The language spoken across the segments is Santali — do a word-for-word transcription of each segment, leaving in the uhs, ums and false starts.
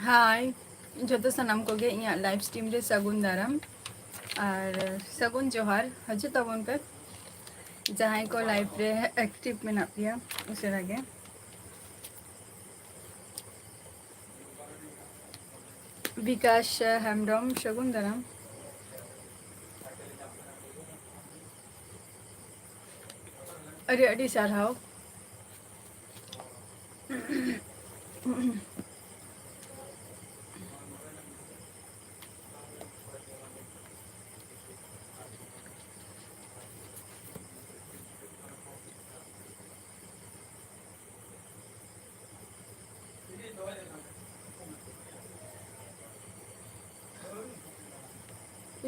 ᱦᱟᱭ, ᱡᱚᱛᱚ ᱥᱟᱱᱟᱢ ᱠᱚᱜᱮ ᱤᱧᱟᱹᱜ ᱞᱟᱭᱤᱵᱷ ᱥᱴᱨᱤᱢ ᱨᱮ ᱥᱟᱹᱜᱩᱱ ᱫᱟᱨᱟᱢ ᱟᱨ ᱥᱟᱹᱜᱩᱱ ᱡᱚᱦᱟᱨ᱾ ᱦᱤᱡᱩᱜ ᱛᱟᱵᱚᱱ ᱯᱮ, ᱡᱟᱦᱟᱸᱭ ᱠᱚ ᱞᱟᱭᱤᱵᱷ ᱨᱮ ᱮᱠᱴᱤᱵᱷ ᱢᱮᱱᱟᱜ ᱯᱮᱭᱟ, ᱩᱥᱟᱹᱨᱟ ᱜᱮ᱾ ᱵᱤᱠᱟᱥ ᱦᱮᱢᱵᱨᱚᱢ, ᱥᱟᱹᱜᱩᱱ ᱫᱟᱨᱟᱢ᱾ ᱟᱹᱰᱤ ᱟᱹᱰᱤ ᱥᱟᱨᱦᱟᱣ᱾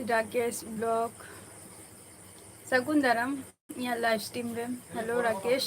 ᱨᱟᱠᱮᱥ ᱵᱞᱚᱜ, ᱥᱟᱹᱜᱩᱱ ᱫᱟᱨᱟᱢ ᱤᱧᱟᱹᱜ ᱞᱟᱭᱤᱵᱷ ᱥᱴᱨᱤᱢ ᱨᱮ᱾ Hello Rakesh.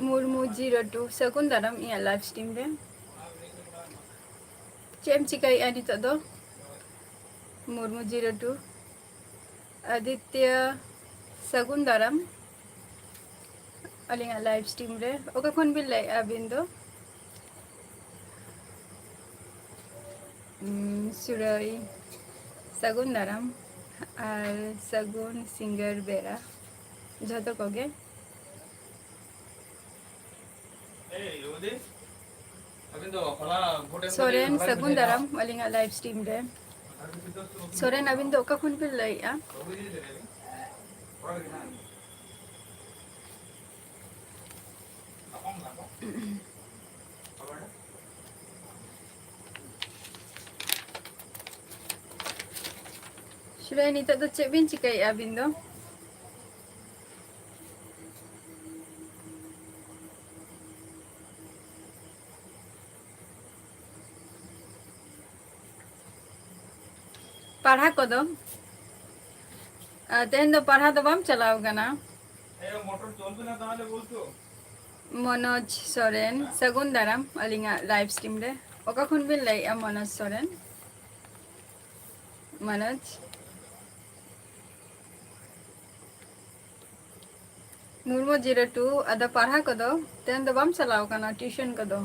Murmu zero two, ᱥᱟᱹᱜᱩᱱ ᱫᱟᱨᱟᱢ ᱤᱧᱟᱹᱜ ᱞᱟᱭᱤᱵᱷ ᱥᱴᱨᱤᱢ ᱨᱮ᱾ ᱪᱮᱫ ᱮᱢ ᱪᱤᱠᱟᱹᱭᱮᱫᱼᱟ ᱱᱤᱛᱚᱜ ᱫᱚ? ᱢᱩᱨᱢᱩ ᱡᱤᱨᱳ ᱴᱩ, ᱟᱫᱤᱛᱭᱟ, ᱥᱟᱹᱜᱩᱱ ᱫᱟᱨᱟᱢ ᱟᱹᱞᱤᱧᱟᱜ ᱞᱟᱭᱤᱵᱷ ᱥᱴᱨᱤᱢ ᱨᱮ᱾ ᱚᱠᱟ ᱠᱷᱚᱱ ᱵᱤᱱ ᱞᱟᱹᱭᱮᱫᱼᱟ ᱟᱹᱵᱤᱱ ᱫᱚ? ᱩᱢ, ᱥᱩᱨᱟᱹᱭ, ᱥᱟᱹᱜᱩᱱ ᱫᱟᱨᱟᱢ ᱟᱨ ᱥᱟᱹᱜᱩᱱ ᱥᱤᱸᱜᱟᱹᱲ ᱵᱮᱲᱟ ᱡᱷᱚᱛᱚ ᱠᱚᱜᱮ᱾ ᱥᱚᱨᱮᱱ, ᱥᱟᱹᱜᱩᱱ ᱫᱟᱨᱟᱢ ᱟᱹᱞᱤᱧᱟᱜ ᱞᱟᱭᱤᱵᱷ ᱥᱴᱨᱤᱢ ᱨᱮ᱾ ᱥᱚᱨᱮᱱ, ᱟᱹᱵᱤᱱ ᱫᱚ ᱚᱠᱟ ᱠᱷᱚᱱ ᱵᱤᱱ ᱞᱟᱹᱭᱮᱫᱼᱟ? ᱥᱩᱨᱟᱭ, ᱱᱤᱛᱚᱜ ᱫᱚ ᱪᱮᱫ ᱵᱤᱱ ᱪᱤᱠᱟᱹᱭᱮᱫᱼᱟ ᱟᱹᱵᱤᱱ ᱫᱚ? ᱯᱟᱲᱦᱟ ᱠᱚᱫᱚ? ᱟᱨ ᱛᱮᱦᱮᱧ ᱫᱚ ᱯᱟᱲᱦᱟ ᱫᱚ ᱵᱟᱢ ᱪᱟᱞᱟᱣ ᱠᱟᱱᱟ? ᱢᱚᱱᱳᱡᱽ ᱥᱚᱨᱮᱱ, ᱥᱟᱹᱜᱩᱱ ᱫᱟᱨᱟᱢ ᱟᱹᱞᱤᱧᱟᱜ live stream ᱨᱮ᱾ ᱚᱠᱟ ᱠᱷᱚᱱ ᱵᱤᱱ ᱞᱟᱹᱭᱮᱫᱼᱟ ᱢᱚᱱᱳᱡᱽ ᱥᱚᱨᱮᱱ? ᱢᱚᱱᱳᱡᱽ᱾ ᱢᱩᱨᱢᱩ zero two, ᱟᱫᱚ ᱯᱟᱲᱦᱟ ᱠᱚᱫᱚ ᱛᱮᱦᱮᱧ ᱫᱚ ᱵᱟᱢ ᱪᱟᱞᱟᱣ ᱠᱟᱱᱟ tuition ᱠᱚᱫᱚ?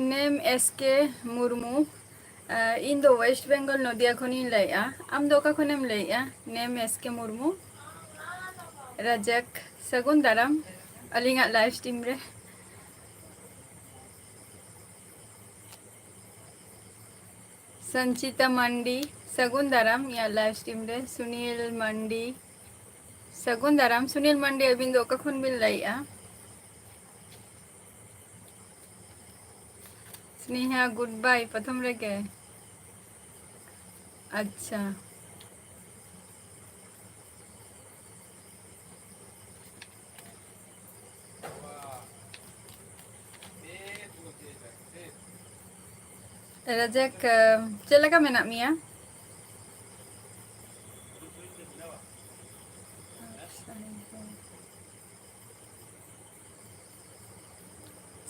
ᱱᱮᱢ ᱮᱥ ᱠᱮ ᱢᱩᱨᱢᱩ᱾ ᱟᱸ, ᱤᱧ ᱫᱚ West Bengal, ᱱᱚᱫᱤᱭᱟ ᱠᱷᱚᱱᱤᱧ ᱞᱟᱹᱭᱮᱫᱼᱟ᱾ ᱟᱢ ᱫᱚ ᱚᱠᱟ ᱠᱷᱚᱱᱮᱢ ᱞᱟᱹᱭᱮᱫᱼᱟ? ᱱᱮᱢ ᱮᱥ ᱠᱮ ᱢᱩᱨᱢᱩ᱾ ᱨᱟᱡᱟᱠ, ᱥᱟᱹᱜᱩᱱ ᱫᱟᱨᱟᱢ ᱟᱹᱞᱤᱧᱟᱜ live stream ᱨᱮ᱾ ᱥᱚᱧᱪᱤᱛᱟ ᱢᱟᱱᱰᱤ, ᱥᱟᱹᱜᱩᱱ ᱫᱟᱨᱟᱢ ᱤᱧᱟᱹᱜ live stream ᱨᱮ᱾ ᱥᱩᱱᱤᱞ ᱢᱟᱱᱰᱤ, ᱥᱟᱹᱜᱩᱱ ᱫᱟᱨᱟᱢ᱾ ᱥᱩᱱᱤᱞ ᱢᱟᱱᱰᱤ, ᱟᱹᱵᱤᱱ ᱫᱚ ᱚᱠᱟ ᱠᱷᱚᱱ ᱵᱤᱱ ᱞᱟᱹᱭᱮᱫᱼᱟ? ᱥᱱᱮᱦᱟ, good bye ᱯᱨᱚᱛᱷᱚᱢ ᱨᱮᱜᱮ᱾ ᱟᱪᱪᱷᱟ᱾ ᱨᱟᱡᱟᱠ, ᱪᱮᱫ ᱞᱮᱠᱟ ᱢᱮᱱᱟᱜ ᱢᱮᱭᱟ?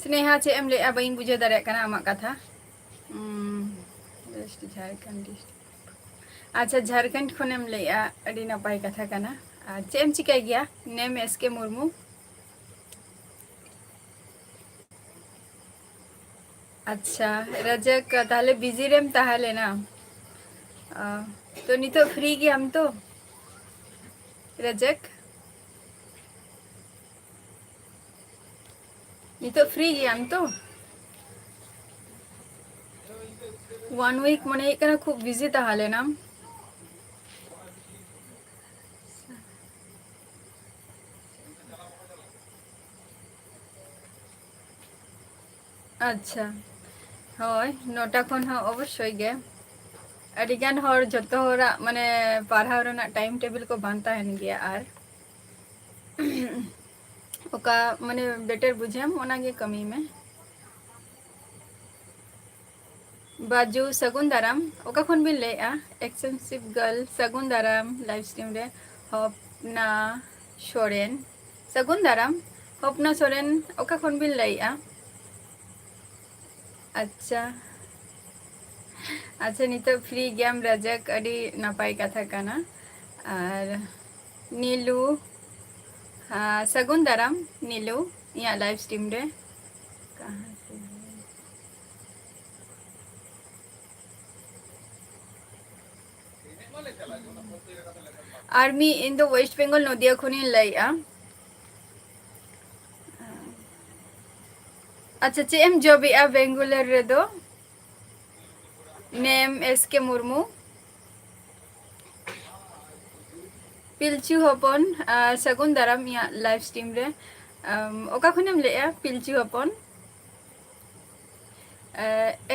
ᱥᱱᱮᱦᱟ, ᱪᱮᱫ ᱮᱢ ᱞᱟᱹᱭᱮᱜᱼᱟ? ᱵᱟᱹᱧ ᱵᱩᱡᱷᱟᱹᱣ ᱫᱟᱲᱮᱭᱟᱜ ᱠᱟᱱᱟ ᱟᱢᱟᱜ ᱠᱟᱛᱷᱟ᱾ ᱩᱸ, West ᱡᱷᱟᱲᱠᱷᱚᱸᱰ district᱾ ᱟᱪᱪᱷᱟ, ᱡᱷᱟᱲᱠᱷᱚᱸᱰ ᱠᱷᱚᱱᱮᱢ ᱞᱟᱹᱭᱮᱜᱼᱟ, ᱟᱹᱰᱤ ᱱᱟᱯᱟᱭ ᱠᱟᱛᱷᱟ ᱠᱟᱱᱟ᱾ ᱟᱨ ᱪᱮᱫ ᱮᱢ ᱪᱤᱠᱟᱹᱭ ᱜᱮᱭᱟ? ᱱᱮᱢ ᱮᱥ ᱠᱮ ᱢᱩᱨᱢᱩ᱾ ᱟᱪᱪᱷᱟ, ᱨᱟᱡᱟᱠ, ᱛᱟᱦᱞᱮ busy ᱨᱮᱢ ᱛᱟᱦᱮᱸ ᱞᱮᱱᱟ? ᱚ, ᱛᱚ ᱱᱤᱛᱚᱜ ᱯᱷᱨᱤ ᱜᱮᱭᱟᱢ ᱛᱚ, ᱨᱟᱡᱟᱠ? ᱱᱤᱛᱚᱜ ᱯᱷᱨᱤ ᱜᱮᱭᱟᱢ ᱛᱚ? ᱚᱣᱟᱱ ᱩᱭᱤᱠ ᱢᱚᱱᱮ ᱦᱩᱭᱩᱜ ᱠᱟᱱᱟ ᱠᱷᱩᱵ ᱵᱤᱡᱤ ᱛᱟᱦᱮᱸ ᱞᱮᱱᱟᱢ᱾ ᱟᱪᱪᱷᱟ, ᱦᱳᱭ, ᱱᱚᱴᱟ ᱠᱷᱚᱱ ᱦᱚᱸ ᱚᱵᱚᱥᱥᱳᱭ ᱜᱮ᱾ ᱟᱹᱰᱤᱜᱟᱱ ᱦᱚᱲ, ᱡᱚᱛᱚ ᱦᱚᱲᱟᱜ ᱢᱟᱱᱮ ᱯᱟᱲᱦᱟᱣ ᱨᱮᱱᱟᱜ ᱴᱟᱭᱤᱢ ᱴᱮᱵᱤᱞ ᱠᱚ ᱵᱟᱝ ᱛᱟᱦᱮᱱ ᱜᱮᱭᱟ, ᱟᱨ ᱚᱠᱟ ᱢᱟᱱᱮ ᱵᱮᱴᱟᱨ ᱵᱩᱡᱷᱟᱹᱣᱟᱢ ᱚᱱᱟᱜᱮ ᱠᱟᱹᱢᱤ ᱢᱮ᱾ ᱵᱟᱡᱩ, ᱥᱟᱹᱜᱩᱱ ᱫᱟᱨᱟᱢ᱾ ᱚᱠᱟ ᱠᱷᱚᱱ ᱵᱤᱱ ᱞᱟᱹᱭᱮᱫᱼᱟ? ᱮᱠᱥᱯᱮᱱᱥᱤᱵᱷ ᱜᱟᱨᱞ, ᱥᱟᱹᱜᱩᱱ ᱫᱟᱨᱟᱢ ᱞᱟᱭᱤᱵᱷ ᱥᱴᱨᱤᱢ ᱨᱮ᱾ ᱦᱚᱯᱱᱟ ᱥᱚᱨᱮᱱ, ᱥᱟᱹᱜᱩᱱ ᱫᱟᱨᱟᱢ᱾ ᱦᱚᱯᱱᱟ ᱥᱚᱨᱮᱱ, ᱚᱠᱟ ᱠᱷᱚᱱ ᱵᱤᱱ ᱞᱟᱹᱭᱮᱫᱼᱟ? ᱟᱪᱪᱷᱟ, ᱟᱪᱪᱷᱟ, ᱱᱤᱛᱚᱜ ᱯᱷᱨᱤ ᱜᱮᱭᱟᱢ ᱨᱟᱡᱟᱠ, ᱟᱹᱰᱤ ᱱᱟᱯᱟᱭ ᱠᱟᱛᱷᱟ ᱠᱟᱱᱟ᱾ ᱟᱨ ᱱᱤᱞᱩ, ᱦᱮᱸ, ᱥᱟᱹᱜᱩᱱ ᱫᱟᱨᱟᱢ ᱱᱤᱞᱩ, ᱤᱧᱟᱹᱜ ᱞᱟᱭᱤᱵᱷ ᱥᱴᱨᱤᱢ ᱨᱮ᱾ ᱟᱨ ᱢᱤᱫ, ᱤᱧ ᱫᱚ ᱳᱭᱮᱥᱴ ᱵᱮᱝᱜᱚᱞ ᱱᱚᱫᱤᱭᱟ ᱠᱷᱚᱱᱤᱧ ᱞᱟᱹᱭᱮᱫᱼᱟ᱾ ᱟᱪᱪᱷᱟ, ᱪᱮᱫ ᱮᱢ ᱡᱚᱵ ᱮᱫᱼᱟ ᱵᱮᱝᱜᱟᱞᱳᱨ ᱨᱮᱫᱚ? ᱱᱮᱢ ᱮᱥ ᱠᱮ ᱢᱩᱨᱢᱩ᱾ ᱯᱤᱞᱪᱩ ᱦᱚᱯᱚᱱ, ᱟᱨ ᱥᱟᱹᱜᱩᱱ ᱫᱟᱨᱟᱢ ᱤᱧᱟᱹᱜ ᱞᱟᱭᱤᱵᱷ ᱥᱴᱨᱤᱢ ᱨᱮ᱾ ᱟᱢ, ᱚᱠᱟ ᱠᱷᱚᱱᱮᱢ ᱞᱟᱹᱭᱮᱫᱼᱟ ᱯᱤᱞᱪᱩ ᱦᱚᱯᱚᱱ?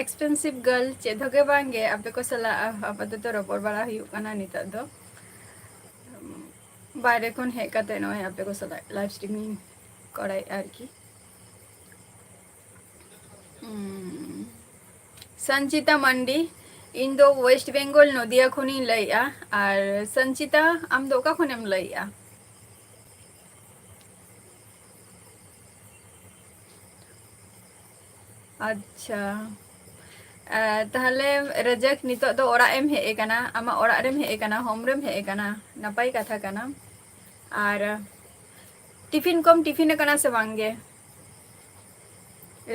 ᱮᱠᱥᱯᱮᱱᱥᱤᱵᱷ ᱜᱟᱨᱞ, ᱪᱮᱫ ᱦᱚᱸ ᱜᱮ ᱵᱟᱝ ᱜᱮ, ᱟᱯᱮ ᱠᱚ ᱥᱟᱞᱟᱜ ᱟᱯᱟᱛᱚᱛᱚ ᱨᱚᱯᱚᱲ ᱵᱟᱲᱟ ᱦᱩᱭᱩᱜ ᱠᱟᱱᱟ ᱱᱤᱛᱚᱜ ᱫᱚ᱾ ᱵᱟᱭᱨᱮ ᱠᱷᱚᱱ ᱦᱮᱡ ᱠᱟᱛᱮ ᱱᱚᱜᱼᱚᱭ ᱟᱯᱮ ᱠᱚ ᱥᱟᱞᱟᱜ ᱞᱟᱭᱤᱵᱷ ᱥᱴᱨᱤᱢᱤᱝ ᱠᱚᱨᱟᱣᱮᱫᱼᱟ ᱟᱨᱠᱤ᱾ ᱩᱸ, ᱥᱚᱧᱪᱤᱛᱟ ᱢᱟᱱᱰᱤ, ᱤᱧ ᱫᱚ ᱳᱭᱮᱥᱴ ᱵᱮᱝᱜᱚᱞ ᱱᱚᱫᱤᱭᱟ ᱠᱷᱚᱱᱤᱧ ᱞᱟᱹᱭᱮᱫᱼᱟ᱾ ᱟᱨ ᱥᱚᱧᱪᱤᱛᱟ, ᱟᱢ ᱫᱚ ᱚᱠᱟ ᱠᱷᱚᱱᱮᱢ ᱞᱟᱹᱭᱮᱫᱼᱟ? ᱟᱪᱪᱷᱟ, ᱮ, ᱛᱟᱦᱞᱮ ᱨᱟᱡᱟᱠ, ᱱᱤᱛᱚᱜ ᱫᱚ ᱚᱲᱟᱜ ᱮᱢ ᱦᱮᱡ ᱟᱠᱟᱱᱟ, ᱟᱢᱟᱜ ᱚᱲᱟᱜ ᱨᱮᱢ ᱦᱮᱡ ᱟᱠᱟᱱᱟ, ᱦᱳᱢ ᱨᱮᱢ ᱦᱮᱡ ᱟᱠᱟᱱᱟ, ᱱᱟᱯᱟᱭ ᱠᱟᱛᱷᱟ ᱠᱟᱱᱟ᱾ ᱟᱨ ᱴᱤᱯᱷᱤᱱ ᱠᱚᱢ ᱴᱤᱯᱷᱤᱱ ᱟᱠᱟᱱᱟ ᱥᱮ ᱵᱟᱝ ᱜᱮ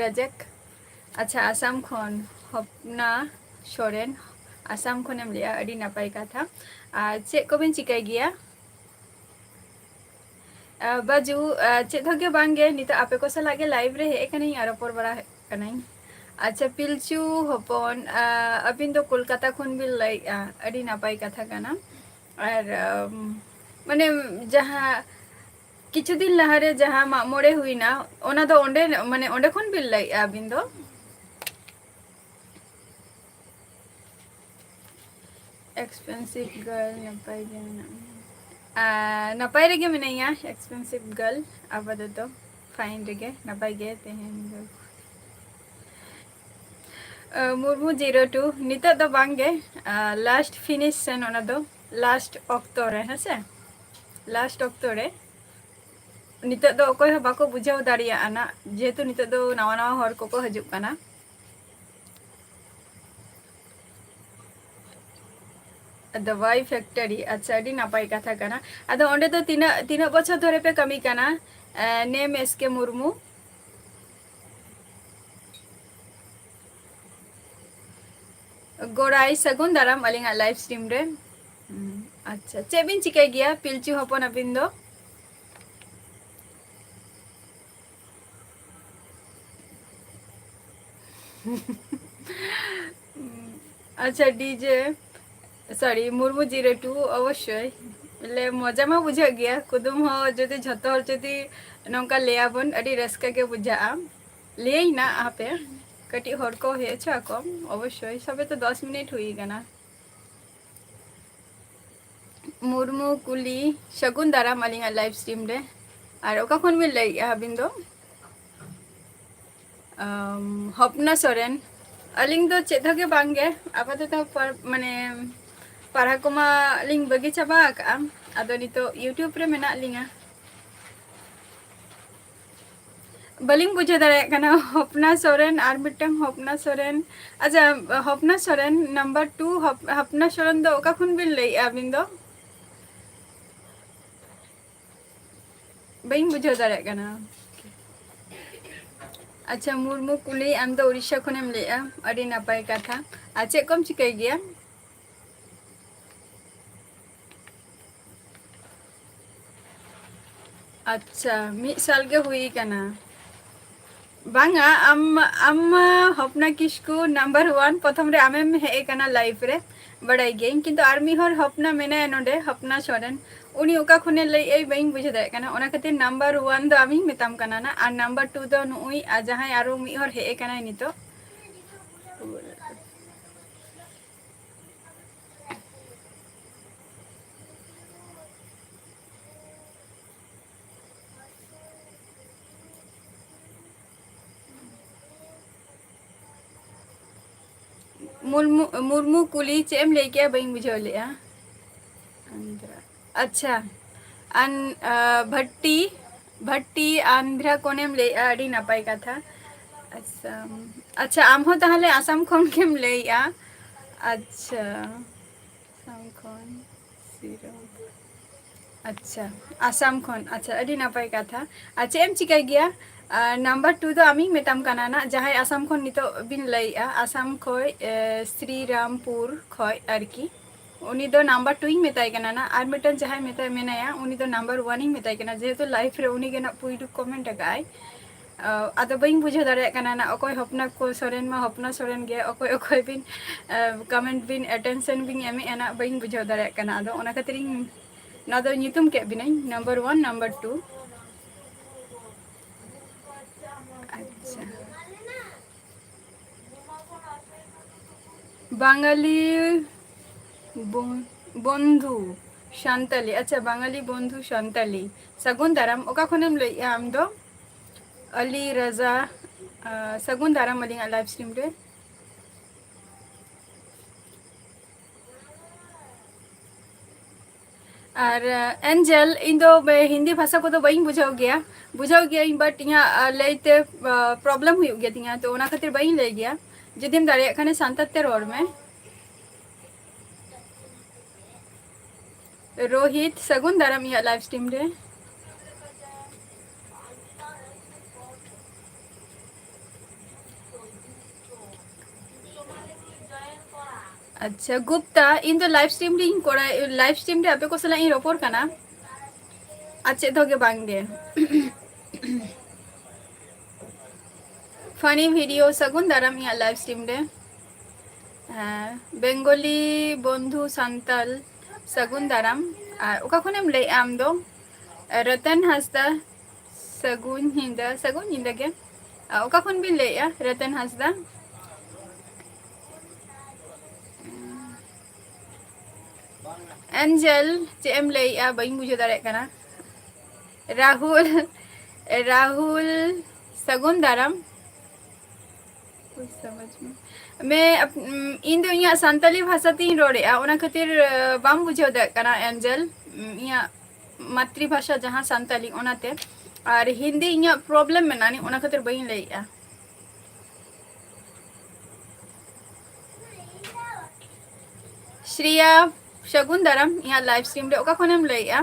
ᱨᱟᱡᱟᱠ? ᱟᱪᱪᱷᱟ, ᱟᱥᱟᱢ ᱠᱷᱚᱱ ᱦᱚᱯᱱᱟ ᱥᱚᱨᱮᱱ, ᱟᱥᱟᱢ ᱠᱷᱚᱱᱮᱢ ᱞᱟᱹᱭᱟ, ᱟᱹᱰᱤ ᱱᱟᱯᱟᱭ ᱠᱟᱛᱷᱟ᱾ ᱟᱨ ᱪᱮᱫ ᱠᱚᱵᱤᱱ ᱪᱤᱠᱟᱹᱭ ᱜᱮᱭᱟ? ᱟᱨ ᱵᱟᱹᱡᱩ, ᱟᱨ ᱪᱮᱫ ᱦᱚᱸ ᱜᱮ ᱵᱟᱝ ᱜᱮ, ᱱᱤᱛᱚᱜ ᱟᱯᱮ ᱠᱚ ᱥᱟᱞᱟᱜ ᱜᱮ live ᱨᱮ ᱦᱮᱡ ᱟᱠᱟᱱᱟᱹᱧ ᱟᱨ ᱨᱚᱯᱚᱲ ᱵᱟᱲᱟ ᱠᱟᱱᱟᱹᱧ᱾ ᱟᱪᱪᱷᱟ, ᱯᱤᱞᱪᱩ ᱦᱚᱯᱚᱱ, ᱟᱨ ᱟᱹᱵᱤᱱ ᱫᱚ ᱠᱳᱞᱠᱟᱛᱟ ᱠᱷᱚᱱ ᱵᱤᱱ ᱞᱟᱹᱭᱮᱫᱼᱟ, ᱟᱹᱰᱤ ᱱᱟᱯᱟᱭ ᱠᱟᱛᱷᱟ ᱠᱟᱱᱟ᱾ ᱟᱨ, ᱟᱢ, ᱢᱟᱱᱮ, ᱡᱟᱦᱟᱸ ᱠᱤᱪᱷᱩ ᱫᱤᱱ ᱞᱟᱦᱟᱨᱮ ᱡᱟᱦᱟᱸ ᱢᱟᱜ ᱢᱚᱬᱮ ᱦᱩᱭᱱᱟ, ᱚᱱᱟ ᱫᱚ ᱚᱸᱰᱮ, ᱢᱟᱱᱮ, ᱚᱸᱰᱮ ᱠᱷᱚᱱ ᱵᱤᱱ ᱞᱟᱹᱭᱮᱫᱼᱟ ᱟᱹᱵᱤᱱ ᱫᱚ? Expensive girl ᱱᱟᱯᱟᱭ ᱜᱮ ᱢᱮᱱᱟᱜᱼᱟ᱾ ᱟᱨ ᱱᱟᱯᱟᱭ ᱨᱮᱜᱮ ᱢᱤᱱᱟᱹᱧᱟ, expensive girl ᱟᱯᱟᱛᱚᱛᱚ᱾ Fine ᱨᱮᱜᱮ, ᱱᱟᱯᱟᱭ ᱜᱮ ᱛᱮᱦᱮᱧ ᱫᱚ᱾ ᱟᱸ, ᱢᱩᱨᱢᱩ zero two, ᱱᱤᱛᱚᱜ ᱫᱚ ᱵᱟᱝ ᱜᱮ, ᱟᱸ, last finish ᱥᱮᱱ, ᱚᱱᱟ ᱫᱚ last ᱚᱠᱛᱚ ᱨᱮ, ᱦᱮᱸ ᱥᱮ? Last ᱚᱠᱛᱚ ᱨᱮ᱾ ᱱᱤᱛᱚᱜ ᱫᱚ ᱚᱠᱚᱭ ᱦᱚᱸ ᱵᱟᱠᱚ ᱵᱩᱡᱷᱟᱹᱣ ᱫᱟᱲᱮᱭᱟᱜᱼᱟ ᱱᱟᱜ, ᱡᱮᱦᱮᱛᱩ ᱱᱤᱛᱚᱜ ᱫᱚ ᱱᱟᱣᱟ ᱱᱟᱣᱟ ᱦᱚᱲ ᱠᱚᱠᱚ ᱦᱤᱡᱩᱜ ᱠᱟᱱᱟ᱾ ᱫᱟᱣᱟᱭ factory, ᱟᱪᱪᱷᱟ, ᱟᱹᱰᱤ ᱱᱟᱯᱟᱭ ᱠᱟᱛᱷᱟ ᱠᱟᱱᱟ᱾ ᱟᱫᱚ ᱚᱸᱰᱮ ᱫᱚ ᱛᱤᱱᱟᱹᱜ, ᱛᱤᱱᱟᱹᱜ ᱵᱚᱪᱷᱚᱨ ᱫᱷᱚᱨᱮ ᱯᱮ ᱠᱟᱹᱢᱤ ᱠᱟᱱᱟ? ᱮ, name S K ᱢᱩᱨᱢᱩ᱾ ᱜᱚᱲᱟᱭ, ᱥᱟᱹᱜᱩᱱ ᱫᱟᱨᱟᱢ ᱟᱹᱞᱤᱧᱟᱜ live stream ᱨᱮ᱾ ᱦᱩᱸ, ᱟᱪᱪᱷᱟ, ᱪᱮᱫ ᱵᱤᱱ ᱪᱤᱠᱟᱹᱭ ᱜᱮᱭᱟ ᱯᱤᱞᱪᱩ ᱦᱚᱯᱚᱱ ᱟᱹᱵᱤᱱ ᱫᱚ? ᱟᱪᱪᱷᱟ, D J, sorry, Murmu zero two, ᱚᱵᱚᱥᱥᱳᱭ᱾ ᱞᱮ, ᱢᱚᱡᱟ ᱢᱟ ᱵᱩᱡᱷᱟᱹᱜ ᱜᱮᱭᱟ, ᱠᱩᱫᱩᱢ ᱦᱚᱸ ᱡᱩᱫᱤ ᱡᱷᱚᱛᱚ ᱦᱚᱲ ᱡᱩᱫᱤ ᱱᱚᱝᱠᱟ ᱞᱟᱹᱭᱟᱵᱚᱱ, ᱟᱹᱰᱤ ᱨᱟᱹᱥᱠᱟᱹ ᱜᱮ ᱵᱩᱡᱷᱟᱹᱜᱼᱟ᱾ ᱞᱟᱹᱭᱟᱹᱧ ᱱᱟ ᱦᱟᱯᱮ, ᱠᱟᱹᱴᱤᱡ ᱦᱚᱲ ᱠᱚ ᱦᱮᱡ ᱦᱚᱪᱚ ᱟᱠᱚ, ᱚᱵᱚᱥᱥᱳᱭ, ᱥᱚᱵᱮ ᱛᱚ ᱫᱚᱥ ᱢᱤᱱᱤᱴ ᱦᱩᱭ ᱠᱟᱱᱟ᱾ ᱢᱩᱨᱢᱩ ᱠᱩᱞᱤ, ᱥᱟᱹᱜᱩᱱ ᱫᱟᱨᱟᱢ ᱟᱹᱞᱤᱧᱟᱜ live stream ᱨᱮ᱾ ᱟᱨ ᱚᱠᱟ ᱠᱷᱚᱱ ᱵᱤᱱ ᱞᱟᱹᱭᱮᱫᱼᱟ ᱟᱹᱵᱤᱱ ᱫᱚ? ᱟᱢ, ᱦᱚᱯᱱᱟ ᱥᱚᱨᱮᱱ᱾ ᱟᱹᱞᱤᱧ ᱫᱚ ᱪᱮᱫ ᱦᱚᱸ ᱜᱮ ᱵᱟᱝ ᱜᱮ, ᱟᱯᱟᱛᱚᱛᱚ ᱯᱟᱲ-, ᱢᱟᱱᱮ, ᱯᱟᱲᱦᱟᱣ ᱠᱚᱢᱟ ᱞᱤᱧ ᱵᱟᱹᱜᱤ ᱪᱟᱵᱟ ᱟᱠᱟᱫᱼᱟ᱾ ᱟᱫᱚ ᱱᱤᱛᱚᱜ YouTube ᱨᱮ ᱢᱮᱱᱟᱜ ᱞᱤᱧᱟ᱾ ᱵᱟᱹᱞᱤᱧ ᱵᱩᱡᱷᱟᱹᱣ ᱫᱟᱲᱮᱭᱟᱜ ᱠᱟᱱᱟ, ᱦᱚᱯᱱᱟ ᱥᱚᱨᱮᱱ ᱟᱨ ᱢᱤᱫᱴᱟᱝ ᱦᱚᱯᱱᱟ ᱥᱚᱨᱮᱱ᱾ ᱟᱪᱪᱷᱟ, ᱦᱚᱯᱱᱟ ᱥᱚᱨᱮᱱ number two, ᱦᱚᱯ-, ᱦᱚᱯᱱᱟ ᱥᱚᱨᱮᱱ ᱫᱚ ᱚᱠᱟ ᱠᱷᱚᱱ ᱵᱤᱱ ᱞᱟᱹᱭᱮᱫᱼᱟ ᱟᱹᱵᱤᱱ ᱫᱚ? ᱵᱟᱹᱧ ᱵᱩᱡᱷᱟᱹᱣ ᱫᱟᱲᱮᱭᱟᱜ ᱠᱟᱱᱟ᱾ ᱟᱪᱪᱷᱟ, ᱢᱩᱨᱢᱩ ᱠᱩᱞᱤ, ᱟᱢ ᱫᱚ ᱩᱲᱤᱥᱥᱟ ᱠᱷᱚᱱᱮᱢ ᱞᱟᱹᱭᱮᱜᱼᱟ, ᱟᱹᱰᱤ ᱱᱟᱯᱟᱭ ᱠᱟᱛᱷᱟ᱾ ᱟᱨ ᱪᱮᱫ ᱠᱚᱢ ᱪᱤᱠᱟᱹᱭ ᱜᱮᱭᱟ? ᱟᱪᱪᱷᱟ, ᱢᱤᱫ ᱥᱟᱞ ᱜᱮ ᱦᱩᱭ ᱠᱟᱱᱟ᱾ ᱵᱟᱝᱟ, ᱟᱢ, ᱟᱢ ᱢᱟ ᱦᱚᱯᱱᱟ ᱠᱤᱥᱠᱩ number one, ᱯᱨᱚᱛᱷᱚᱢ ᱨᱮ ᱟᱢᱮᱢ ᱦᱮᱡ ᱟᱠᱟᱱᱟ live ᱨᱮ, ᱵᱟᱲᱟᱭ ᱜᱤᱭᱟᱹᱧ, ᱠᱤᱱᱛᱩ ᱟᱨ ᱢᱤᱫ ᱦᱚᱲ ᱦᱚᱯᱱᱟ ᱢᱮᱱᱟᱭᱟ ᱱᱚᱰᱮ, ᱦᱚᱯᱱᱟ ᱥᱚᱨᱮᱱ, ᱩᱱᱤ ᱚᱠᱟ ᱠᱷᱚᱱᱮ ᱞᱟᱹᱭᱮᱫᱼᱟᱭ ᱵᱟᱹᱧ ᱵᱩᱡᱷᱟᱹᱣ ᱫᱟᱲᱮᱭᱟᱜ ᱠᱟᱱᱟ, ᱚᱱᱟ ᱠᱷᱟᱹᱛᱤᱨ number one ᱫᱚ ᱟᱢᱤᱧ ᱢᱮᱛᱟᱢ ᱠᱟᱱᱟ ᱱᱟ, ᱟᱨ number two ᱫᱚ ᱱᱩᱭ, ᱟᱨ ᱡᱟᱦᱟᱸᱭ ᱟᱨᱚ ᱢᱤᱫ ᱦᱚᱲ ᱦᱮᱡ ᱟᱠᱟᱱᱟᱭ ᱱᱤᱛᱚᱜ᱾ ᱢᱩᱨᱢᱩ, ᱢᱩᱨᱢᱩ ᱠᱩᱞᱤ, ᱪᱮᱫ ᱮᱢ ᱞᱟᱹᱭ ᱠᱮᱜᱼᱟ? ᱵᱟᱹᱧ ᱵᱩᱡᱷᱟᱹᱣ ᱞᱮᱜᱼᱟ᱾ ᱟᱪᱪᱷᱟ, ᱟᱱ-, ᱟ, ᱵᱷᱟᱴᱴᱤ, ᱵᱷᱟᱴᱴᱤ ᱟᱱᱫᱷᱨᱟ ᱠᱚᱱᱮᱢ ᱞᱟᱹᱭᱮᱜᱼᱟ, ᱟᱹᱰᱤ ᱱᱟᱯᱟᱭ ᱠᱟᱛᱷᱟ᱾ ᱟᱪᱪᱷᱟ, ᱟᱪᱪᱷᱟ, ᱟᱢ ᱦᱚᱸ ᱛᱟᱦᱚᱞᱮ ᱟᱥᱟᱢ ᱠᱷᱚᱱ ᱜᱮᱢ ᱞᱟᱹᱭᱮᱜᱼᱟ? ᱟᱪᱪᱷᱟ, ᱟᱥᱟᱢ ᱠᱷᱚᱱ ᱥᱤᱨᱚᱢ᱾ ᱟᱪᱪᱷᱟ, ᱟᱥᱟᱢ ᱠᱷᱚᱱ᱾ ᱟᱪᱪᱷᱟ, ᱟᱹᱰᱤ ᱱᱟᱯᱟᱭ ᱠᱟᱛᱷᱟ᱾ ᱟᱨ ᱪᱮᱫ ᱮᱢ ᱪᱤᱠᱟᱹᱭ ᱜᱮᱭᱟ? ᱟᱨ number two ᱫᱚ ᱟᱢᱤᱧ ᱢᱮᱛᱟᱢ ᱠᱟᱱᱟ ᱱᱟᱜ, ᱡᱟᱦᱟᱸᱭ ᱟᱥᱟᱢ ᱠᱷᱚᱱ ᱱᱤᱛᱚᱜ ᱵᱤᱱ ᱞᱟᱹᱭᱮᱜᱼᱟ, ᱟᱥᱟᱢ ᱠᱷᱚᱡ, ᱮ, ᱥᱨᱤᱨᱟᱢᱯᱩᱨ ᱠᱷᱚᱡ ᱟᱨᱠᱤ᱾ ᱩᱱᱤ ᱫᱚ number two ᱤᱧ ᱢᱮᱛᱟᱭ ᱠᱟᱱᱟ ᱱᱟᱜ, ᱟᱨ ᱢᱤᱫᱴᱟᱝ ᱡᱟᱦᱟᱸᱭ ᱢᱮᱛᱟᱭ, ᱢᱮᱱᱟᱭᱟ, ᱩᱱᱤ ᱫᱚ number one ᱤᱧ ᱢᱮᱛᱟᱭ ᱠᱟᱱᱟ, ᱡᱮᱦᱮᱛᱩ live ᱨᱮ ᱩᱱᱤ ᱜᱮ ᱱᱟᱜ ᱯᱩᱭᱞᱩ comment ᱟᱠᱟᱫ ᱟᱭ᱾ ᱟ, ᱟᱫᱚ ᱵᱟᱹᱧ ᱵᱩᱡᱷᱟᱹᱣ ᱫᱟᱲᱮᱭᱟᱜ ᱠᱟᱱᱟ ᱱᱟᱜ, ᱚᱠᱚᱭ ᱦᱚᱯᱱᱟ ᱠᱚ ᱥᱚᱨᱮᱱ ᱢᱟ ᱦᱚᱯᱱᱟ ᱥᱚᱨᱮᱱ ᱜᱮ, ᱚᱠᱚᱭ ᱚᱠᱚᱭ ᱵᱤᱱ, ᱟ, comment ᱵᱤᱱ, attention ᱵᱤᱱ ᱮᱢᱮᱫᱼᱟ ᱱᱟᱜ, ᱵᱟᱹᱧ ᱵᱩᱡᱷᱟᱹᱣ ᱫᱟᱲᱮᱭᱟᱜ ᱠᱟᱱᱟ᱾ ᱟᱫᱚ ᱚᱱᱟ ᱠᱷᱟᱹᱛᱤᱨ ᱤᱧ ᱱᱚᱣᱟ ᱫᱚ ᱧᱩᱛᱩᱢ ᱠᱮᱫ ᱵᱤᱱᱟᱹᱧ, number one, number two᱾ ᱟᱪᱪᱷᱟ᱾ ᱵᱟঙᱟᱞᱤ ᱵᱚᱱ-, ᱵᱚᱱᱫᱷᱩ ᱥᱟᱱᱛᱟᱞᱤ᱾ ᱟᱪᱪᱷᱟ, ᱵᱟᱝᱟᱞᱤ ᱵᱚᱱᱫᱷᱩ ᱥᱟᱱᱛᱟᱞᱤ, ᱥᱟᱹᱜᱩᱱ ᱫᱟᱨᱟᱢ᱾ ᱚᱠᱟ ᱠᱷᱚᱱᱮᱢ ᱞᱟᱹᱭᱮᱜᱼᱟ ᱟᱢ ᱫᱚ? ᱟᱞᱤ ᱨᱟᱡᱟ, ᱟ, ᱥᱟᱹᱜᱩᱱ ᱫᱟᱨᱟᱢ ᱟᱹᱞᱤᱧᱟᱜ live stream ᱨᱮ᱾ ᱟᱨ, ᱟ, ᱮᱱᱡᱮᱞ, ᱤᱧ ᱫᱚ ᱵᱮ-, ᱦᱤᱱᱫᱤ ᱵᱷᱟᱥᱟ ᱠᱚᱫᱚ ᱵᱟᱹᱧ ᱵᱩᱡᱷᱟᱹᱣ ᱜᱮᱭᱟ, ᱵᱩᱡᱷᱟᱹᱣ ᱜᱮᱭᱟᱹᱧ, but ᱤᱧᱟᱹᱜ, ᱟ, ᱞᱟᱹᱭᱛᱮ, ᱟ, problem ᱦᱩᱭᱩᱜ ᱜᱮᱭᱟ ᱛᱤᱧᱟ, ᱛᱚ ᱚᱱᱟ ᱠᱷᱟᱹᱛᱤᱨ ᱵᱟᱹᱧ ᱞᱟᱹᱭ ᱜᱮᱭᱟ᱾ ᱡᱩᱫᱤᱢ ᱫᱟᱲᱮᱭᱟᱜ ᱠᱷᱟᱱ ᱥᱟᱱᱛᱟᱲ ᱛᱮ ᱨᱚᱲ ᱢᱮ᱾ ᱨᱳᱦᱤᱛ, ᱥᱟᱹᱜᱩᱱ ᱫᱟᱨᱟᱢ ᱤᱧᱟᱹᱜ live stream ᱨᱮ᱾ ᱟᱪᱪᱷᱟ, ᱜᱩᱯᱛᱟ, ᱤᱧ ᱫᱚ live stream ᱨᱤᱧ ᱠᱚᱨᱟᱣ, live stream ᱨᱮ ᱟᱯᱮ ᱠᱚ ᱥᱟᱞᱟᱜ ᱤᱧ ᱨᱚᱯᱚᱲ ᱠᱟᱱᱟ᱾ ᱟᱨ ᱪᱮᱫ ᱦᱚᱸ ᱜᱮ ᱵᱟᱝ ᱜᱮ᱾ Funny video, ᱥᱟᱹᱜᱩᱱ ᱫᱟᱨᱟᱢ ᱤᱧᱟᱹᱜ live stream ᱨᱮ᱾ ᱦᱮᱸ, ᱵᱮᱝᱜᱚᱞᱤ ᱵᱚᱱᱫᱷᱩ ᱥᱟᱱᱛᱟᱞ, ᱥᱟᱹᱜᱩᱱ ᱫᱟᱨᱟᱢ᱾ ᱟᱨ ᱚᱠᱟ ᱠᱷᱚᱱᱮᱢ ᱞᱟᱹᱭᱮᱜᱼᱟ ᱟᱢ ᱫᱚ? ᱨᱚᱛᱚᱱ ᱦᱟᱸᱥᱫᱟ, ᱥᱟᱹᱜᱩᱱ ᱧᱤᱫᱟᱹ, ᱥᱟᱹᱜᱩᱱ ᱧᱤᱫᱟᱹ ᱜᱮ᱾ ᱟᱨ ᱚᱠᱟ ᱠᱷᱚᱱ ᱵᱤᱱ ᱞᱟᱹᱭᱮᱜᱼᱟ, ᱨᱚᱛᱚᱱ ᱦᱟᱸᱥᱫᱟ? ᱮᱱᱡᱮᱞ, ᱪᱮᱫ ᱮᱢ ᱞᱟᱹᱭᱮᱜᱼᱟ? ᱵᱟᱹᱧ ᱵᱩᱡᱷᱟᱹᱣ ᱫᱟᱲᱮᱭᱟᱜ ᱠᱟᱱᱟ᱾ ᱨᱟᱦᱩᱞ, ᱨᱟᱦᱩᱞ, ᱥᱟᱹᱜᱩᱱ ᱫᱟᱨᱟᱢ᱾ ᱠᱩᱪ ᱥᱚᱢᱚᱡᱽ ᱢᱮ, ᱢᱮ, ᱟᱯ-, ᱩᱢ, ᱤᱧ ᱫᱚ ᱤᱧᱟᱹᱜ ᱥᱟᱱᱛᱟᱞᱤ ᱵᱷᱟᱥᱟ ᱛᱤᱧ ᱨᱚᱲᱮᱫᱼᱟ, ᱚᱱᱟ ᱠᱷᱟᱹᱛᱤᱨ, ᱟ, ᱵᱟᱢ ᱵᱩᱡᱷᱟᱹᱣ ᱫᱟᱲᱮᱭᱟᱜ ᱠᱟᱱᱟ, ᱮᱱᱡᱮᱞ᱾ ᱩᱢ, ᱤᱧᱟᱹᱜ ᱢᱟᱛᱨᱤ ᱵᱷᱟᱥᱟ ᱡᱟᱦᱟᱸ ᱥᱟᱱᱛᱟᱞᱤ, ᱚᱱᱟᱛᱮ᱾ ᱟᱨ ᱦᱤᱱᱫᱤ ᱤᱧᱟᱹᱜ problem ᱢᱮᱱᱟᱜᱼᱟ, ᱚᱱᱟ ᱠᱷᱟᱹᱛᱤᱨ ᱵᱟᱹᱧ ᱞᱟᱹᱭᱮᱫᱼᱟ᱾ ᱥᱨᱤᱭᱟ, ᱥᱟᱹᱜᱩᱱ ᱫᱟᱨᱟᱢ ᱤᱧᱟᱹᱜ live stream ᱨᱮ᱾ ᱚᱠᱟ ᱠᱷᱚᱱᱮᱢ ᱞᱟᱹᱭᱮᱫᱼᱟ?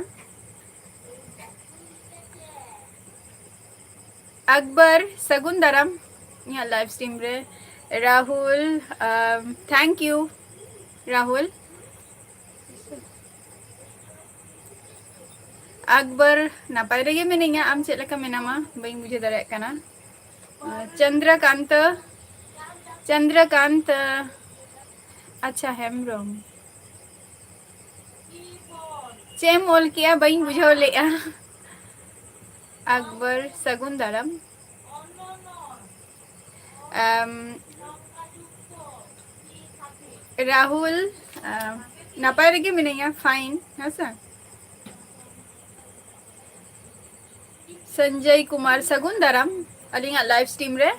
ᱟᱠᱵᱚᱨ, ᱥᱟᱹᱜᱩᱱ ᱫᱟᱨᱟᱢ ᱤᱧᱟᱹᱜ live stream ᱨᱮ᱾ ᱨᱟᱦᱩᱞ, ᱟᱢ, thank you, ᱨᱟᱦᱩᱞ᱾ ᱟᱠᱵᱚᱨ, ᱱᱟᱯᱟᱭ ᱨᱮᱜᱮ ᱢᱤᱱᱟᱹᱧᱟ, ᱟᱢ ᱪᱮᱫ ᱞᱮᱠᱟ ᱢᱮᱱᱟᱢᱟ? ᱵᱟᱹᱧ ᱵᱩᱡᱷᱟᱹᱣ ᱫᱟᱲᱮᱭᱟᱜ ᱠᱟᱱᱟ᱾ ᱪᱚᱱᱫᱨᱚᱠᱟᱱᱛ, ᱪᱚᱱᱫᱨᱚᱠᱟᱱᱛ, ᱟᱪᱪᱷᱟ, ᱦᱮᱢᱵᱨᱚᱢ᱾ ᱪᱮᱫ ᱮᱢ ᱚᱞ ᱠᱮᱜᱼᱟ? ᱵᱟᱹᱧ ᱵᱩᱡᱷᱟᱹᱣ ᱞᱮᱜᱼᱟ᱾ ᱟᱠᱵᱚᱨ, ᱥᱟᱹᱜᱩᱱ ᱫᱟᱨᱟᱢ᱾ ᱟᱢ, ᱨᱟᱦᱩᱞ, ᱟᱢ, ᱱᱟᱯᱟᱭ ᱨᱮᱜᱮ ᱢᱤᱱᱟᱹᱧᱟ, fine, ᱦᱮᱸ ᱥᱮ? ᱥᱚᱧᱡᱚᱭ ᱠᱩᱢᱟᱨ, ᱥᱟᱹᱜᱩᱱ ᱫᱟᱨᱟᱢ ᱟᱹᱞᱤᱧᱟᱜ live stream ᱨᱮ᱾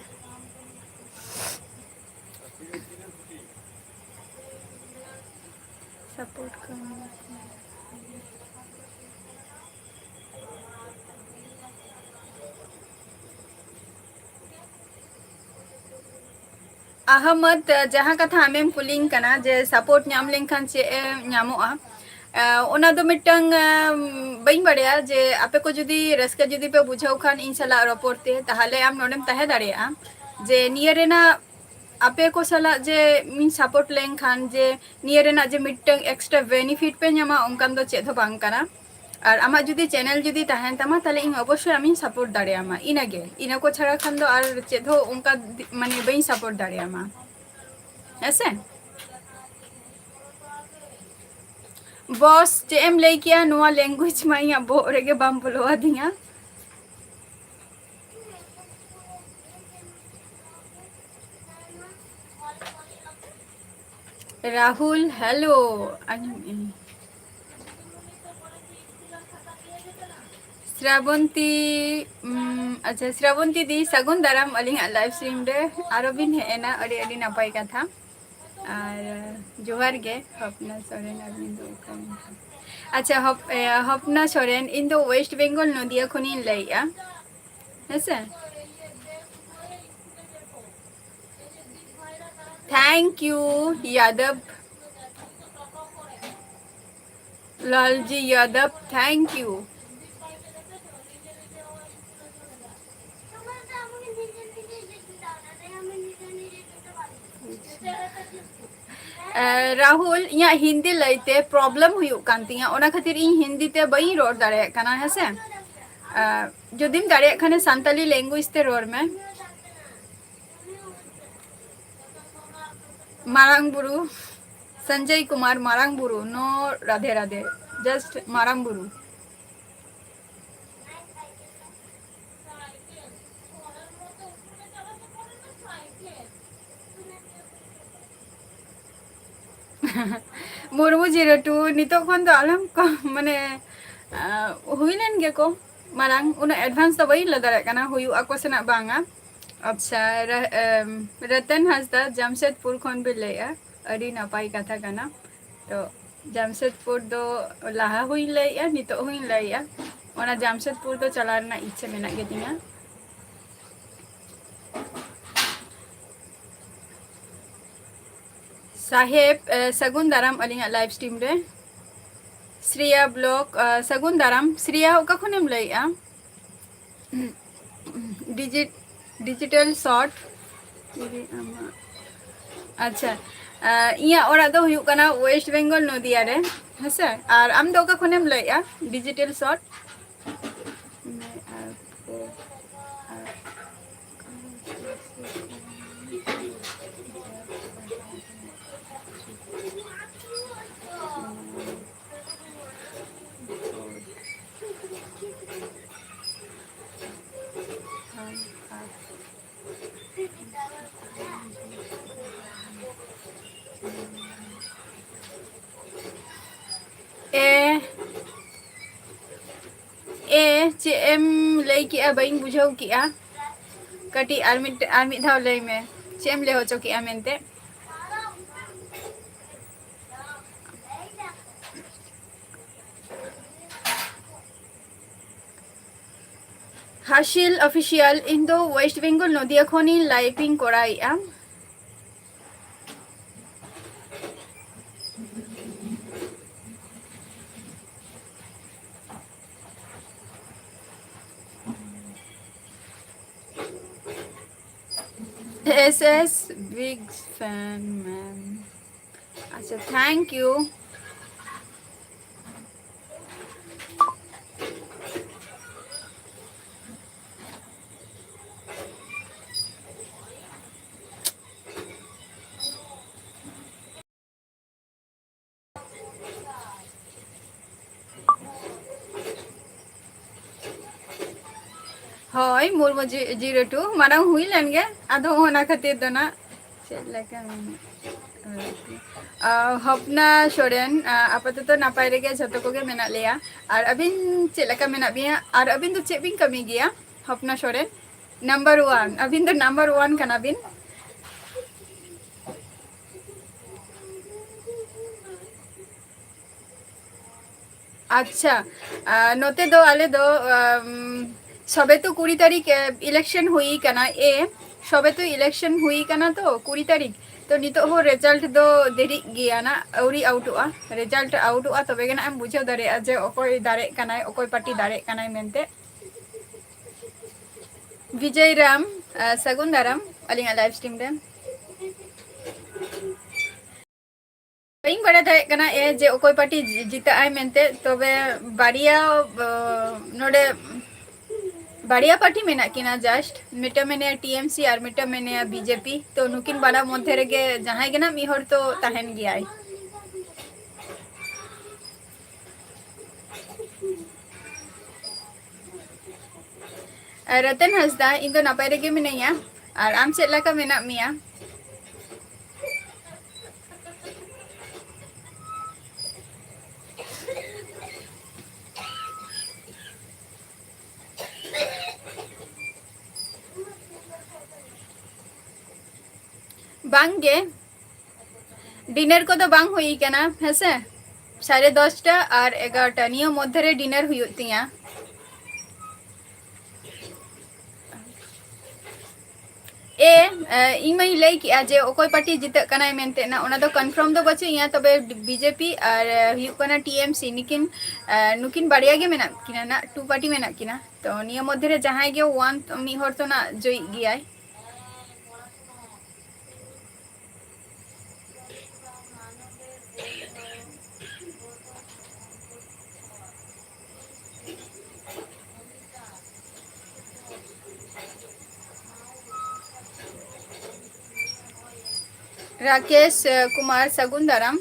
Support ᱠᱟᱹᱢᱤ᱾ ᱟᱦᱢᱚᱫ, ᱡᱟᱦᱟᱸ ᱠᱟᱛᱷᱟ ᱟᱢᱮᱢ ᱠᱩᱞᱤᱧ ᱠᱟᱱᱟ ᱡᱮ support ᱧᱟᱢ ᱞᱮᱱᱠᱷᱟᱱ ᱪᱮᱫ ᱮ ᱧᱟᱢᱚᱜᱼᱟ, ᱟᱸ, ᱚᱱᱟ ᱫᱚ ᱢᱤᱫᱴᱟᱝ, ᱟᱸ, ᱵᱟᱹᱧ ᱵᱟᱲᱟᱭᱟ᱾ ᱡᱮ ᱟᱯᱮ ᱠᱚ ᱡᱩᱫᱤ ᱨᱟᱹᱥᱠᱟᱹ ᱡᱩᱫᱤ ᱯᱮ ᱵᱩᱡᱷᱟᱹᱣ ᱠᱷᱟᱱ ᱤᱧ ᱥᱟᱞᱟᱜ ᱨᱚᱯᱚᱲ ᱛᱮ, ᱛᱟᱦᱞᱮ ᱟᱢ ᱱᱚᱰᱮᱢ ᱛᱟᱦᱮᱸ ᱫᱟᱲᱮᱭᱟᱜᱼᱟ᱾ ᱡᱮ ᱱᱤᱭᱟᱹ ᱨᱮᱱᱟᱜ ᱟᱯᱮ ᱠᱚ ᱥᱟᱞᱟᱜ ᱡᱮ ᱤᱧ support ᱞᱮᱱᱠᱷᱟᱱ ᱡᱮ ᱱᱤᱭᱟᱹ ᱨᱮᱱᱟᱜ ᱡᱮ ᱢᱤᱫᱴᱟᱝ extra benefit ᱯᱮ ᱧᱟᱢᱟ, ᱚᱱᱠᱟᱱ ᱫᱚ ᱪᱮᱫ ᱦᱚᱸ ᱵᱟᱝ ᱠᱟᱱᱟ᱾ ᱟᱨ ᱟᱢᱟᱜ ᱡᱩᱫᱤ channel ᱡᱩᱫᱤ ᱛᱟᱦᱮᱱ ᱛᱟᱢᱟ, ᱛᱟᱦᱞᱮ ᱤᱧ ᱚᱵᱚᱥᱥᱳᱭ ᱟᱢᱤᱧ support ᱫᱟᱲᱮᱭᱟᱢᱟ᱾ ᱤᱱᱟᱹᱜᱮ, ᱤᱱᱟᱹ ᱠᱚ ᱪᱷᱟᱲᱟ ᱠᱷᱟᱱ ᱫᱚ ᱟᱨ ᱪᱮᱫ ᱦᱚᱸ ᱚᱱᱠᱟ ᱫᱤ-, ᱢᱟᱱᱮ ᱵᱟᱹᱧ support ᱫᱟᱲᱮᱭᱟᱢᱟ, ᱦᱮᱸᱥᱮ? ᱵᱚᱥ, ᱪᱮᱫ ᱮᱢ ᱞᱟᱹᱭ ᱠᱮᱭᱟ? ᱱᱚᱣᱟ language ᱢᱟ ᱤᱧᱟᱹᱜ ᱵᱚᱦᱚᱜ ᱨᱮᱜᱮ ᱵᱟᱢ ᱵᱚᱞᱚ ᱟᱹᱫᱤᱧᱟ᱾ ᱨᱟᱦᱩᱞ, hello, ᱟᱸᱡᱚᱢᱮᱫ ᱟᱹᱧ᱾ ᱥᱨᱟᱵᱚᱱᱛᱤ, ᱩᱢ, ᱟᱪᱪᱷᱟ, ᱥᱨᱟᱵᱚᱱᱛᱤ ᱫᱤ, ᱥᱟᱹᱜᱩᱱ ᱫᱟᱨᱟᱢ ᱟᱹᱞᱤᱧᱟᱜ live stream ᱨᱮ᱾ ᱟᱨᱚ ᱵᱤᱱ ᱦᱮᱡ ᱮᱱᱟ, ᱟᱹᱰᱤ ᱟᱹᱰᱤ ᱱᱟᱯᱟᱭ ᱠᱟᱛᱷᱟ᱾ ᱟᱨ ᱡᱚᱦᱟᱨ ᱜᱮ, ᱦᱚᱯᱱᱟ ᱥᱚᱨᱮᱱ, ᱟᱹᱵᱤᱱ ᱫᱚ ᱚᱠᱟ ᱨᱮᱱ ᱠᱟᱱᱟ? ᱟᱪᱪᱷᱟ, ᱦᱚᱯ-, ᱮ, ᱦᱚᱯᱱᱟ ᱥᱚᱨᱮᱱ, ᱤᱧ ᱫᱚ West Bengal ᱱᱚᱫᱤᱭᱟ ᱠᱷᱚᱱᱤᱧ ᱞᱟᱹᱭᱮᱜᱼᱟ, ᱦᱮᱸᱥᱮ? Thank you, ᱭᱟᱫᱚᱵ᱾ ᱞᱟᱞᱡᱤ ᱭᱟᱫᱚᱵ, thank you. ᱮ, ᱨᱟᱦᱩᱞ, ᱤᱧᱟᱹᱜ ᱦᱤᱱᱫᱤ ᱞᱟᱹᱭᱛᱮ problem ᱦᱩᱭᱩᱜ ᱠᱟᱱ ᱛᱤᱧᱟᱹ, ᱚᱱᱟ ᱠᱷᱟᱹᱛᱤᱨ ᱤᱧ ᱦᱤᱱᱫᱤ ᱛᱮ ᱵᱟᱹᱧ ᱨᱚᱲ ᱫᱟᱲᱮᱭᱟᱜ ᱠᱟᱱᱟ, ᱦᱮᱸᱥᱮ? ᱮ, ᱡᱩᱫᱤᱢ ᱫᱟᱲᱮᱭᱟᱜ ᱠᱷᱟᱱ ᱥᱟᱱᱛᱟᱞᱤ language ᱛᱮ ᱨᱚᱲ ᱢᱮ᱾ ᱢᱟᱨᱟᱝ ᱵᱩᱨᱩ, ᱥᱚᱧᱡᱚᱭ ᱠᱩᱢᱟᱨ, ᱢᱟᱨᱟᱝ ᱵᱩᱨᱩ, no ᱨᱟᱫᱷᱮ ᱨᱟᱫᱷᱮ, just ᱢᱟᱨᱟᱝ ᱵᱩᱨᱩ᱾ ᱢᱩᱨᱢᱩ zero two, ᱱᱤᱛᱚᱜ ᱠᱷᱚᱱ ᱫᱚ ᱟᱞᱚᱢ ᱠᱚ-, ᱢᱟᱱᱮ, ᱟᱸ, ᱦᱩᱭ ᱞᱮᱱ ᱜᱮᱠᱚ ᱢᱟᱨᱟᱝ, ᱩᱱᱟᱹᱜ advance ᱫᱚ ᱵᱟᱹᱧ ᱞᱟᱹᱭ ᱫᱟᱲᱮᱭᱟᱜ ᱠᱟᱱᱟ ᱦᱩᱭᱩᱜ ᱟᱠᱚ ᱥᱮ ᱱᱟᱜ ᱵᱟᱝᱟ᱾ ᱟᱪᱪᱷᱟ, ᱨᱟ-, ᱮᱢ, ᱨᱚᱛᱚᱱ ᱦᱟᱸᱥᱫᱟ, ᱡᱟᱢᱥᱮᱫᱽᱯᱩᱨ ᱠᱷᱚᱱ ᱵᱤᱱ ᱞᱟᱹᱭᱮᱜᱼᱟ, ᱟᱹᱰᱤ ᱱᱟᱯᱟᱭ ᱠᱟᱛᱷᱟ ᱠᱟᱱᱟ᱾ ᱛᱚ, ᱡᱟᱢᱥᱮᱫᱽᱯᱩᱨ ᱫᱚ ᱞᱟᱦᱟ ᱦᱚᱸᱧ ᱞᱟᱹᱭᱮᱜᱼᱟ, ᱱᱤᱛᱚᱜ ᱦᱚᱸᱧ ᱞᱟᱹᱭᱮᱜᱼᱟ, ᱚᱱᱟ ᱡᱟᱢᱥᱮᱫᱽᱯᱩᱨ ᱫᱚ ᱪᱟᱞᱟᱣ ᱨᱮᱱᱟᱜ ᱤᱪᱪᱷᱟᱹ ᱢᱮᱱᱟᱜ ᱜᱮᱛᱤᱧᱟ᱾ ᱥᱟᱦᱮᱵ, ᱮ, ᱥᱟᱹᱜᱩᱱ ᱫᱟᱨᱟᱢ ᱟᱹᱞᱤᱧᱟᱜ live stream ᱨᱮ᱾ ᱥᱨᱤᱭᱟ blog, ᱮ, ᱥᱟᱹᱜᱩᱱ ᱫᱟᱨᱟᱢ᱾ ᱥᱨᱤᱭᱟ, ᱚᱠᱟ ᱠᱷᱚᱱᱮᱢ ᱞᱟᱹᱭᱮᱜᱼᱟ? Digi-, digital short, ᱛᱤᱨᱮ ᱟᱢᱟᱜ ᱟᱪᱪᱷᱟ, ᱟᱸ, ᱤᱧᱟᱹᱜ ᱚᱲᱟᱜ ᱫᱚ ᱦᱩᱭᱩᱜ ᱠᱟᱱᱟ West Bengal, ᱱᱚᱫᱤᱭᱟ ᱨᱮ᱾ ᱦᱮᱸᱥᱮ? ᱟᱨ ᱟᱢ ᱫᱚ ᱚᱠᱟ ᱠᱷᱚᱱᱮᱢ ᱞᱟᱹᱭᱮᱜᱼᱟ? Digital Shot? ᱮ, ᱮ, ᱪᱮᱫ ᱮᱢ ᱞᱟᱹᱭ ᱠᱮᱜᱼᱟ? ᱵᱟᱹᱧ ᱵᱩᱡᱷᱟᱹᱣ ᱠᱮᱜᱼᱟ᱾ ᱠᱟᱹᱴᱤᱡ ᱟᱨ ᱢᱤᱫ, ᱟᱨ ᱢᱤᱫ ᱫᱷᱟᱣ ᱞᱟᱹᱭ ᱢᱮ, ᱪᱮᱫ ᱮᱢ ᱞᱟᱹᱭ ᱦᱚᱪᱚ ᱠᱮᱜᱼᱟ ᱢᱮᱱᱛᱮ? ᱦᱟᱥᱤᱞ Official, ᱤᱧ ᱫᱚ West Bengal, ᱱᱚᱫᱤᱭᱟ ᱠᱷᱚᱱᱤᱧ live ᱤᱧ ᱠᱚᱨᱟᱣᱮᱫᱼᱟ᱾ S S big fan, man. ᱟᱪᱪᱷᱟ, thank you. ᱦᱳᱭ, ᱢᱩᱨᱢᱩ ᱡᱤ-, ᱡᱤᱨᱳ ᱴᱩ ᱢᱟᱲᱟᱝ ᱦᱩᱭ ᱞᱮᱱ ᱜᱮ, ᱟᱫᱚ ᱚᱱᱟ ᱠᱷᱟᱹᱛᱤᱨ ᱫᱚ ᱱᱟᱜ ᱪᱮᱫ ᱞᱮᱠᱟ ᱢᱮᱱᱟᱜ, ᱟᱨᱠᱤ᱾ ᱟᱨ ᱦᱚᱯᱱᱟ ᱥᱚᱨᱮᱱ, ᱟ, ᱟᱯᱟᱛᱚᱛᱚ ᱱᱟᱯᱟᱭ ᱨᱮᱜᱮ ᱡᱷᱚᱛᱚ ᱠᱚᱜᱮ ᱢᱮᱱᱟᱜ ᱞᱮᱭᱟ᱾ ᱟᱨ ᱟᱹᱵᱤᱱ ᱪᱮᱫ ᱞᱮᱠᱟ ᱢᱮᱱᱟᱜ ᱵᱤᱱᱟ? ᱟᱨ ᱟᱹᱵᱤᱱ ᱫᱚ ᱪᱮᱫ ᱵᱤᱱ ᱠᱟᱹᱢᱤ ᱜᱮᱭᱟ? ᱦᱚᱯᱱᱟ ᱥᱚᱨᱮᱱ, number one, ᱟᱹᱵᱤᱱ ᱫᱚ number one ᱠᱟᱱᱟ ᱵᱤᱱ᱾ ᱟᱪᱪᱷᱟ, ᱟ, ᱱᱚᱛᱮ ᱫᱚ ᱟᱞᱮ ᱫᱚ, ᱟᱢ, ᱥᱚᱵᱮ ᱛᱚ ᱠᱩᱲᱤ ᱛᱟᱹᱨᱤᱠᱷ, ᱮ, election ᱦᱩᱭ ᱠᱟᱱᱟ, ᱮ, ᱥᱚᱵᱮ ᱛᱚ election ᱦᱩᱭ ᱠᱟᱱᱟ ᱛᱚ, ᱠᱩᱲᱤ ᱛᱟᱹᱨᱤᱠᱷ᱾ ᱛᱚ, ᱱᱤᱛᱚᱜ ᱦᱚᱸ result ᱫᱚ ᱫᱮᱨᱤᱜ ᱜᱮᱭᱟ ᱱᱟᱜ, ᱟᱹᱣᱨᱤ ᱟᱣᱩᱴᱚᱜᱼᱟ᱾ Result ᱟᱣᱩᱴᱚᱜᱼᱟ, ᱛᱚᱵᱮ ᱜᱮ ᱱᱟᱜ ᱮᱢ ᱵᱩᱡᱷᱟᱹᱣ ᱫᱟᱲᱮᱭᱟᱜᱼᱟ ᱡᱮ ᱚᱠᱚᱭ ᱫᱟᱲᱮᱜ ᱠᱟᱱᱟᱭ, ᱚᱠᱚᱭ party ᱫᱟᱲᱮᱜ ᱠᱟᱱᱟᱭ ᱢᱮᱱᱛᱮ᱾ ᱵᱤᱡᱚᱭ ᱨᱟᱢ, ᱟ, ᱥᱟᱹᱜᱩᱱ ᱫᱟᱨᱟᱢ ᱟᱹᱞᱤᱧᱟᱜ live stream ᱨᱮ᱾ ᱵᱟᱹᱧ ᱵᱟᱲᱟᱭ ᱫᱟᱲᱮᱭᱟᱜ ᱠᱟᱱᱟ ᱮ ᱡᱮ ᱚᱠᱚᱭ ᱯᱟᱨᱴᱤ ᱡᱤ-, ᱡᱤᱛᱟᱹᱜ ᱟᱭ ᱢᱮᱱᱛᱮ᱾ ᱛᱚᱵᱮ ᱵᱟᱨᱭᱟ, ᱟᱸ, ᱱᱚᱰᱮ ᱵᱟᱨᱭᱟ ᱯᱟᱨᱴᱤ ᱢᱮᱱᱟᱜ ᱠᱤᱱᱟ just, ᱢᱤᱫᱴᱟᱝ ᱢᱮᱱᱟᱭᱟ ᱴᱤ ᱮᱢ ᱥᱤ ᱟᱨ ᱢᱤᱫᱴᱟᱝ ᱢᱮᱱᱟᱭᱟ ᱵᱤ ᱡᱮ ᱯᱤ᱾ ᱛᱚ ᱱᱩᱠᱤᱱ ᱵᱟᱱᱟᱨ ᱢᱚᱫᱽᱫᱷᱮ ᱨᱮᱜᱮ ᱡᱟᱦᱟᱸᱭ ᱜᱮ ᱱᱟᱜ ᱢᱤᱫ ᱦᱚᱲ ᱛᱚ ᱛᱟᱦᱮᱱ ᱜᱮᱭᱟᱭ᱾ ᱟᱨ ᱨᱚᱛᱚᱱ ᱦᱟᱸᱥᱫᱟ, ᱤᱧ ᱫᱚ ᱱᱟᱯᱟᱭ ᱨᱮᱜᱮ ᱢᱤᱱᱟᱹᱧᱟ, ᱟᱨ ᱟᱢ ᱪᱮᱫ ᱞᱮᱠᱟ ᱢᱮᱱᱟᱜ ᱢᱮᱭᱟ? ᱵᱟᱝ ᱜᱮ, ᱰᱤᱱᱟᱨ ᱠᱚᱫᱚ ᱵᱟᱝ ᱦᱩᱭ ᱠᱟᱱᱟ ᱦᱮᱸᱥᱮ᱾ ᱥᱟᱲᱮ ᱫᱚᱥᱴᱟ ᱟᱨ ᱮᱜᱟᱨᱚᱴᱟ ᱱᱤᱭᱟᱹ ᱢᱚᱫᱽᱫᱷᱮ ᱨᱮ ᱰᱤᱱᱟᱨ ᱦᱩᱭᱩᱜ ᱛᱤᱧᱟ᱾ ᱮ, ᱮ, ᱤᱧ ᱢᱟᱧ ᱞᱟᱹᱭ ᱠᱮᱜᱼᱟ ᱡᱮ ᱚᱠᱚᱭ ᱯᱟᱨᱴᱤ ᱡᱤᱛᱟᱹᱜ ᱠᱟᱱᱟᱭ ᱢᱮᱱᱛᱮ ᱱᱟ, ᱚᱱᱟ ᱫᱚ ᱠᱚᱱᱯᱷᱟᱨᱢ ᱫᱚ ᱵᱟᱹᱪᱩᱜ ᱤᱧᱟ, ᱛᱚᱵᱮ ᱵᱤ ᱡᱮ ᱯᱤ ᱟᱨ, ᱮ, ᱦᱩᱭᱩᱜ ᱠᱟᱱᱟ ᱴᱤ ᱮᱢ ᱥᱤ, ᱱᱩᱠᱤᱱ, ᱮ, ᱱᱩᱠᱤᱱ ᱵᱟᱨᱭᱟ ᱜᱮ ᱢᱮᱱᱟᱜ ᱠᱤᱱᱟ ᱱᱟ, ᱴᱩ ᱯᱟᱨᱴᱤ ᱢᱮᱱᱟᱜ ᱠᱤᱱᱟ᱾ ᱛᱚ ᱱᱤᱭᱟᱹ ᱢᱚᱫᱽᱫᱷᱮ ᱨᱮ ᱡᱟᱦᱟᱸᱭ ᱜᱮ ᱚᱣᱟᱱ ᱢᱤᱫ ᱦᱚᱲ ᱛᱚ ᱱᱟ ᱡᱚᱭᱤᱜ ᱜᱮᱭᱟᱭ᱾ ᱨᱟᱠᱮᱥ, ᱮ, ᱠᱩᱢᱟᱨ, ᱥᱟᱹᱜᱩᱱ ᱫᱟᱨᱟᱢ᱾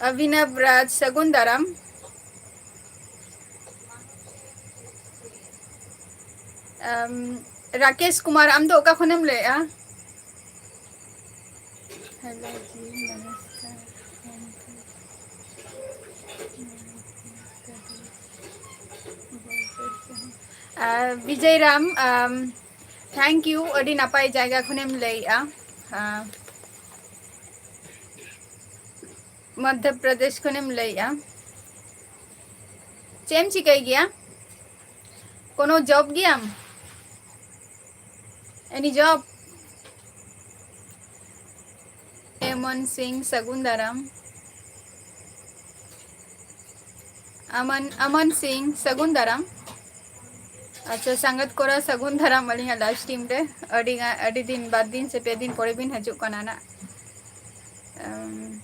ᱚᱵᱷᱤᱱᱚᱵ ᱨᱟᱡᱽ, ᱥᱟᱹᱜᱩᱱ ᱫᱟᱨᱟᱢ᱾ ᱟᱢ, ᱨᱟᱠᱮᱥ ᱠᱩᱢᱟᱨ, ᱟᱢ ᱫᱚ ᱚᱠᱟ ᱠᱷᱚᱱᱮᱢ ᱞᱟᱹᱭᱮᱜᱼᱟ? ᱦᱮᱞᱳ ᱡᱤ, ᱱᱚᱢᱚᱥᱠᱟᱨ᱾ ᱟᱨ ᱵᱤᱡᱚᱭ ᱨᱟᱢ, ᱟᱢ, thank you, ᱟᱹᱰᱤ ᱱᱟᱯᱟᱭ ᱡᱟᱭᱜᱟ ᱠᱷᱚᱱᱮᱢ ᱞᱟᱹᱭᱮᱜᱼᱟ᱾ ᱟᱸ, ᱢᱚᱫᱽᱫᱷᱚ ᱯᱨᱚᱫᱮᱥ ᱠᱷᱚᱱᱮᱢ ᱞᱟᱹᱭᱮᱜᱼᱟ᱾ ᱪᱮᱫ ᱮᱢ ᱪᱤᱠᱟᱹᱭ ᱜᱮᱭᱟ? ᱠᱳᱱᱳ ᱡᱚᱵ ᱜᱮᱭᱟᱢ? Any job? ᱮᱢᱚᱱ ᱥᱤᱝ, ᱥᱟᱹᱜᱩᱱ ᱫᱟᱨᱟᱢ᱾ ᱟᱢᱟᱱ, ᱟᱢᱟᱱ ᱥᱤᱝ, ᱥᱟᱹᱜᱩᱱ ᱫᱟᱨᱟᱢ᱾ ᱟᱪᱪᱷᱟ, ᱥᱟᱸᱜᱟᱛ ᱠᱚᱲᱟ, ᱥᱟᱹᱜᱩᱱ ᱫᱟᱨᱟᱢ ᱟᱹᱞᱤᱧᱟᱜ live stream ᱨᱮ᱾ ᱟᱹᱰᱤ ᱜᱟᱱ, ᱟᱹᱰᱤ ᱫᱤᱱ, ᱵᱟᱨ ᱫᱤᱱ ᱥᱮ ᱯᱮ ᱫᱤᱱ ᱯᱚᱨᱮ ᱵᱤᱱ ᱦᱤᱡᱩᱜ ᱠᱟᱱᱟ ᱱᱟᱜ᱾ ᱟᱢ,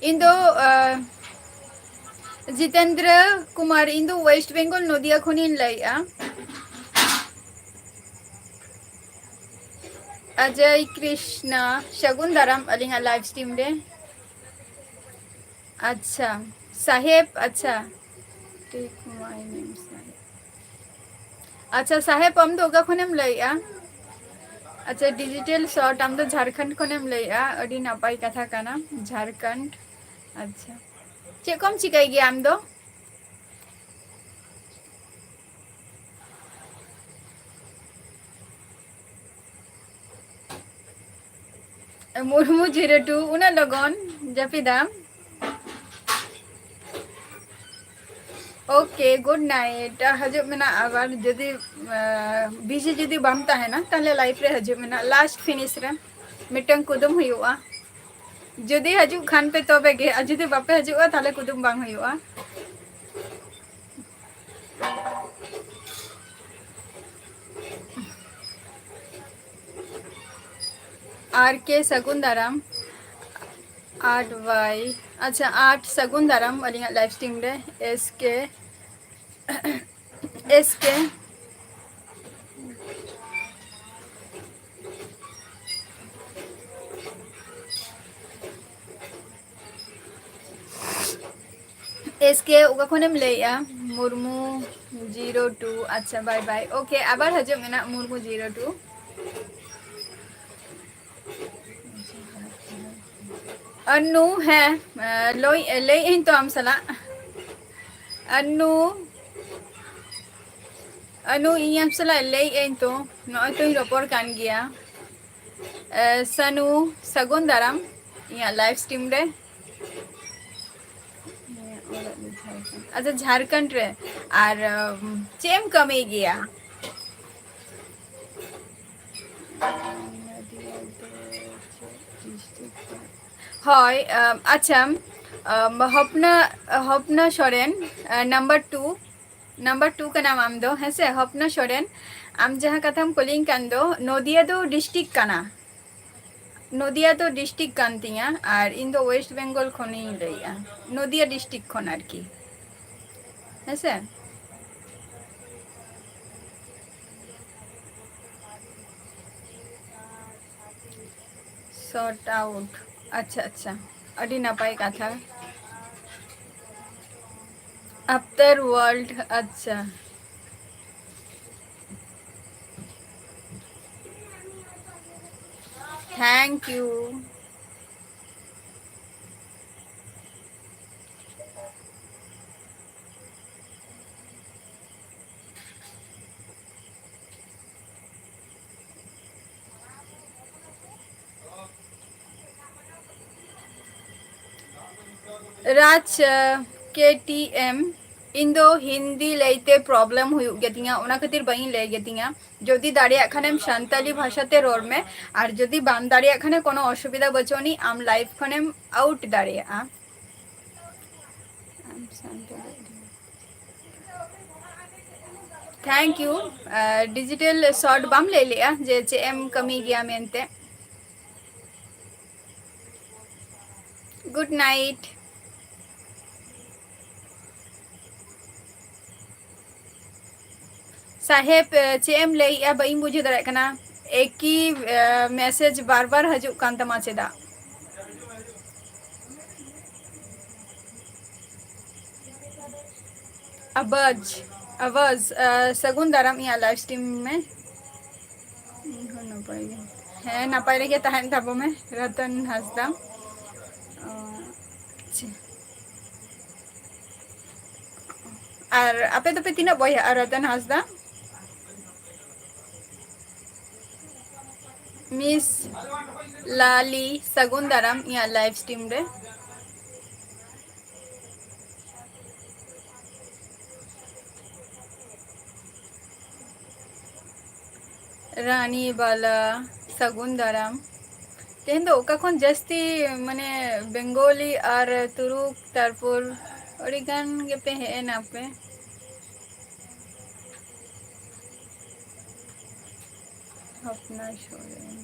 ᱤᱧ ᱫᱚ, ᱟ, ᱡᱤᱛᱮᱱᱫᱨᱚ ᱠᱩᱢᱟᱨ, ᱤᱧ ᱫᱚ ᱳᱭᱮᱥᱴ ᱵᱮᱝᱜᱚᱞ ᱱᱚᱫᱤᱭᱟ ᱠᱷᱚᱱᱤᱧ ᱞᱟᱹᱭᱮᱜᱼᱟ᱾ ᱚᱡᱚᱭ ᱠᱨᱤᱥᱱᱟ, ᱥᱟᱹᱜᱩᱱ ᱫᱟᱨᱟᱢ ᱟᱹᱞᱤᱧᱟᱜ live stream ᱨᱮ᱾ ᱟᱪᱪᱷᱟ, ᱥᱟᱦᱮᱵ, ᱟᱪᱪᱷᱟ᱾ Take my name, ᱥᱟᱦᱮᱵ᱾ ᱟᱪᱪᱷᱟ, ᱥᱟᱦᱮᱵ, ᱟᱢ ᱫᱚ ᱚᱠᱟ ᱠᱷᱚᱱᱮᱢ ᱞᱟᱹᱭᱮᱜᱼᱟ? ᱟᱪᱪᱷᱟ, ᱰᱤᱡᱤᱴᱟᱞ ᱥᱚᱴ, ᱟᱢ ᱫᱚ ᱡᱷᱟᱲᱠᱷᱚᱸᱰ ᱠᱷᱚᱱᱮᱢ ᱞᱟᱹᱭᱮᱜᱼᱟ᱾ ᱟᱹᱰᱤ ᱱᱟᱯᱟᱭ ᱠᱟᱛᱷᱟ ᱠᱟᱱᱟ, ᱡᱷᱟᱲᱠᱷᱚᱸᱰ᱾ ᱟᱪᱪᱷᱟ, ᱪᱮᱫ ᱠᱚᱢ ᱪᱤᱠᱟᱹᱭ ᱜᱮᱭᱟ ᱟᱢ ᱫᱚ? ᱢᱩᱨᱢᱩ ᱡᱤᱨᱳ ᱴᱩ, ᱩᱱᱟᱹᱜ ᱞᱚᱜᱚᱱ ᱡᱟᱹᱯᱤᱫᱟᱢ? Okay, good night. ᱦᱤᱡᱩᱜ ᱢᱮ ᱱᱟᱜ ᱟᱵᱟᱨ, ᱡᱩᱫᱤ, ᱟᱸ, busy ᱡᱩᱫᱤ ᱵᱟᱢ ᱛᱟᱦᱮᱱᱟ, ᱛᱟᱦᱞᱮ live ᱨᱮ ᱦᱤᱡᱩᱜ ᱢᱮ ᱱᱟᱜ, last finish ᱨᱮ ᱢᱤᱫᱴᱟᱝ ᱠᱩᱫᱩᱢ ᱦᱩᱭᱩᱜᱼᱟ᱾ ᱡᱩᱫᱤ ᱦᱤᱡᱩᱜ ᱠᱷᱟᱱ ᱯᱮ ᱛᱚᱵᱮ ᱜᱮ, ᱟᱨ ᱡᱩᱫᱤ ᱵᱟᱯᱮ ᱦᱤᱡᱩᱜᱼᱟ, ᱛᱟᱦᱞᱮ ᱠᱩᱫᱩᱢ ᱵᱟᱝ ᱦᱩᱭᱩᱜᱼᱟ᱾ ᱟᱨ ᱠᱮ ᱥᱟᱹᱜᱩᱱ ᱫᱟᱨᱟᱢ, ᱟᱴ ᱵᱟᱭ, ᱟᱪᱪᱷᱟ, ᱟᱴ ᱥᱟᱹᱜᱩᱱ ᱫᱟᱨᱟᱢ ᱟᱹᱞᱤᱧᱟᱜ live stream ᱨᱮ, S K, S K. S K, ᱚᱠᱟ ᱠᱷᱚᱱᱮᱢ ᱞᱟᱹᱭᱮᱜᱼᱟ? ᱢᱩᱨᱢᱩ ᱡᱤᱨᱳ ᱴᱩ, ᱟᱪᱪᱷᱟ, bye bye. Okay, ᱟᱵᱟᱨ ᱦᱤᱡᱩᱜ ᱢᱮ ᱱᱟᱜ, ᱢᱩᱨᱢᱩ ᱡᱤᱨᱳ ᱴᱩ. ᱟᱱᱩ, ᱦᱮᱸ, ᱞᱟᱹᱭ, ᱞᱟᱹᱭᱮᱜ ᱟᱹᱧ ᱛᱚ ᱟᱢ ᱥᱟᱞᱟᱜ᱾ ᱟᱱᱩ, ᱟᱱᱩ, ᱤᱧ ᱟᱢ ᱥᱟᱞᱟᱜ ᱞᱟᱹᱭᱮᱜ ᱟᱹᱧ ᱛᱚ, ᱱᱚᱜᱼᱚᱭ ᱛᱚᱧ ᱨᱚᱯᱚᱲ ᱠᱟᱱ ᱜᱮᱭᱟ᱾ ᱮ, ᱥᱟᱱᱩ, ᱥᱟᱹᱜᱩᱱ ᱫᱟᱨᱟᱢ ᱤᱧᱟᱹᱜ live stream ᱨᱮ᱾ ᱤᱧᱟᱹᱜ ᱚᱲᱟᱜ ᱫᱚ ᱡᱷᱟᱲᱠᱷᱚᱸᱰ᱾ ᱟᱪᱪᱷᱟ, ᱡᱷᱟᱲᱠᱷᱚᱸᱰ ᱨᱮ᱾ ᱟᱨ, ᱩᱢ, ᱪᱮᱫ ᱮᱢ ᱠᱟᱹᱢᱤ ᱜᱮᱭᱟ? ᱦᱳᱭ, ᱟᱢ, ᱟᱪᱪᱷᱟ, ᱟᱢ, ᱦᱚᱯᱱᱟ, ᱦᱚᱯᱱᱟ ᱥᱚᱨᱮᱱ, ᱟ, number two, number two ᱠᱟᱱᱟᱢ ᱟᱢ ᱫᱚ, ᱦᱮᱸ ᱥᱮ? ᱦᱚᱯᱱᱟ ᱥᱚᱨᱮᱱ, ᱟᱢ ᱡᱟᱦᱟᱸ ᱠᱟᱛᱷᱟᱢ ᱠᱩᱞᱤᱧ ᱠᱟᱱ ᱫᱚ, ᱱᱚᱫᱤᱭᱟ ᱫᱚ district ᱠᱟᱱᱟ᱾ ᱱᱚᱫᱤᱭᱟ ᱫᱚ ᱰᱤᱥᱴᱨᱤᱠᱴ ᱠᱟᱱ ᱛᱤᱧᱟ, ᱟᱨ ᱤᱧ ᱫᱚ ᱳᱭᱮᱥᱴ ᱵᱮᱝᱜᱚᱞ ᱠᱷᱚᱱᱤᱧ ᱞᱟᱹᱭᱮᱜᱼᱟ, ᱱᱚᱫᱤᱭᱟ ᱰᱤᱥᱴᱨᱤᱠᱴ ᱠᱷᱚᱱ ᱟᱨᱠᱤ, ᱦᱮᱸᱥᱮ᱾ ᱥᱚᱨᱴ ᱟᱣᱩᱴ, ᱟᱪᱪᱷᱟ ᱟᱪᱪᱷᱟ, ᱟᱹᱰᱤ ᱱᱟᱯᱟᱭ ᱠᱟᱛᱷᱟ᱾ ᱟᱯᱛᱟᱨ ᱣᱟᱨᱞᱰ, ᱟᱪᱪᱷᱟ᱾ Thank you. Raj, K T M, ᱤᱧ ᱫᱚ ᱦᱤᱱᱫᱤ ᱞᱟᱹᱭᱛᱮ ᱯᱨᱚᱵᱞᱮᱢ ᱦᱩᱭᱩᱜ ᱜᱮᱛᱤᱧᱟ, ᱚᱱᱟ ᱠᱷᱟᱹᱛᱤᱨ ᱵᱟᱹᱧ ᱞᱟᱹᱭ ᱜᱮᱛᱤᱧᱟ᱾ ᱡᱩᱫᱤ ᱫᱟᱲᱮᱭᱟᱜ ᱠᱷᱟᱱᱮᱢ ᱥᱟᱱᱛᱟᱞᱤ ᱵᱷᱟᱥᱟᱛᱮ ᱨᱚᱲ ᱢᱮ, ᱟᱨ ᱡᱩᱫᱤ ᱵᱟᱢ ᱫᱟᱲᱮᱭᱟᱜ ᱠᱷᱟᱱᱮ ᱠᱳᱱᱳ ᱚᱥᱩᱵᱤᱫᱷᱟ ᱵᱟᱹᱪᱩᱜ ᱟᱹᱱᱤᱡ, ᱟᱢ ᱞᱟᱭᱤᱵᱷ ᱠᱷᱚᱱᱮᱢ ᱟᱣᱩᱴ ᱫᱟᱲᱮᱭᱟᱜᱼᱟ᱾ Thank you. ᱰᱤᱡᱤᱴᱟᱞ ᱥᱚᱨᱴ ᱵᱟᱢ ᱞᱟᱹᱭ ᱞᱮᱜᱼᱟ ᱡᱮ ᱪᱮᱫ ᱮᱢ ᱠᱟᱹᱢᱤ ᱜᱮᱭᱟ ᱢᱮᱱᱛᱮ᱾ Good night. ᱥᱟᱦᱮᱵ, ᱪᱮᱫ ᱮᱢ ᱞᱟᱹᱭᱮᱜᱼᱟ? ᱵᱟᱹᱧ ᱵᱩᱡᱷᱟᱹᱣ ᱫᱟᱲᱮᱭᱟᱜ ᱠᱟᱱᱟ᱾ ᱮᱠᱤ ᱢᱮᱥᱮᱡᱽ ᱵᱟᱨ ᱵᱟᱨ ᱦᱤᱡᱩᱜ ᱠᱟᱱ ᱛᱟᱢᱟ ᱪᱮᱫᱟᱜ? ᱟᱵᱟᱡᱽ, ᱟᱵᱟᱡᱽ, ᱥᱟᱹᱜᱩᱱ ᱫᱟᱨᱟᱢ ᱤᱧᱟᱹᱜ ᱞᱟᱭᱤᱵᱷ ᱥᱴᱨᱤᱢ ᱢᱮ᱾ ᱤᱧ ᱦᱚᱸ ᱱᱟᱯᱟᱭ ᱜᱮ᱾ ᱦᱮᱸ, ᱱᱟᱯᱟᱭ ᱨᱮᱜᱮ ᱛᱟᱦᱮᱱ ᱛᱟᱵᱚ ᱢᱮ, ᱨᱚᱛᱚᱱ ᱦᱟᱸᱥᱫᱟ᱾ ᱚ, ᱟᱪᱪᱷᱟ᱾ ᱟᱨ ᱟᱯᱮ ᱫᱚᱯᱮ ᱛᱤᱱᱟᱹᱜ ᱵᱚᱭᱦᱟᱜᱼᱟ, ᱨᱚᱛᱚᱱ ᱦᱟᱸᱥᱫᱟ? ᱢᱤᱥ ᱞᱟᱞᱤ, ᱥᱟᱹᱜᱩᱱ ᱫᱟᱨᱟᱢ ᱤᱧᱟᱹᱜ ᱞᱟᱭᱤᱵᱷ ᱥᱴᱨᱤᱢ ᱨᱮ᱾ ᱨᱟᱱᱤ ᱵᱟᱞᱟ, ᱥᱟᱹᱜᱩᱱ ᱫᱟᱨᱟᱢ᱾ ᱛᱮᱦᱮᱧ ᱫᱚ ᱚᱠᱟ ᱠᱷᱚᱱ ᱡᱟᱹᱥᱛᱤ, ᱢᱟᱱᱮ, ᱵᱮᱝᱜᱚᱞᱤ ᱟᱨ ᱛᱩᱨᱩᱠ, ᱛᱟᱨᱯᱚᱨ ᱟᱹᱰᱤ ᱜᱟᱱ ᱜᱮᱯᱮ ᱦᱮᱡ ᱮᱱᱟ ᱯᱮ᱾ ᱵᱷᱟᱵᱽᱱᱟ ᱥᱚᱨᱮᱱ᱾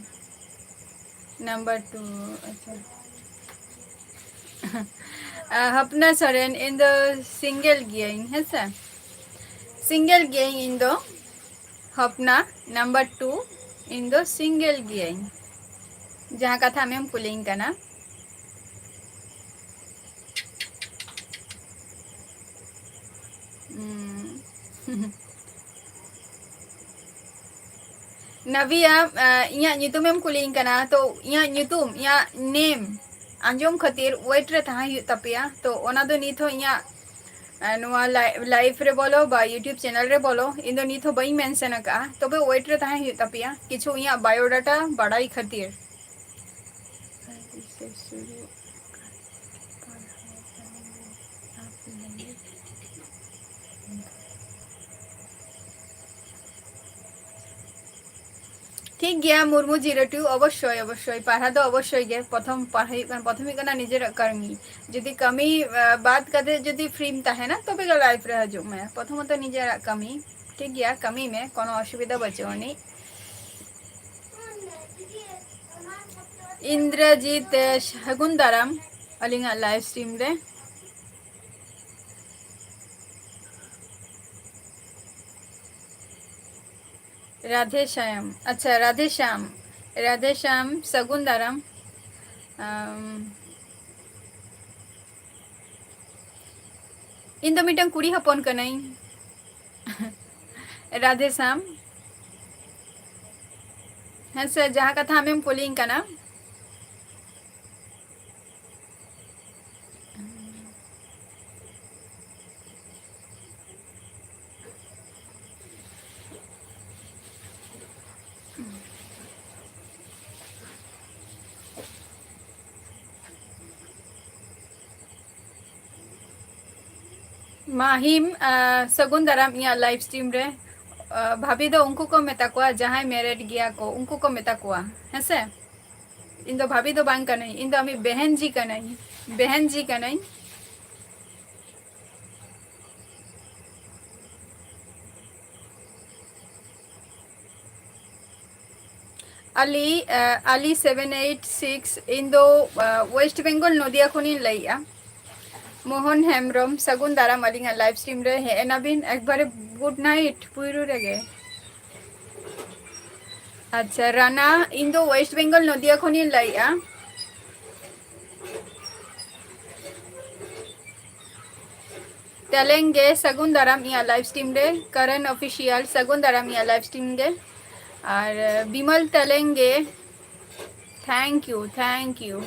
ᱱᱟᱢᱵᱟᱨ ᱴᱩ, ᱟᱪᱪᱷᱟ᱾ ᱟ, ᱦᱚᱯᱱᱟ ᱥᱚᱨᱮᱱ, ᱤᱧ ᱫᱚ ᱥᱤᱝᱜᱮᱞ ᱜᱤᱭᱟᱹᱧ, ᱦᱮᱸ ᱥᱮ? ᱥᱤᱝᱜᱮᱞ ᱜᱤᱭᱟᱹᱧ ᱤᱧ ᱫᱚ᱾ ᱦᱚᱯᱱᱟ ᱱᱟᱢᱵᱟᱨ ᱴᱩ, ᱤᱧ ᱫᱚ ᱥᱤᱝᱜᱮᱞ ᱜᱤᱭᱟᱹᱧ, ᱡᱟᱦᱟᱸ ᱠᱟᱛᱷᱟ ᱟᱢᱮᱢ ᱠᱩᱞᱤᱧ ᱠᱟᱱᱟ᱾ ᱩᱸ᱾ ᱱᱟᱵᱤᱭᱟ, ᱟ, ᱤᱧᱟᱹᱜ ᱧᱩᱛᱩᱢᱮᱢ ᱠᱩᱞᱤᱧ ᱠᱟᱱᱟ, ᱛᱚ ᱤᱧᱟᱹᱜ ᱧᱩᱛᱩᱢ, ᱤᱧᱟᱹᱜ name ᱟᱸᱡᱚᱢ ᱠᱷᱟᱹᱛᱤᱨ wait ᱨᱮ ᱛᱟᱦᱮᱸ ᱦᱩᱭᱩᱜ ᱛᱟᱯᱮᱭᱟ᱾ ᱛᱚ ᱚᱱᱟ ᱫᱚ ᱱᱤᱛ ᱦᱚᱸ ᱤᱧᱟᱹᱜ, ᱟ, ᱱᱚᱣᱟ ᱞᱟᱭ-, live ᱨᱮ ᱵᱚᱞᱚ ᱵᱟ YouTube channel ᱨᱮ ᱵᱚᱞᱚ, ᱤᱧ ᱫᱚ ᱱᱤᱛ ᱦᱚᱸ ᱵᱟᱹᱧ mention ᱟᱠᱟᱫᱼᱟ, ᱛᱚᱵᱮ wait ᱨᱮ ᱛᱟᱦᱮᱸ ᱦᱩᱭᱩᱜ ᱛᱟᱯᱮᱭᱟ ᱠᱤᱪᱷᱩ ᱤᱧᱟᱹᱜ biodata ᱵᱟᱲᱟᱭ ᱠᱷᱟᱹᱛᱤᱨ᱾ ᱴᱷᱤᱠ ᱜᱮᱭᱟ, ᱢᱩᱨᱢᱩ ᱡᱤᱨᱳ ᱴᱩ, ᱚᱵᱚᱥᱥᱳᱭ, ᱚᱵᱚᱥᱥᱳᱭ, ᱯᱟᱲᱦᱟᱣ ᱫᱚ ᱚᱵᱚᱥᱥᱳᱭ ᱜᱮ᱾ ᱯᱨᱚᱛᱷᱚᱢ ᱯᱟᱲᱦᱟᱣ ᱦᱩᱭᱩᱜ ᱠᱟᱱᱟ, ᱯᱨᱚᱛᱷᱚᱢ ᱦᱩᱭᱩᱜ ᱠᱟᱱᱟ ᱱᱤᱡᱮᱨᱟᱜ ᱠᱟᱹᱢᱤ᱾ ᱡᱩᱫᱤ ᱠᱟᱹᱢᱤ, ᱟ, ᱵᱟᱫ ᱠᱟᱛᱮ ᱡᱩᱫᱤ free ᱢ ᱛᱟᱦᱮᱱᱟ, ᱛᱚᱵᱮ ᱜᱮ live ᱨᱮ ᱦᱤᱡᱩᱜ ᱢᱮ᱾ ᱯᱨᱚᱛᱷᱚᱢᱚᱛᱚ ᱱᱤᱡᱮᱨᱟᱜ ᱠᱟᱹᱢᱤ, ᱴᱷᱤᱠ ᱜᱮᱭᱟ, ᱠᱟᱹᱢᱤ ᱢᱮ, ᱠᱳᱱᱳ ᱚᱥᱩᱵᱤᱫᱷᱟ ᱵᱟᱹᱪᱩᱜ ᱟᱹᱱᱤᱡ᱾ ᱤᱱᱫᱨᱚᱡᱤᱛ, ᱥᱟᱹᱜᱩᱱ ᱫᱟᱨᱟᱢ ᱟᱹᱞᱤᱧᱟᱜ live stream ᱨᱮ᱾ ᱨᱟᱫᱷᱮ ᱥᱭᱟᱢ, ᱟᱪᱪᱷᱟ, ᱨᱟᱫᱷᱮ ᱥᱭᱟᱢ, ᱨᱟᱫᱷᱮ ᱥᱭᱟᱢ, ᱥᱟᱹᱜᱩᱱ ᱫᱟᱨᱟᱢ᱾ ᱟᱢ, ᱤᱧ ᱫᱚ ᱢᱤᱫᱴᱟᱝ ᱠᱩᱲᱤ ᱦᱚᱯᱚᱱ ᱠᱟᱹᱱᱟᱹᱧ᱾ ᱨᱟᱫᱷᱮ ᱥᱭᱟᱢ᱾ ᱦᱮᱸ ᱥᱮ, ᱡᱟᱦᱟᱸ ᱠᱟᱛᱷᱟ ᱟᱢᱮᱢ ᱠᱩᱞᱤᱧ ᱠᱟᱱᱟ᱾ ᱢᱟᱦᱤᱢ, ᱟ, ᱥᱟᱹᱜᱩᱱ ᱫᱟᱨᱟᱢ ᱤᱧᱟᱹᱜ live stream ᱨᱮ᱾ ᱟ, ᱵᱷᱟᱵᱤ ᱫᱚ ᱩᱱᱠᱩ ᱠᱚ ᱢᱮᱛᱟ ᱠᱚᱣᱟ ᱡᱟᱦᱟᱸᱭ married ᱜᱮᱭᱟ ᱠᱚ, ᱩᱱᱠᱩ ᱠᱚ ᱢᱮᱛᱟ ᱠᱚᱣᱟ, ᱦᱮᱸᱥᱮ? ᱤᱧ ᱫᱚ ᱵᱷᱟᱵᱤ ᱫᱚ ᱵᱟᱝ ᱠᱟᱹᱱᱟᱹᱧ, ᱤᱧ ᱫᱚ ᱟᱢᱤᱡ ᱵᱮᱦᱮᱱ ᱡᱤ ᱠᱟᱹᱱᱟᱹᱧ, ᱵᱮᱦᱮᱱ ᱡᱤ ᱠᱟᱹᱱᱟᱹᱧ᱾ ᱟᱞᱤ, ᱟᱞᱤ ᱥᱮᱵᱷᱮᱱ ᱮᱭᱤᱴ ᱥᱤᱠᱥ, ᱤᱧ ᱫᱚ ᱳᱭᱮᱥᱴ ᱵᱮᱝᱜᱚᱞ ᱱᱚᱫᱤᱭᱟ ᱠᱷᱚᱱᱤᱧ ᱞᱟᱹᱭᱮᱜᱼᱟ᱾ ᱢᱳᱦᱚᱱ ᱦᱮᱢᱵᱨᱚᱢ, ᱥᱟᱹᱜᱩᱱ ᱫᱟᱨᱟᱢ ᱟᱹᱞᱤᱧᱟᱜ ᱞᱟᱭᱤᱵᱷ ᱥᱴᱨᱤᱢ ᱨᱮ ᱦᱮᱡ ᱮᱱᱟᱵᱤᱱ ᱮᱠᱵᱟᱨᱮ ᱜᱩᱰ ᱱᱟᱭᱤᱴ ᱯᱩᱭᱞᱩ ᱨᱮᱜᱮ᱾ ᱟᱪᱪᱷᱟ ᱨᱟᱱᱟ, ᱤᱧ ᱫᱚ ᱳᱭᱮᱥᱴ ᱵᱮᱝᱜᱚᱞ ᱱᱚᱫᱤᱭᱟ ᱠᱷᱚᱱᱤᱧ ᱞᱟᱹᱭᱮᱜᱼᱟ᱾ ᱛᱮᱞᱮᱝᱜᱮ, ᱥᱟᱹᱜᱩᱱ ᱫᱟᱨᱟᱢ ᱤᱧᱟᱹᱜ ᱞᱟᱭᱤᱵᱷ ᱥᱴᱨᱤᱢ ᱨᱮ᱾ ᱠᱟᱨᱚᱱ ᱚᱯᱷᱤᱥᱤᱭᱟᱞ, ᱥᱟᱹᱜᱩᱱ ᱫᱟᱨᱟᱢ ᱤᱧᱟᱹᱜ ᱞᱟᱭᱤᱵᱷ ᱥᱴᱨᱤᱢ ᱨᱮ᱾ ᱟᱨ Bimal ᱛᱮᱞᱮᱝᱜᱮ, thank you, thank you.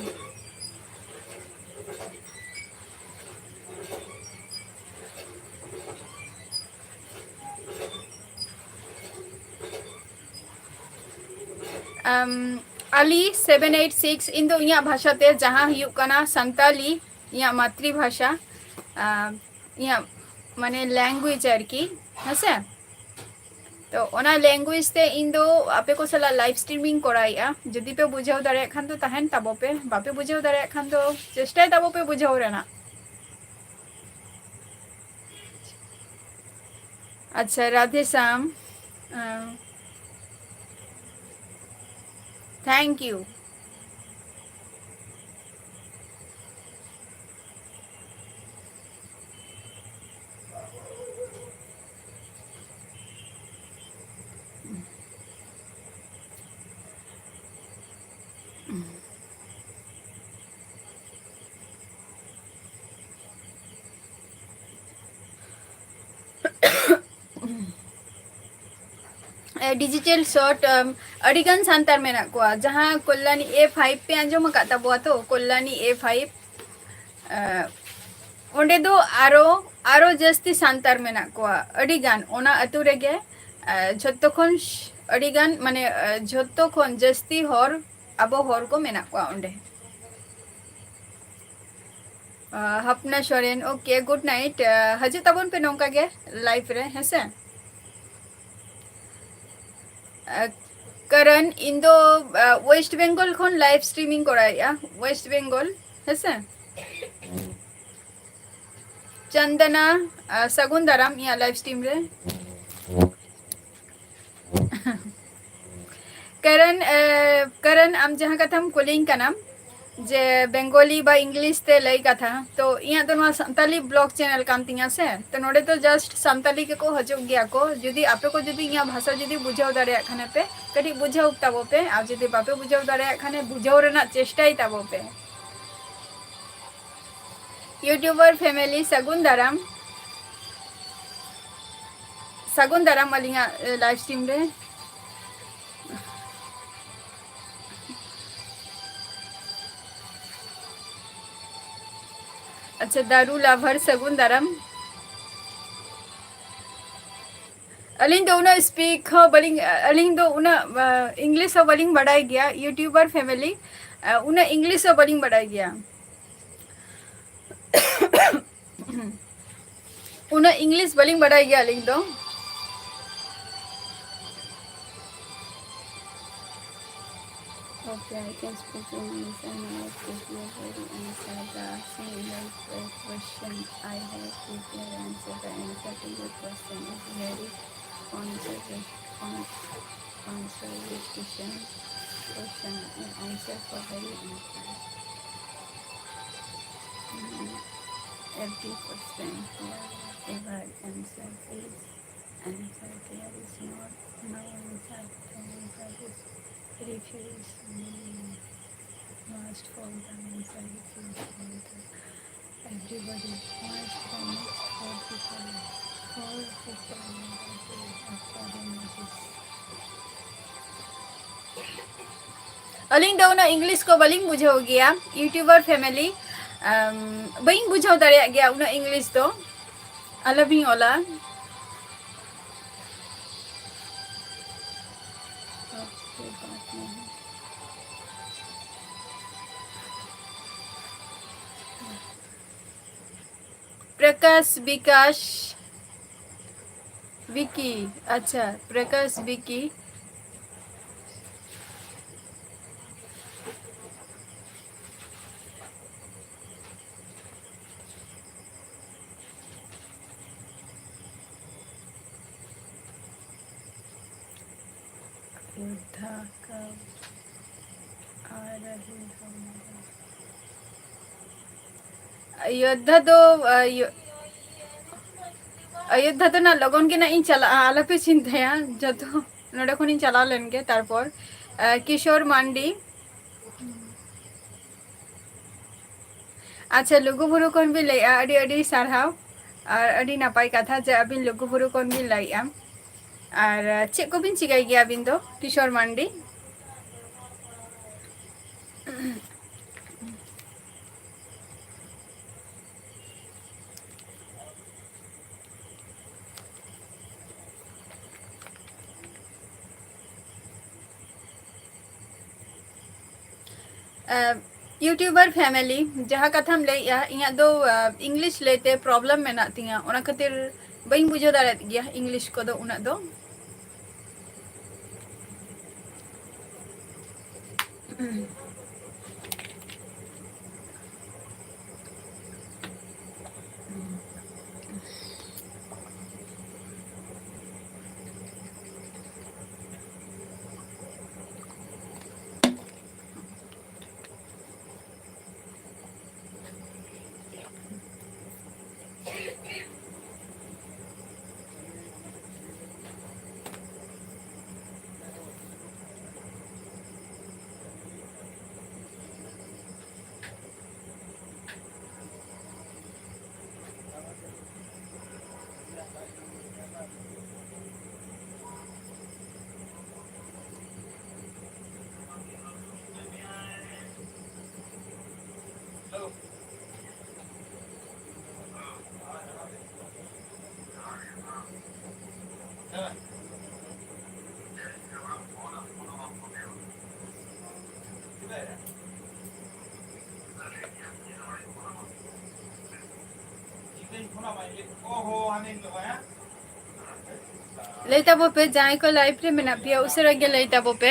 ᱟᱢ, ᱟᱞᱤ ᱥᱮᱵᱷᱮᱱ ᱮᱭᱤᱴ ᱥᱤᱠᱥ, ᱤᱧ ᱫᱚ ᱤᱧᱟᱹᱜ ᱵᱷᱟᱥᱟ ᱛᱮ ᱡᱟᱦᱟᱸ ᱦᱩᱭᱩᱜ ᱠᱟᱱᱟ ᱥᱟᱱᱛᱟᱞᱤ, ᱤᱧᱟᱹᱜ ᱢᱟᱛᱨᱤ ᱵᱷᱟᱥᱟ, ᱟᱢ, ᱤᱧᱟᱹᱜ ᱢᱟᱱᱮ ᱞᱮᱝᱜᱩᱭᱮᱡᱽ ᱟᱨᱠᱤ, ᱦᱮᱸᱥᱮ? ᱛᱚ ᱚᱱᱟ ᱞᱮᱝᱜᱩᱭᱮᱡᱽ ᱛᱮ ᱤᱧ ᱫᱚ ᱟᱯᱮ ᱠᱚ ᱥᱟᱞᱟᱜ ᱞᱟᱭᱤᱵᱷ ᱥᱴᱨᱤᱢᱤᱝ ᱠᱚᱨᱟᱣᱮᱫᱼᱟ᱾ ᱡᱩᱫᱤ ᱯᱮ ᱵᱩᱡᱷᱟᱹᱣ ᱫᱟᱲᱮᱭᱟᱜ ᱠᱷᱟᱱ ᱫᱚ ᱛᱟᱦᱮᱱ ᱛᱟᱵᱚ ᱯᱮ, ᱵᱟᱯᱮ ᱵᱩᱡᱷᱟᱹᱣ ᱫᱟᱲᱮᱭᱟᱜ ᱠᱷᱟᱱ ᱫᱚ ᱪᱮᱥᱴᱟᱭ ᱛᱟᱵᱚ ᱯᱮ ᱵᱩᱡᱷᱟᱹᱣ ᱨᱮᱱᱟᱜ᱾ ᱟᱪᱪᱷᱟ, ᱨᱟᱫᱷᱮ ᱥᱟᱢ, ᱟᱸ, thank you. ᱰᱤᱡᱤᱴᱟᱞ ᱥᱚᱨᱴ, ᱟᱹᱰᱤᱜᱟᱱ ᱥᱟᱱᱛᱟᱲ ᱢᱮᱱᱟᱜ ᱠᱚᱣᱟ᱾ ᱡᱟᱦᱟᱸ ᱠᱚᱞᱞᱟᱱᱤ ᱮ ᱯᱷᱟᱭᱤᱵᱷ ᱯᱮ ᱟᱸᱡᱚᱢ ᱟᱠᱟᱫ ᱛᱟᱵᱚᱣᱟ ᱛᱚ, ᱠᱚᱞᱞᱟᱱᱤ ᱮ ᱯᱷᱟᱭᱤᱵᱷ, ᱚᱸᱰᱮ ᱫᱚ ᱟᱨᱚ, ᱟᱨᱚ ᱡᱟᱹᱥᱛᱤ ᱥᱟᱱᱛᱟᱲ ᱢᱮᱱᱟᱜ ᱠᱚᱣᱟ, ᱟᱹᱰᱤᱜᱟᱱ᱾ ᱚᱱᱟ ᱟᱹᱛᱩ ᱨᱮᱜᱮ ᱡᱷᱚᱛᱚ ᱠᱷᱚᱱ ᱟᱹᱰᱤᱜᱟᱱ, ᱢᱟᱱᱮ ᱡᱷᱚᱛᱚ ᱠᱷᱚᱱ ᱡᱟᱹᱥᱛᱤ ᱦᱚᱲ, ᱟᱵᱚ ᱦᱚᱲ ᱠᱚ ᱢᱮᱱᱟᱜ ᱠᱚᱣᱟ ᱚᱸᱰᱮ᱾ ᱦᱟᱯᱱᱟ ᱥᱚᱨᱮᱱ, okay, good night. ᱦᱤᱡᱩᱜ ᱛᱟᱵᱚᱱ ᱯᱮ ᱱᱚᱝᱠᱟ ᱜᱮ ᱞᱟᱭᱤᱵᱷ ᱨᱮ, ᱦᱮᱸᱥᱮ? ᱠᱟᱨᱚᱱ ᱤᱧ ᱫᱚ ᱳᱭᱮᱥᱴ ᱵᱮᱝᱜᱚᱞ ᱠᱷᱚᱱ ᱞᱟᱭᱤᱵᱷ ᱥᱴᱨᱤᱢᱤᱝ ᱠᱚᱨᱟᱣᱮᱫᱼᱟ, ᱳᱭᱮᱥᱴ ᱵᱮᱝᱜᱚᱞ, ᱦᱮᱸᱥᱮ? ᱪᱚᱱᱫᱚᱱᱟ, ᱥᱟᱹᱜᱩᱱ ᱫᱟᱨᱟᱢ ᱤᱧᱟᱹᱜ ᱞᱟᱭᱤᱵᱷ ᱥᱴᱨᱤᱢ ᱨᱮ᱾ ᱠᱟᱨᱚᱱ, ᱮ, ᱠᱟᱨᱚᱱ ᱟᱢ ᱡᱟᱦᱟᱸ ᱠᱟᱛᱷᱟᱢ ᱠᱩᱞᱤᱧ ᱠᱟᱱᱟᱢ ᱡᱮ ᱵᱮᱝᱜᱚᱞᱤ ᱵᱟ ᱤᱝᱞᱤᱥ ᱛᱮ ᱞᱟᱹᱭ ᱠᱟᱛᱷᱟ, ᱛᱚ ᱤᱧᱟᱹᱜ ᱫᱚ ᱱᱚᱣᱟ ᱥᱟᱱᱛᱟᱞᱤ ᱵᱞᱚᱜ ᱪᱮᱱᱮᱞ ᱠᱟᱱ ᱛᱤᱧᱟ ᱥᱮ, ᱛᱚ ᱱᱚᱰᱮ ᱫᱚ ᱡᱟᱥᱴ ᱥᱟᱱᱛᱟᱞᱤ ᱜᱮᱠᱚ ᱦᱤᱡᱩᱜ ᱜᱮᱭᱟ ᱠᱚ᱾ ᱡᱩᱫᱤ ᱟᱯᱮ ᱠᱚ ᱡᱩᱫᱤ ᱤᱧᱟᱹᱜ ᱵᱷᱟᱥᱟ ᱡᱩᱫᱤ ᱵᱩᱡᱷᱟᱹᱣ ᱫᱟᱲᱮᱭᱟᱜ ᱠᱷᱟᱱ ᱯᱮ, ᱠᱟᱹᱴᱤᱡ ᱵᱩᱡᱷᱟᱹᱣ ᱛᱟᱵᱚ ᱯᱮ, ᱟᱨ ᱡᱩᱫᱤ ᱵᱟᱯᱮ ᱵᱩᱡᱷᱟᱹᱣ ᱫᱟᱲᱮᱭᱟᱜ ᱠᱷᱟᱱ ᱵᱩᱡᱷᱟᱹᱣ ᱨᱮᱱᱟᱜ ᱪᱮᱥᱴᱟᱭ ᱛᱟᱵᱚ ᱯᱮ᱾ ᱤᱭᱩᱴᱩᱵᱟᱨ ᱯᱷᱮᱢᱮᱞᱤ ᱥᱟᱹᱜᱩᱱ ᱫᱟᱨᱟᱢ, ᱥᱟᱹᱜᱩᱱ ᱫᱟᱨᱟᱢ ᱟᱹᱞᱤᱧᱟᱜ, ᱮ, ᱞᱟᱭᱤᱵᱷ ᱥᱴᱨᱤᱢ ᱨᱮ᱾ ᱟᱪᱪᱷᱟ, ᱫᱟᱨᱩ ᱞᱟᱵᱷᱟᱨ ᱥᱟᱹᱜᱩᱱ ᱫᱟᱨᱟᱢ᱾ ᱟᱹᱞᱤᱧ ᱫᱚ ᱩᱱᱟᱹᱜ ᱥᱯᱤᱠ ᱦᱚᱸ ᱵᱟᱹᱞᱤᱧ, ᱟᱹᱞᱤᱧ ᱫᱚ ᱩᱱᱟᱹᱜ, ᱟ, ᱤᱝᱞᱤᱥ ᱦᱚᱸ ᱵᱟᱹᱞᱤᱧ ᱵᱟᱰᱟᱭ ᱜᱮᱭᱟ, ᱤᱭᱩᱴᱩᱵᱟᱨ ᱯᱷᱮᱢᱮᱞᱤ, ᱟ, ᱩᱱᱟᱹᱜ ᱤᱝᱞᱤᱥ ᱦᱚᱸ ᱵᱟᱹᱞᱤᱧ ᱵᱟᱰᱟᱭ ᱜᱮᱭᱟ᱾ ᱩᱱᱟᱹᱜ ᱤᱝᱞᱤᱥ ᱵᱟᱹᱞᱤᱧ ᱵᱟᱰᱟᱭ ᱜᱮᱭᱟ ᱟᱹᱞᱤᱧ ᱫᱚ᱾ Okay, I can speak in English and I will give you a very answer. The asking like a question I have prepared answer the answer to your question is very conservation, conservation question and answer for very answer. Mm, Every question for ever answer is answer. There is not my answer. The answer is refuse me. Must fall the answer, refuse fall the. Everybody must promise for people, for people, for the notice. ᱟᱹᱞᱤᱧ ᱫᱚ ᱩᱱᱟᱹᱜ ᱤᱝᱞᱤᱥ ᱠᱚ ᱵᱟᱹᱞᱤᱧ ᱵᱩᱡᱷᱟᱹᱣ ᱜᱮᱭᱟ, ᱤᱭᱩᱴᱩᱵᱟᱨ ᱯᱷᱮᱢᱮᱞᱤ᱾ ᱟᱢ, ᱵᱟᱹᱧ ᱵᱩᱡᱷᱟᱹᱣ ᱫᱟᱲᱮᱭᱟᱜ ᱜᱮᱭᱟ ᱩᱱᱟᱹᱜ ᱤᱝᱞᱤᱥ ᱫᱚ᱾ ᱟᱞᱚᱵᱤᱱ ᱚᱞᱟ᱾ ᱯᱨᱚᱠᱟᱥ ᱵᱤᱠᱟᱥ ᱵᱤᱠᱤ, ᱟᱪᱪᱷᱟ, ᱯᱨᱚᱠᱟᱥ ᱵᱤᱠᱤ᱾ ᱚᱭᱳᱫᱽᱫᱷᱟ ᱫᱚ, ᱟ, ᱚᱭᱳ-, ᱚᱭᱳᱫᱽᱫᱷᱟ ᱫᱚ ᱱᱟᱜ ᱞᱚᱜᱚᱱ ᱜᱮ ᱱᱟᱜ ᱤᱧ ᱪᱟᱞᱟᱜᱼᱟ, ᱟᱞᱚᱯᱮ ᱪᱤᱱᱛᱟᱹᱭᱟ᱾ ᱡᱚᱛᱚ ᱱᱚᱰᱮ ᱠᱷᱚᱱᱤᱧ ᱪᱟᱞᱟᱣ ᱞᱮᱱ ᱜᱮ, ᱛᱟᱨᱯᱚᱨ, ᱟ, ᱠᱤᱥᱳᱨ ᱢᱟᱱᱰᱤ᱾ ᱟᱪᱪᱷᱟ, ᱞᱩᱜᱩᱵᱩᱨᱩ ᱠᱷᱚᱱ ᱵᱤᱱ ᱞᱟᱹᱭᱮᱜᱼᱟ, ᱟᱹᱰᱤ ᱟᱹᱰᱤ ᱥᱟᱨᱦᱟᱣ᱾ ᱟᱨ ᱟᱹᱰᱤ ᱱᱟᱯᱟᱭ ᱠᱟᱛᱷᱟ ᱡᱮ ᱟᱹᱵᱤᱱ ᱞᱩᱜᱩᱵᱩᱨᱩ ᱠᱷᱚᱱ ᱵᱤᱱ ᱞᱟᱹᱭᱮᱜᱼᱟ᱾ ᱟᱨ, ᱟ, ᱪᱮᱫ ᱠᱚᱵᱤᱱ ᱪᱤᱠᱟᱹᱭ ᱜᱮᱭᱟ ᱟᱹᱵᱤᱱ ᱫᱚ, ᱠᱤᱥᱳᱨ ᱢᱟᱱᱰᱤ? ᱟ, YouTuber family, ᱡᱟᱦᱟᱸ ᱠᱟᱛᱷᱟᱢ ᱞᱟᱹᱭᱮᱜᱼᱟ, ᱤᱧᱟᱹᱜ ᱫᱚ, ᱟ, English ᱞᱟᱹᱭᱛᱮ problem ᱢᱮᱱᱟᱜ ᱛᱤᱧᱟᱹ, ᱚᱱᱟ ᱠᱷᱟᱹᱛᱤᱨ ᱵᱟᱹᱧ ᱵᱩᱡᱷᱟᱹᱣ ᱫᱟᱲᱮᱭᱟᱜ ᱜᱮᱭᱟ English ᱠᱚᱫᱚ ᱩᱱᱟᱹᱜ ᱫᱚ᱾ ᱞᱟᱹᱭ ᱛᱟᱵᱚ ᱯᱮ, ᱡᱟᱦᱟᱸᱭ ᱠᱚ live ᱨᱮ ᱢᱮᱱᱟᱜ ᱯᱮᱭᱟ, ᱩᱥᱟᱹᱨᱟ ᱜᱮ ᱞᱟᱹᱭ ᱛᱟᱵᱚ ᱯᱮ᱾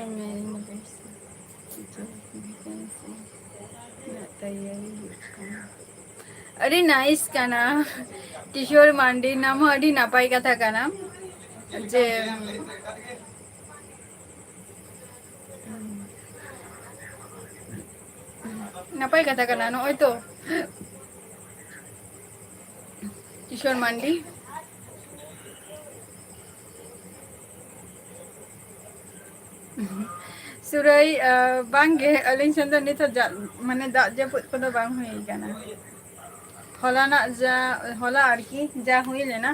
ᱮᱢ ᱮ ᱤᱭᱩᱱᱤᱵᱷᱟᱨᱥᱤᱴᱤ ᱨᱮᱱᱟᱜ ᱛᱮᱭᱟᱨᱤ ᱦᱩᱭᱩᱜ ᱠᱟᱱᱟ᱾ ᱟᱹᱰᱤ ᱱᱟᱭᱤᱥ ᱠᱟᱱᱟ ᱠᱤᱥᱳᱨ ᱢᱟᱱᱰᱤ, ᱱᱟᱢ ᱦᱚᱸ ᱟᱹᱰᱤ ᱱᱟᱯᱟᱭ ᱠᱟᱛᱷᱟ ᱠᱟᱱᱟ ᱡᱮ ᱱᱟᱯᱟᱭ ᱠᱟᱛᱷᱟ ᱠᱟᱱᱟ᱾ ᱱᱚᱜᱼᱚᱭ ᱛᱚ ᱠᱤᱥᱳᱨ ᱢᱟᱱᱰᱤ᱾ ᱥᱩᱨᱟᱹᱭ, ᱟᱸ, ᱵᱟᱝᱜᱮ, ᱟᱹᱞᱤᱧ ᱥᱮᱱ ᱫᱚ ᱱᱤᱛ ᱦᱚᱸ ᱡᱟ-, ᱢᱟᱱᱮ ᱫᱟᱜ ᱡᱟᱹᱯᱩᱫ ᱠᱚᱫᱚ ᱵᱟᱝ ᱦᱩᱭ ᱠᱟᱱᱟ᱾ ᱦᱚᱞᱟᱱᱟᱜ ᱡᱟ, ᱦᱚᱞᱟ ᱟᱨᱠᱤ ᱡᱟ ᱦᱩᱭ ᱞᱮᱱᱟ,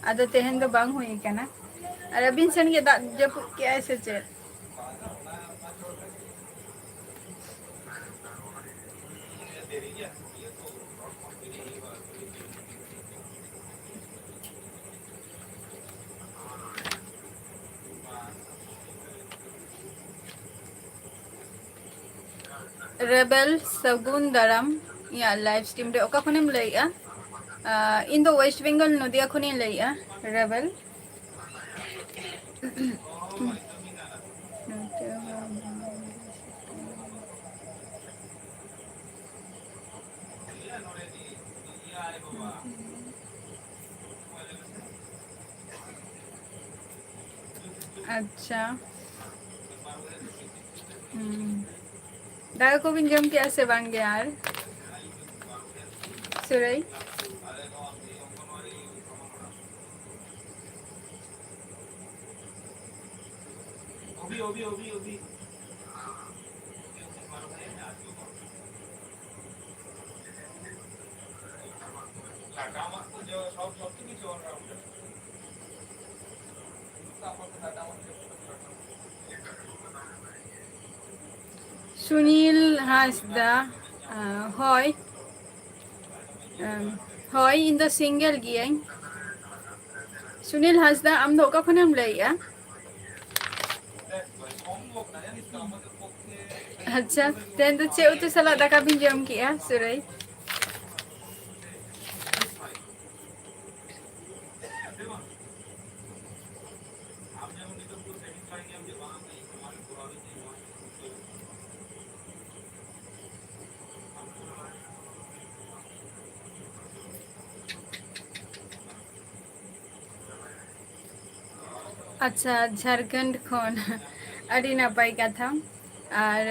ᱟᱫᱚ ᱛᱮᱦᱮᱧ ᱫᱚ ᱵᱟᱝ ᱦᱩᱭ ᱠᱟᱱᱟ᱾ ᱟᱨ ᱟᱹᱵᱤᱱ ᱥᱮᱱ ᱜᱮ ᱫᱟᱜ ᱡᱟᱹᱯᱩᱫ ᱠᱮᱜᱼᱟᱭ ᱥᱮ ᱪᱮᱫ? ᱨᱮᱵᱮᱞ ᱥᱟᱹᱜᱩᱱ ᱫᱟᱨᱟᱢ ᱤᱧᱟᱹᱜ live stream ᱨᱮ᱾ ᱚᱠᱟ ᱠᱷᱚᱱᱮᱢ ᱞᱟᱹᱭᱮᱜᱼᱟ? ᱟᱸ, ᱤᱧ ᱫᱚ West Bengal ᱱᱚᱫᱤᱭᱟ ᱠᱷᱚᱱᱤᱧ ᱞᱟᱹᱭᱮᱜᱼᱟ, ᱨᱮᱵᱮᱞ᱾ ᱟᱪᱪᱷᱟ᱾ ᱦᱩᱸ᱾ ᱫᱟᱠᱟ ᱠᱚᱵᱤᱱ ᱡᱚᱢ ᱠᱮᱜᱼᱟ ᱥᱮ ᱵᱟᱝ ᱜᱮ ᱟᱨ? ᱥᱩᱨᱟᱹᱭ? ᱥᱩᱱᱤᱞ ᱦᱟᱸᱥᱫᱟ, ᱟᱸ, ᱦᱳᱭ᱾ ᱟᱸ, ᱦᱳᱭ, ᱤᱧ ᱫᱚ single ᱜᱤᱭᱟᱹᱧ᱾ ᱥᱩᱱᱤᱞ ᱦᱟᱸᱥᱫᱟ, ᱟᱢ ᱫᱚ ᱚᱠᱟ ᱠᱷᱚᱱᱮᱢ ᱞᱟᱹᱭᱮᱜᱼᱟ? ᱟᱪᱪᱷᱟ, ᱛᱮᱦᱮᱧ ᱫᱚ ᱪᱮᱫ ᱩᱛᱩ ᱥᱟᱞᱟᱜ ᱫᱟᱠᱟ ᱵᱤᱱ ᱡᱚᱢ ᱠᱮᱜᱼᱟ, ᱥᱩᱨᱟᱹᱭ? ᱟᱪᱪᱷᱟ, ᱡᱷᱟᱲᱠᱷᱚᱸᱰ ᱠᱷᱚᱱ᱾ ᱟᱹᱰᱤ ᱱᱟᱯᱟᱭ ᱠᱟᱛᱷᱟ᱾ ᱟᱨ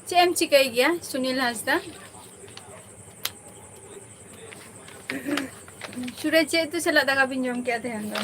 ᱪᱮᱫ ᱮᱢ ᱪᱤᱠᱟᱹᱭ ᱜᱮᱭᱟ, ᱥᱩᱱᱤᱞ ᱦᱟᱸᱥᱫᱟ? ᱥᱩᱨᱮ, ᱪᱮᱫ ᱩᱛᱩ ᱥᱟᱞᱟᱜ ᱫᱟᱠᱟ ᱵᱤᱱ ᱡᱚᱢ ᱠᱮᱜᱼᱟ ᱛᱮᱦᱮᱧ ᱫᱚ?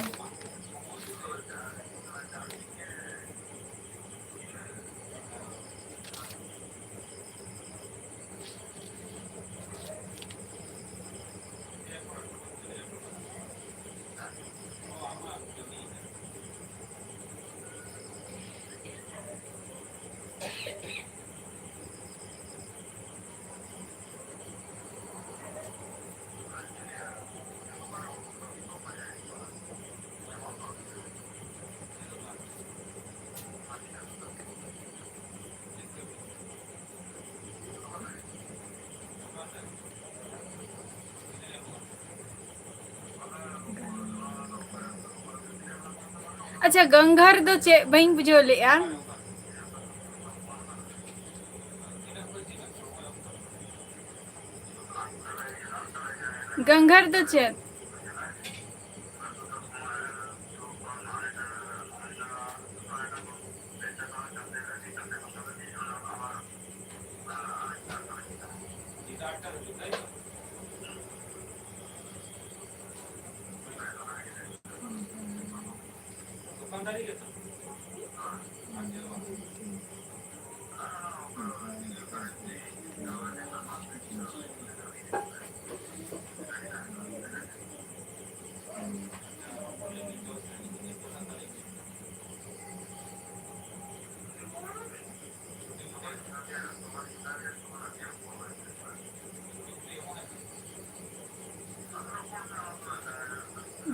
ᱟᱪᱪᱷᱟ, ᱜᱟᱝᱜᱷᱟᱨ ᱫᱚ ᱪᱮᱫ? ᱵᱟᱹᱧ ᱵᱩᱡᱷᱟᱹᱣ ᱞᱮᱜᱼᱟ᱾ ᱜᱟᱝᱜᱷᱟᱨ ᱫᱚ ᱪᱮᱫ?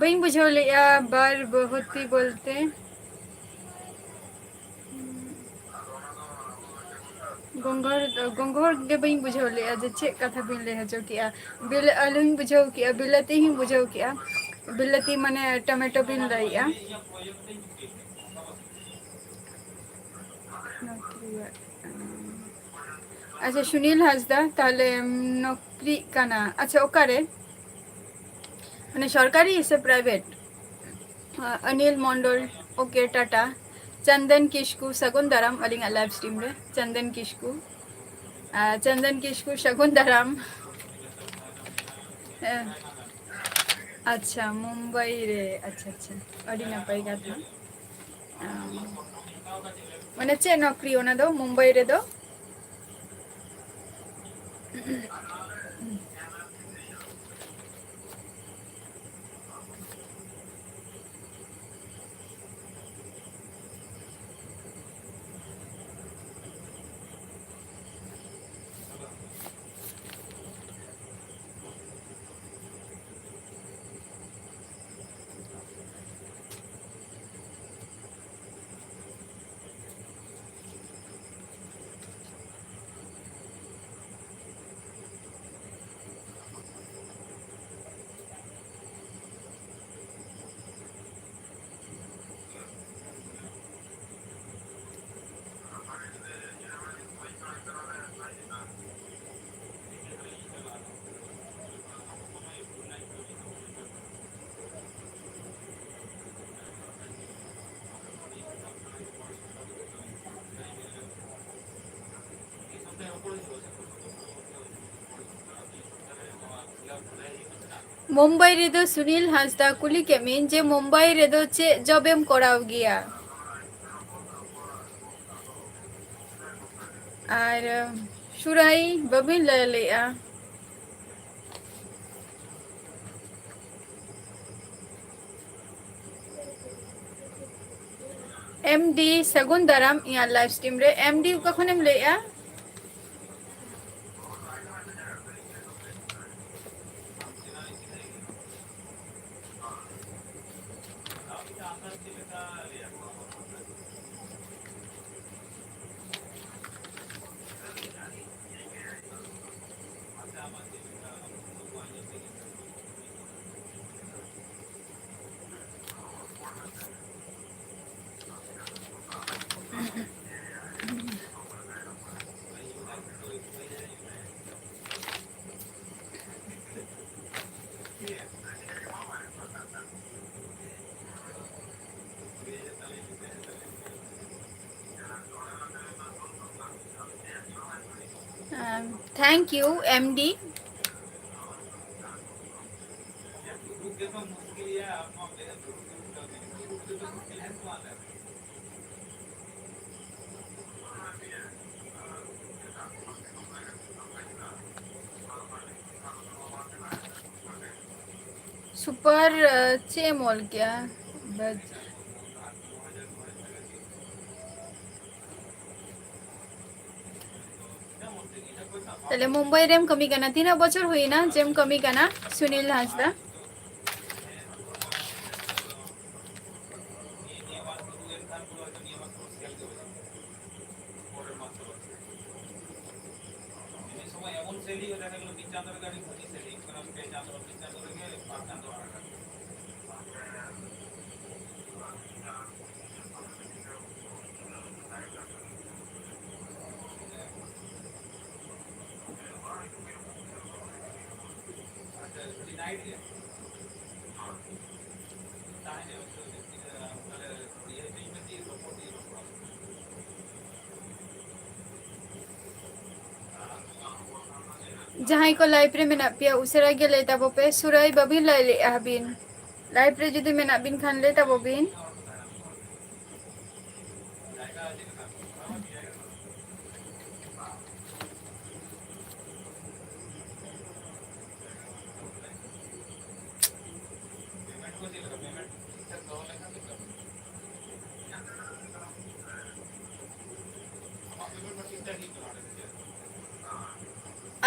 ᱵᱟᱹᱧ ᱵᱩᱡᱷᱟᱹᱣ ᱞᱮᱜᱼᱟ, ᱵᱟᱨ ᱵᱚᱦᱚᱛᱤ ᱵᱚᱞᱛᱮ? ᱜᱚᱝᱜᱷᱚᱨ, ᱜᱚᱝᱜᱷᱚᱨ ᱜᱮ ᱵᱟᱹᱧ ᱵᱩᱡᱷᱟᱹᱣ ᱞᱮᱜᱼᱟ ᱡᱮ ᱪᱮᱫ ᱠᱟᱛᱷᱟ ᱵᱤᱱ ᱞᱟᱹᱭ ᱦᱚᱪᱚ ᱠᱮᱜᱼᱟ᱾ ᱵᱤᱞᱟᱹ-, ᱟᱹᱞᱤᱧ ᱵᱩᱡᱷᱟᱹᱣ ᱠᱮᱜᱼᱟ, ᱵᱤᱞᱟᱹᱛᱤ ᱦᱚᱸᱧ ᱵᱩᱡᱷᱟᱹᱣ ᱠᱮᱜᱼᱟ᱾ ᱵᱤᱞᱟᱹᱛᱤ ᱢᱟᱱᱮ ᱴᱚᱢᱮᱴᱳ ᱵᱤᱱ ᱞᱟᱹᱭᱮᱜᱼᱟ᱾ ᱱᱚᱠᱨᱤᱭᱟᱜ ᱠᱟᱱᱟ᱾ ᱟᱪᱪᱷᱟ, ᱥᱩᱱᱤᱞ ᱦᱟᱸᱥᱫᱟ, ᱛᱟᱦᱞᱮ ᱱᱚᱠᱨᱤᱜ ᱠᱟᱱᱟ᱾ ᱟᱪᱪᱷᱟ, ᱚᱠᱟᱨᱮ? ᱢᱟᱱᱮ ᱥᱚᱨᱠᱟᱨᱤ ᱥᱮ private? ᱟᱸ, ᱚᱱᱤᱞ ᱢᱚᱱᱰᱚᱞ, ᱳᱠᱮ, ᱴᱟᱴᱟ᱾ ᱪᱚᱱᱫᱚᱱ ᱠᱤᱥᱠᱩ, ᱥᱟᱹᱜᱩᱱ ᱫᱟᱨᱟᱢ ᱟᱹᱞᱤᱧᱟᱜ ᱞᱟᱭᱤᱵᱷ ᱥᱴᱨᱤᱢ ᱨᱮ᱾ ᱪᱚᱱᱫᱚᱱ ᱠᱤᱥᱠᱩ, ᱟᱨ ᱪᱚᱱᱫᱚᱱ ᱠᱤᱥᱠᱩ, ᱥᱟᱹᱜᱩᱱ ᱫᱟᱨᱟᱢ᱾ ᱦᱮᱸ᱾ ᱟᱪᱪᱷᱟ, ᱢᱩᱢᱵᱟᱭ ᱨᱮ᱾ ᱟᱪᱪᱷᱟ, ᱟᱪᱪᱷᱟ, ᱟᱹᱰᱤ ᱱᱟᱯᱟᱭ ᱠᱟᱛᱷᱟ᱾ ᱟᱢ, ᱢᱟᱱᱮ, ᱪᱮᱫ ᱱᱚᱠᱨᱤ ᱚᱱᱟ ᱫᱚ ᱢᱩᱢᱵᱟᱭ ᱨᱮᱫᱚ? ᱢᱩᱢᱵᱟᱭ ᱨᱮᱫᱚ ᱥᱩᱱᱤᱞ ᱦᱟᱸᱥᱫᱟ, ᱠᱩᱞᱤ ᱠᱮᱫ ᱢᱮᱭᱟᱹᱧ ᱡᱮ ᱢᱩᱢᱵᱟᱭ ᱨᱮᱫᱚ ᱪᱮᱫ ᱡᱚᱵ ᱮᱢ ᱠᱚᱨᱟᱣ ᱜᱮᱭᱟ? ᱟᱨ ᱥᱩᱨᱟᱭ ᱵᱟᱹᱵᱤᱱ ᱞᱟᱹᱭ ᱞᱮᱜᱼᱟ᱾ ᱮᱢ ᱰᱤ ᱥᱟᱹᱜᱩᱱ ᱫᱟᱨᱟᱢ ᱤᱧᱟᱹᱜ ᱞᱟᱭᱤᱵᱷ ᱥᱴᱨᱤᱢ ᱨᱮ᱾ ᱮᱢ ᱰᱤ ᱚᱠᱟ ᱠᱷᱚᱱᱮᱢ ᱞᱟᱹᱭᱮᱜᱼᱟ? Thank you, M D. Super, ᱪᱮᱫ ᱮᱢ ᱚᱞ ᱠᱮᱜᱼᱟ? ᱵᱟᱡ- ᱛᱟᱦᱞᱮ ᱢᱩᱢᱵᱟᱭ ᱨᱮᱢ ᱠᱟᱹᱢᱤ ᱠᱟᱱᱟ? ᱛᱤᱱᱟᱹᱜ ᱵᱚᱪᱷᱚᱨ ᱦᱩᱭᱱᱟ ᱡᱮᱢ ᱠᱟᱹᱢᱤ ᱠᱟᱱᱟ, ᱥᱩᱱᱤᱞ ᱦᱟᱸᱥᱫᱟ? ᱡᱟᱦᱟᱸᱭ ᱠᱚ live ᱨᱮ ᱢᱮᱱᱟᱜ ᱯᱮᱭᱟ, ᱩᱥᱟᱹᱨᱟ ᱜᱮ ᱞᱟᱹᱭ ᱛᱟᱵᱚ ᱯᱮ᱾ ᱥᱩᱨᱟᱹᱭ, ᱵᱟᱹᱵᱤᱱ ᱞᱟᱹᱭ ᱞᱮᱜᱼᱟ ᱵᱤᱱ? Live ᱨᱮ ᱡᱩᱫᱤ ᱢᱮᱱᱟᱜ ᱵᱤᱱ ᱠᱷᱟᱱ, ᱞᱟᱹᱭ ᱛᱟᱵᱚ ᱵᱤᱱ᱾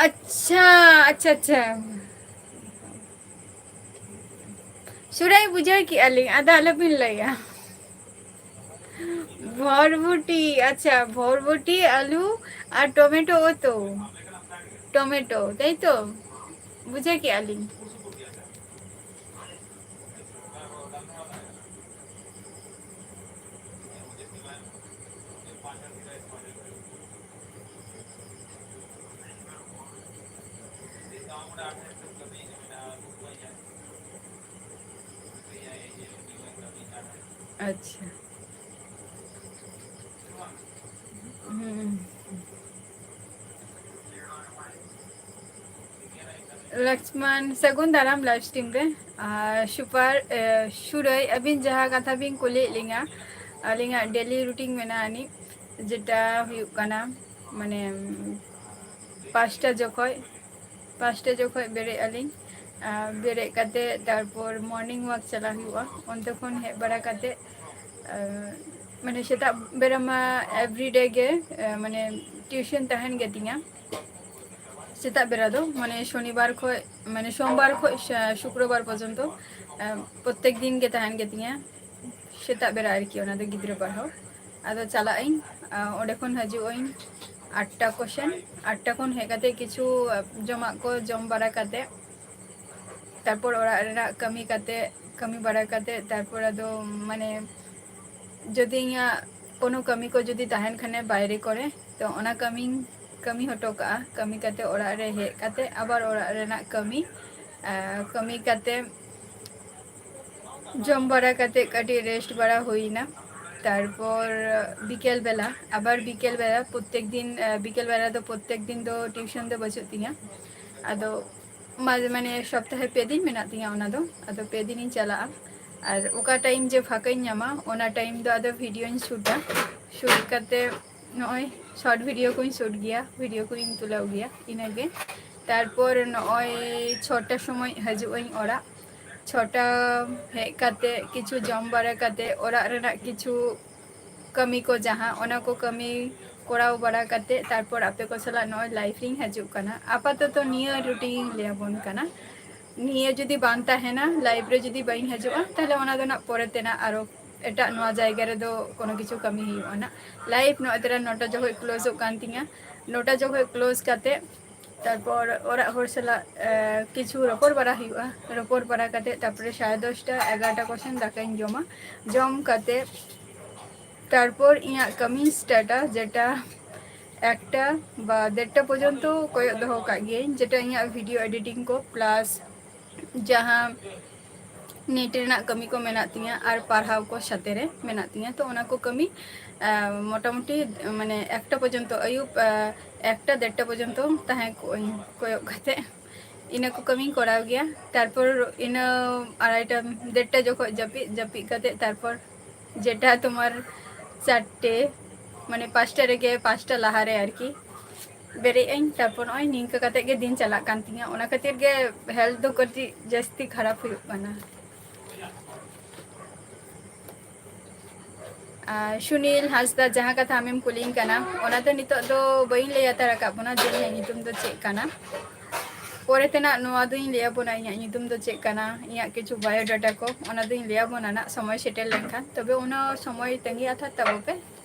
ᱟᱪᱪᱷᱟ, ᱟᱪᱪᱷᱟ, ᱟᱪᱪᱷᱟ᱾ ᱥᱩᱨᱟᱹᱭ, ᱵᱩᱡᱷᱟᱹᱣ ᱠᱮᱜᱼᱟ ᱞᱤᱧ, ᱟᱫᱚ ᱟᱞᱚᱵᱤᱱ ᱞᱟᱹᱭᱟ᱾ ᱵᱷᱚᱨᱵᱷᱩᱴᱤ, ᱟᱪᱪᱷᱟ, ᱵᱷᱚᱨᱵᱷᱩᱴᱤ, ᱟᱹᱞᱩ ᱟᱨ ᱴᱚᱢᱮᱴᱳ ᱩᱛᱩ᱾ ᱴᱚᱢᱮᱴᱳ, ᱛᱟᱭ ᱛᱚ? ᱵᱩᱡᱷᱟᱹᱣ ᱠᱮᱜᱼᱟ ᱞᱤᱧ᱾ ᱟᱪᱪᱷᱟ᱾ ᱦᱩᱸ᱾ ᱞᱚᱠᱥᱢᱟᱱ, ᱥᱟᱹᱜᱩᱱ ᱫᱟᱨᱟᱢ live stream ᱨᱮ᱾ ᱟᱨ ᱥᱩᱯᱟᱨ, ᱮ, ᱥᱩᱨᱟᱹᱭ, ᱟᱹᱵᱤᱱ ᱡᱟᱦᱟᱸ ᱠᱟᱛᱷᱟ ᱵᱤᱱ ᱠᱩᱞᱤᱭᱮᱫ ᱞᱤᱧᱟ, ᱟᱹᱞᱤᱧᱟᱜ daily routine ᱢᱮᱱᱟᱜᱼᱟ ᱟᱹᱱᱤᱡ, ᱡᱮᱴᱟ ᱦᱩᱭᱩᱜ ᱠᱟᱱᱟ, ᱢᱟᱱᱮ, ᱯᱟᱸᱪᱴᱟ ᱡᱚᱠᱷᱚᱡ, ᱯᱟᱸᱪᱴᱟ ᱡᱚᱠᱷᱚᱡ ᱵᱮᱨᱮᱫ ᱟᱹᱞᱤᱧ᱾ ᱟᱨ ᱵᱮᱨᱮᱫ ᱠᱟᱛᱮ ᱛᱟᱨᱯᱚᱨ morning walk ᱪᱟᱞᱟᱜ ᱦᱩᱭᱩᱜᱼᱟ᱾ ᱚᱱᱛᱮ ᱠᱷᱚᱱ ᱦᱮᱡ ᱵᱟᱲᱟ ᱠᱟᱛᱮ, ᱟᱨ, ᱢᱟᱱᱮ, ᱥᱮᱛᱟᱜ ᱵᱮᱨᱟ ᱢᱟ everyday ᱜᱮ, ᱟᱨ, ᱢᱟᱱᱮ, tuition ᱛᱟᱦᱮᱱ ᱜᱮᱛᱤᱧᱟ᱾ ᱥᱮᱛᱟᱜ ᱵᱮᱨᱟ ᱫᱚ, ᱢᱟᱱᱮ, ᱥᱚᱱᱤᱵᱟᱨ ᱠᱷᱚᱡ, ᱢᱟᱱᱮ, ᱥᱳᱢᱵᱟᱨ ᱠᱷᱚᱡ ᱥᱟ-, ᱥᱩᱠᱨᱚᱵᱟᱨ ᱯᱚᱨᱡᱚᱱᱛᱚ, ᱟᱨ, ᱯᱨᱚᱛᱮᱠ ᱫᱤᱱ ᱜᱮ ᱛᱟᱦᱮᱱ ᱜᱮᱛᱤᱧᱟ᱾ ᱥᱮᱛᱟᱜ ᱵᱮᱨᱟ ᱟᱨᱠᱤ, ᱚᱱᱟ ᱫᱚ ᱜᱤᱫᱽᱨᱟᱹ ᱯᱟᱲᱦᱟᱣ᱾ ᱟᱫᱚ ᱪᱟᱞᱟᱜ ᱟᱹᱧ, ᱟᱨ, ᱚᱸᱰᱮ ᱠᱷᱚᱱ ᱦᱤᱡᱩᱜ ᱟᱹᱧ ᱟᱴᱴᱟ ᱠᱚᱥᱮᱱ᱾ ᱟᱴᱴᱟ ᱠᱷᱚᱱ ᱦᱮᱡ ᱠᱟᱛᱮ ᱠᱤᱪᱷᱩ, ᱟᱨ, ᱡᱚᱢᱟᱜ ᱠᱚ ᱡᱚᱢ ᱵᱟᱲᱟ ᱠᱟᱛᱮ, ᱛᱟᱨᱯᱚᱨ ᱚᱲᱟᱜ ᱨᱮᱱᱟᱜ ᱠᱟᱹᱢᱤ ᱠᱟᱛᱮ, ᱠᱟᱹᱢᱤ ᱵᱟᱲᱟ ᱠᱟᱛᱮ, ᱛᱟᱨᱯᱚᱨ ᱟᱫᱚ, ᱢᱟᱱᱮ, ᱡᱩᱫᱤ ᱤᱧᱟᱹᱜ ᱠᱳᱱᱳ ᱠᱟᱹᱢᱤ ᱠᱚ ᱡᱩᱫᱤ ᱛᱟᱦᱮᱱ ᱠᱷᱟᱱᱮ ᱵᱟᱭᱨᱮ ᱠᱚᱨᱮ, ᱛᱚ ᱚᱱᱟ ᱠᱟᱹᱢᱤᱧ ᱠᱟᱹᱢᱤ ᱦᱚᱴᱚ ᱠᱟᱜᱼᱟ᱾ ᱠᱟᱹᱢᱤ ᱠᱟᱛᱮ ᱚᱲᱟᱜ ᱨᱮ ᱦᱮᱡ ᱠᱟᱛᱮ ᱟᱵᱟᱨ ᱚᱲᱟᱜ ᱨᱮᱱᱟᱜ ᱠᱟᱹᱢᱤ, ᱟᱨ ᱠᱟᱹᱢᱤ ᱠᱟᱛᱮ ᱡᱚᱢ ᱵᱟᱲᱟ ᱠᱟᱛᱮ ᱠᱟᱹᱴᱤᱡ rest ᱵᱟᱲᱟ ᱦᱩᱭᱱᱟ᱾ ᱛᱟᱨᱯᱚᱨ ᱵᱤᱠᱮᱞ ᱵᱮᱞᱟ, ᱟᱵᱟᱨ ᱵᱤᱠᱮᱞ ᱵᱮᱞᱟ, ᱯᱨᱚᱛᱮᱠ ᱫᱤᱱ, ᱟᱨ, ᱵᱤᱠᱮᱞ ᱵᱮᱞᱟ ᱫᱚ ᱯᱨᱚᱛᱮᱠ ᱫᱤᱱ ᱫᱚ tuition ᱫᱚ ᱵᱟᱹᱪᱩᱜ ᱛᱤᱧᱟ᱾ ᱟᱫᱚ ᱢᱟᱡᱷᱮ, ᱢᱟᱱᱮ, ᱥᱚᱯᱛᱟᱦᱮ ᱯᱮ ᱫᱤᱱ ᱢᱮᱱᱟᱜ ᱛᱤᱧᱟ, ᱚᱱᱟ ᱫᱚ, ᱟᱫᱚ ᱯᱮ ᱫᱤᱱᱤᱧ ᱪᱟᱞᱟᱜᱼᱟ᱾ ᱟᱨ ᱚᱠᱟ time ᱡᱮ ᱯᱷᱟᱸᱠᱟᱧ ᱧᱟᱢᱟ, ᱚᱱᱟ time ᱫᱚ ᱟᱫᱚ videoᱧ shootᱟ᱾ Shoot ᱠᱟᱛᱮ ᱱᱚᱜᱼᱚᱭ short video ᱠᱚᱧ shoot ᱜᱮᱭᱟ, video ᱠᱚᱧ ᱛᱩᱞᱟᱹᱣ ᱜᱮᱭᱟ, ᱤᱱᱟᱹᱜᱮ᱾ ᱛᱟᱨᱯᱚᱨ ᱱᱚᱜᱼᱚᱭ ᱪᱷᱚᱴᱟ ᱥᱚᱢᱚᱭ ᱦᱤᱡᱩᱜ ᱟᱹᱧ ᱚᱲᱟᱜ᱾ ᱪᱷᱚᱴᱟ ᱦᱮᱡ ᱠᱟᱛᱮ ᱠᱤᱪᱷᱩ ᱡᱚᱢ ᱵᱟᱲᱟ ᱠᱟᱛᱮ ᱚᱲᱟᱜ ᱨᱮᱱᱟᱜ ᱠᱤᱪᱷᱩ ᱠᱟᱹᱢᱤ ᱠᱚ ᱡᱟᱦᱟᱸ, ᱚᱱᱟ ᱠᱚ ᱠᱟᱹᱢᱤ ᱠᱚᱨᱟᱣ ᱵᱟᱲᱟ ᱠᱟᱛᱮ, ᱛᱟᱨᱯᱚᱨ ᱟᱯᱮ ᱠᱚ ᱥᱟᱞᱟᱜ ᱱᱚᱜᱼᱚᱭ live ᱨᱤᱧ ᱦᱤᱡᱩᱜ ᱠᱟᱱᱟ᱾ ᱟᱯᱟᱛᱚᱛᱚ ᱱᱤᱭᱟᱹ routine ᱤᱧ ᱞᱟᱹᱭ ᱟᱵᱚᱱ ᱠᱟᱱᱟ᱾ ᱱᱤᱭᱟᱹ ᱡᱩᱫᱤ ᱵᱟᱝ ᱛᱟᱦᱮᱱᱟ, live ᱨᱮ ᱡᱩᱫᱤ ᱵᱟᱹᱧ ᱦᱤᱡᱩᱜᱼᱟ, ᱛᱟᱦᱞᱮ ᱚᱱᱟ ᱫᱚ ᱱᱟᱜ ᱯᱚᱨᱮ ᱛᱮᱱᱟᱜ ᱟᱨᱚ ᱮᱴᱟᱜ ᱱᱚᱣᱟ ᱡᱟᱭᱜᱟ ᱨᱮᱫᱚ ᱠᱳᱱᱳ ᱠᱤᱪᱷᱩ ᱠᱟᱹᱢᱤ ᱦᱩᱭᱩᱜᱼᱟ ᱱᱟᱜ᱾ Live ᱱᱚᱜᱼᱚᱭ ᱛᱚᱨᱟ ᱱᱚᱴᱟ ᱡᱚᱠᱷᱚᱡ closeᱚᱜ ᱠᱟᱱ ᱛᱤᱧᱟ᱾ ᱱᱚᱴᱟ ᱡᱚᱠᱷᱚᱡ close ᱠᱟᱛᱮ ᱛᱟᱨᱯᱚᱨ ᱚᱲᱟᱜ ᱦᱚᱲ ᱥᱟᱞᱟᱜ, ᱮ, ᱠᱤᱪᱷᱩ ᱨᱚᱯᱚᱲ ᱵᱟᱲᱟ ᱦᱩᱭᱩᱜᱼᱟ᱾ ᱨᱚᱯᱚᱲ ᱵᱟᱲᱟ ᱠᱟᱛᱮ ᱛᱟᱨᱯᱚᱨᱮ ᱥᱟᱲᱮ ᱫᱚᱥᱴᱟ, ᱮᱜᱟᱨᱚᱴᱟ ᱠᱚᱥᱮᱱ ᱫᱟᱠᱟᱧ ᱡᱚᱢᱟ᱾ ᱡᱚᱢ ᱠᱟᱛᱮ ᱛᱟᱨᱯᱚᱨ ᱤᱧᱟᱹᱜ ᱠᱟᱹᱢᱤᱧ startᱟ, ᱡᱮᱴᱟ ᱮᱠᱴᱟ ᱵᱟ ᱰᱮᱲᱴᱟ ᱯᱚᱨᱡᱚᱱᱛᱚ ᱠᱚᱭᱚᱜ ᱫᱚᱦᱚ ᱠᱟᱜ ᱜᱤᱭᱟᱹᱧ, ᱡᱮᱴᱟ ᱤᱧᱟᱹᱜ video editing ᱠᱚ plus ᱡᱟᱦᱟᱸ net ᱨᱮᱱᱟᱜ ᱠᱟᱹᱢᱤ ᱠᱚ ᱢᱮᱱᱟᱜ ᱛᱤᱧᱟᱹ ᱟᱨ ᱯᱟᱲᱦᱟᱣ ᱠᱚ ᱥᱟᱛᱮ ᱨᱮ ᱢᱮᱱᱟᱜ ᱛᱤᱧᱟᱹ᱾ ᱛᱚ ᱚᱱᱟ ᱠᱚ ᱠᱟᱹᱢᱤ, ᱟᱸ, ᱢᱚᱴᱟᱢᱩᱴᱤ, ᱢᱟᱱᱮ, ᱮᱠᱴᱟ ᱯᱚᱨᱡᱚᱱᱛᱚ, ᱟᱹᱭᱩᱵ, ᱟᱸ, ᱮᱠᱴᱟ ᱰᱮᱲᱴᱟ ᱯᱚᱨᱡᱚᱱᱛᱚ ᱛᱟᱦᱮᱸ ᱠᱚᱜ ᱟᱹᱧ ᱠᱚᱭᱚᱜ ᱠᱟᱛᱮ᱾ ᱤᱱᱟᱹ ᱠᱚ ᱠᱟᱹᱢᱤᱧ ᱠᱚᱨᱟᱣ ᱜᱮᱭᱟ᱾ ᱛᱟᱨᱯᱚᱨ ᱤᱱᱟᱹ ᱟᱲᱟᱭᱴᱟ, ᱰᱮᱲᱴᱟ ᱡᱚᱠᱷᱚᱡ ᱡᱟᱹᱯᱤᱫ, ᱡᱟᱹᱯᱤᱫ ᱠᱟᱛᱮ ᱛᱟᱨᱯᱚᱨ ᱡᱮᱴᱟ ᱛᱳᱢᱟᱨ ᱪᱟᱨᱴᱮ, ᱢᱟᱱᱮ ᱯᱟᱸᱪᱴᱟ ᱨᱮᱜᱮ, ᱯᱟᱸᱪᱴᱟ ᱞᱟᱦᱟᱨᱮ ᱟᱨᱠᱤ ᱵᱮᱨᱮᱫ ᱟᱹᱧ᱾ ᱛᱟᱨᱯᱚᱨ ᱱᱚᱜᱼᱚᱭ ᱱᱤᱝᱠᱟᱹ ᱠᱟᱛᱮ ᱜᱮ ᱫᱤᱱ ᱪᱟᱞᱟᱜ ᱠᱟᱱ ᱛᱤᱧᱟᱹ᱾ ᱚᱱᱟ ᱠᱷᱟᱹᱛᱤᱨ ᱜᱮ ᱦᱮᱞᱛᱷ ᱫᱚ ᱠᱟᱹᱴᱤᱡ ᱡᱟᱹᱥᱛᱤ ᱠᱷᱟᱨᱟᱯ ᱦᱩᱭᱩᱜ ᱠᱟᱱᱟ᱾ ᱟᱨ ᱥᱩᱱᱤᱞ ᱦᱟᱸᱥᱫᱟ, ᱡᱟᱦᱟᱸ ᱠᱟᱛᱷᱟ ᱟᱢᱮᱢ ᱠᱩᱞᱤᱧ ᱠᱟᱱᱟ, ᱚᱱᱟ ᱫᱚ ᱱᱤᱛᱚᱜ ᱫᱚ ᱵᱟᱹᱧ ᱞᱟᱹᱭ ᱦᱟᱛᱟᱲ ᱟᱠᱟᱫ ᱵᱚᱱᱟ ᱡᱮ ᱤᱧᱟᱹᱜ ᱧᱩᱛᱩᱢ ᱫᱚ ᱪᱮᱫ ᱠᱟᱱᱟ᱾ ᱯᱚᱨᱮ ᱛᱮᱱᱟᱜ ᱱᱚᱣᱟ ᱫᱚᱧ ᱞᱟᱹᱭ ᱟᱵᱚᱱᱟ, ᱤᱧᱟᱹᱜ ᱧᱩᱛᱩᱢ ᱫᱚ ᱪᱮᱫ ᱠᱟᱱᱟ, ᱤᱧᱟᱹᱜ ᱠᱤᱪᱷᱩ ᱵᱟᱭᱳᱰᱟᱴᱟ ᱠᱚ, ᱚᱱᱟ ᱫᱚᱧ ᱞᱟᱹᱭ ᱟᱵᱚᱱᱟ ᱱᱟᱜ ᱥᱚᱢᱚᱭ ᱥᱮᱴᱮᱨ ᱞᱮᱱᱠᱷᱟᱱ᱾ ᱛᱚᱵᱮ ᱚᱱᱟ ᱥᱚᱢᱚᱭ ᱛᱟᱺᱜᱤ ᱟᱛᱷᱟᱨ ᱛᱟᱵᱚ ᱯᱮ,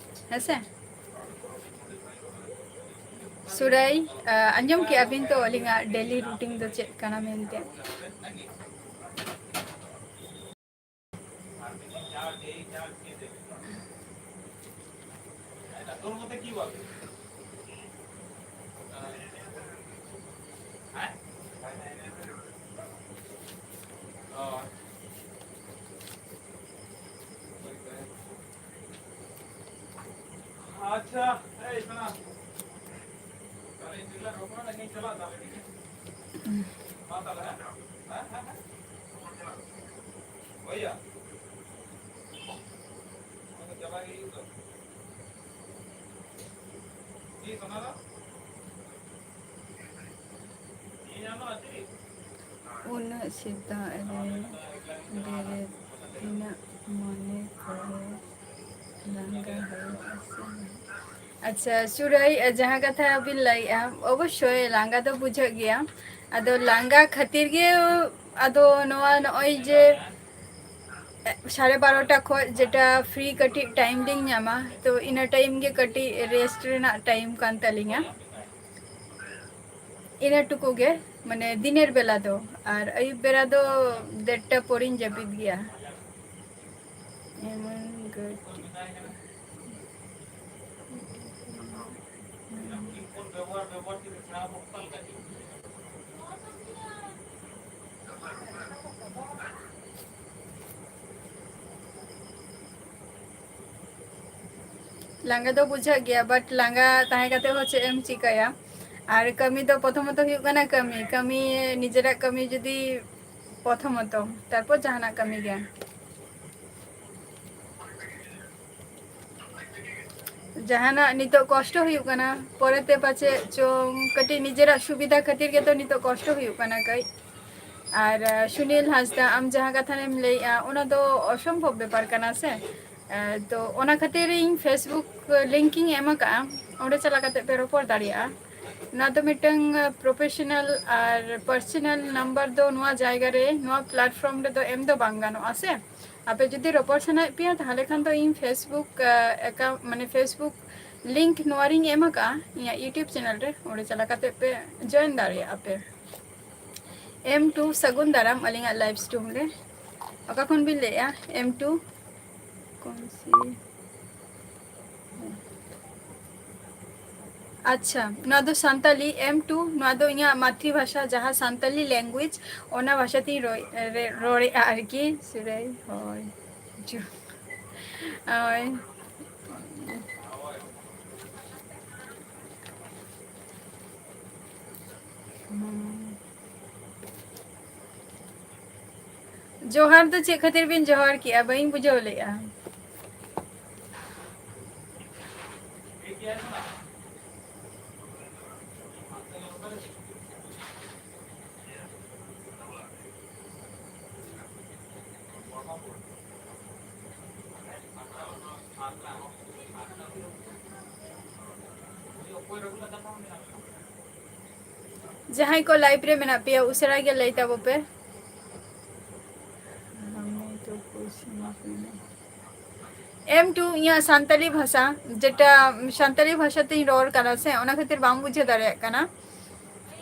ᱦᱮᱸᱥᱮ? ᱥᱩᱨᱟᱹᱭ, ᱟᱸᱡᱚᱢ ᱠᱮᱜᱼᱟ ᱵᱤᱱ ᱛᱚ ᱟᱹᱞᱤᱧᱟᱜ ᱰᱮᱞᱤ ᱨᱩᱴᱤᱱ ᱫᱚ ᱪᱮᱫ ᱠᱟᱱᱟ ᱢᱮᱱᱛᱮ? ᱟᱪᱪᱷᱟ, ᱮᱭ ᱥᱳᱱᱟ, ᱛᱟᱦᱞᱮ ᱤᱧ ᱫᱚᱧ ᱨᱚᱯᱚᱲᱟ, ᱤᱧ ᱪᱟᱞᱟᱜ ᱛᱟᱦᱞᱮ, ᱴᱷᱤᱠ ᱟᱪᱷᱮ? ᱢᱟ ᱛᱟᱦᱞᱮ, ᱦᱮᱸ? ᱦᱮᱸ, ᱦᱮᱸ, ᱦᱮᱸ? ᱦᱳᱭ ᱭᱟ᱾ ᱚᱱᱟ ᱫᱚ ᱪᱟᱵᱟ ᱜᱮ ᱦᱩᱭᱩᱜ ᱫᱚ᱾ ᱪᱮᱫ ᱥᱳᱱᱟ ᱫᱚ? ᱤᱧ ᱟᱢᱟᱜ ᱪᱮᱫ? ᱩᱱᱟᱹᱜ ᱥᱮᱛᱟᱜ ᱨᱮ ᱵᱮᱨᱮᱫ ᱛᱤᱱᱟᱹᱜ ᱢᱚᱱᱮ ᱠᱚᱨᱮ ᱞᱟᱸᱜᱟ ᱦᱩᱭᱩᱜᱼᱟ ᱥᱮ ᱵᱟᱝ? ᱟᱪᱪᱷᱟ, ᱥᱩᱨᱟᱹᱭ, ᱡᱟᱦᱟᱸ ᱠᱟᱛᱷᱟ ᱵᱤᱱ ᱞᱟᱹᱭᱮᱜᱼᱟ, ᱚᱵᱚᱥᱥᱳᱭ ᱞᱟᱸᱜᱟ ᱫᱚ ᱵᱩᱡᱷᱟᱹᱜ ᱜᱮᱭᱟ᱾ ᱟᱫᱚ ᱞᱟᱸᱜᱟ ᱠᱷᱟᱹᱛᱤᱨ ᱜᱮ, ᱟᱫᱚ ᱱᱚᱣᱟ ᱱᱚᱜᱼᱚᱭ ᱡᱮ ᱥᱟᱲᱮ ᱵᱟᱨᱚᱴᱟ ᱠᱷᱚᱡ ᱡᱮᱴᱟ ᱯᱷᱨᱤ ᱠᱟᱹᱴᱤᱡ ᱴᱟᱭᱤᱢ ᱞᱤᱧ ᱧᱟᱢᱟ, ᱛᱚ ᱤᱱᱟᱹ ᱴᱟᱭᱤᱢ ᱜᱮ ᱠᱟᱹᱴᱤᱡ ᱨᱮᱥᱴ ᱨᱮᱱᱟᱜ ᱴᱟᱭᱤᱢ ᱠᱟᱱ ᱛᱟᱹᱞᱤᱧᱟ᱾ ᱤᱱᱟᱹ ᱴᱩᱠᱩ ᱜᱮ, ᱢᱟᱱᱮ ᱫᱤᱱᱮᱨ ᱵᱮᱞᱟ ᱫᱚ, ᱟᱨ ᱟᱹᱭᱩᱵ ᱵᱮᱲᱟ ᱫᱚ ᱰᱮᱲᱴᱟ ᱯᱚᱨᱮᱧ ᱡᱟᱹᱯᱤᱫ ᱜᱮᱭᱟ᱾ ᱮᱢᱚᱱ ᱜᱟᱹᱰᱤ᱾ ᱞᱟᱸᱜᱟ ᱫᱚ ᱵᱩᱡᱷᱟᱹᱜ ᱜᱮᱭᱟ, but ᱞᱟᱸᱜᱟ ᱛᱟᱦᱮᱸ ᱠᱟᱛᱮ ᱦᱚᱸ ᱪᱮᱫ ᱮᱢ ᱪᱤᱠᱟᱹᱭᱟ? ᱟᱨ ᱠᱟᱹᱢᱤ ᱫᱚ ᱯᱨᱚᱛᱷᱚᱢᱚᱛᱚ ᱦᱩᱭᱩᱜ ᱠᱟᱱᱟ ᱠᱟᱹᱢᱤ᱾ ᱠᱟᱹᱢᱤ, ᱱᱤᱡᱮᱨᱟᱜ ᱠᱟᱹᱢᱤ ᱡᱩᱫᱤ ᱯᱨᱚᱛᱷᱚᱢᱚᱛᱚ, ᱛᱟᱨᱯᱚᱨ ᱡᱟᱦᱟᱱᱟᱜ ᱠᱟᱹᱢᱤ ᱜᱮ᱾ ᱡᱟᱦᱟᱱᱟᱜ ᱱᱤᱛᱚᱜ ᱠᱚᱥᱴᱚ ᱦᱩᱭᱩᱜ ᱠᱟᱱᱟ, ᱯᱚᱨᱮᱛᱮ ᱯᱟᱪᱮᱫ ᱪᱚᱝ ᱠᱟᱹᱴᱤᱡ ᱱᱤᱡᱮᱨᱟᱜ ᱥᱩᱵᱤᱫᱷᱟ ᱠᱷᱟᱹᱛᱤᱨ ᱜᱮᱛᱚ ᱱᱤᱛᱚᱜ ᱠᱚᱥᱴᱚ ᱦᱩᱭᱩᱜ ᱠᱟᱱᱟ ᱠᱟᱹᱡ᱾ ᱟᱨ, ᱟᱸ, ᱥᱩᱱᱤᱞ ᱦᱟᱸᱥᱫᱟ, ᱟᱢ ᱡᱟᱦᱟᱸ ᱠᱟᱛᱷᱟᱢ ᱞᱟᱹᱭᱮᱜᱼᱟ, ᱚᱱᱟ ᱫᱚ ᱚᱥᱚᱢᱵᱷᱚᱵ ᱵᱮᱯᱟᱨ ᱠᱟᱱᱟ ᱥᱮ᱾ ᱟᱸ, ᱛᱚ ᱚᱱᱟ ᱠᱷᱟᱹᱛᱤᱨ ᱤᱧ Facebook link ᱤᱧ ᱮᱢ ᱟᱠᱟᱜᱼᱟ, ᱚᱸᱰᱮ ᱪᱟᱞᱟᱣ ᱠᱟᱛᱮ ᱯᱮ ᱨᱚᱯᱚᱲ ᱫᱟᱲᱮᱭᱟᱜᱼᱟ᱾ ᱱᱚᱣᱟ ᱫᱚ ᱢᱤᱫᱴᱟᱝ, ᱟᱸ, professional ᱟᱨ personal number ᱫᱚ ᱱᱚᱣᱟ ᱡᱟᱭᱜᱟ ᱨᱮ, ᱱᱚᱣᱟ platform ᱨᱮᱫᱚ ᱮᱢ ᱫᱚ ᱵᱟᱝ ᱜᱟᱱᱚᱜᱼᱟ ᱥᱮ᱾ ᱟᱯᱮ ᱡᱩᱫᱤ ᱨᱚᱯᱚᱲ ᱥᱟᱱᱟᱭᱮᱫ ᱯᱮᱭᱟ, ᱛᱟᱦᱚᱞᱮ ᱠᱷᱟᱱ ᱫᱚ ᱤᱧ Facebook, ᱟᱸ, account, ᱢᱟᱱᱮ Facebook link ᱱᱚᱣᱟ ᱨᱤᱧ ᱮᱢ ᱟᱠᱟᱜᱼᱟ ᱤᱧᱟᱹᱜ YouTube channel ᱨᱮ, ᱚᱸᱰᱮ ᱪᱟᱞᱟᱣ ᱠᱟᱛᱮ ᱯᱮ join ᱫᱟᱲᱮᱭᱟᱜᱼᱟ ᱯᱮ᱾ M two ᱥᱟᱹᱜᱩᱱ ᱫᱟᱨᱟᱢ ᱟᱹᱞᱤᱧᱟᱜ live stream ᱨᱮ᱾ ᱚᱠᱟ ᱠᱷᱚᱱ ᱵᱤᱱ ᱞᱟᱹᱭᱮᱜᱼᱟ? M two ᱠᱚᱱ ᱥᱤ? ᱟᱪᱪᱷᱟ, ᱱᱚᱣᱟ ᱫᱚ ᱥᱟᱱᱛᱟᱞᱤ, M two, ᱱᱚᱣᱟ ᱫᱚ ᱤᱧᱟᱹᱜ ᱢᱟᱛᱨᱤ ᱵᱷᱟᱥᱟ, ᱡᱟᱦᱟᱸ ᱥᱟᱱᱛᱟᱞᱤ language, ᱚᱱᱟ ᱵᱷᱟᱥᱟ ᱛᱤᱧ ᱨᱚ-, ᱨᱮ-, ᱨᱚᱲᱮᱫᱼᱟ ᱟᱨᱠᱤ᱾ ᱥᱩᱨᱟᱹᱭ, ᱦᱳᱭ, ᱡᱩ-, ᱦᱳᱭ᱾ ᱦᱩᱸ᱾ ᱡᱚᱦᱟᱨ ᱫᱚ ᱪᱮᱫ ᱠᱷᱟᱹᱛᱤᱨ ᱵᱤᱱ ᱡᱚᱦᱟᱨ ᱠᱮᱜᱼᱟ? ᱵᱟᱹᱧ ᱵᱩᱡᱷᱟᱹᱣ ᱞᱮᱜᱼᱟ᱾ ᱡᱟᱦᱟᱸᱭ ᱠᱚ live ᱨᱮ ᱢᱮᱱᱟᱜ ᱯᱮᱭᱟ, ᱩᱥᱟᱹᱨᱟ ᱜᱮ ᱞᱟᱹᱭ ᱛᱟᱵᱚ ᱯᱮ᱾ M two, ᱤᱧᱟᱹᱜ ᱥᱟᱱᱛᱟᱞᱤ ᱵᱷᱟᱥᱟ, ᱡᱮᱴᱟ ᱥᱟᱱᱛᱟᱞᱤ ᱵᱷᱟᱥᱟ ᱛᱤᱧ ᱨᱚᱲ ᱠᱟᱱᱟ ᱥᱮ, ᱚᱱᱟ ᱠᱷᱟᱹᱛᱤᱨ ᱵᱟᱢ ᱵᱩᱡᱷᱟᱹᱣ ᱫᱟᱲᱮᱭᱟᱜ ᱠᱟᱱᱟ᱾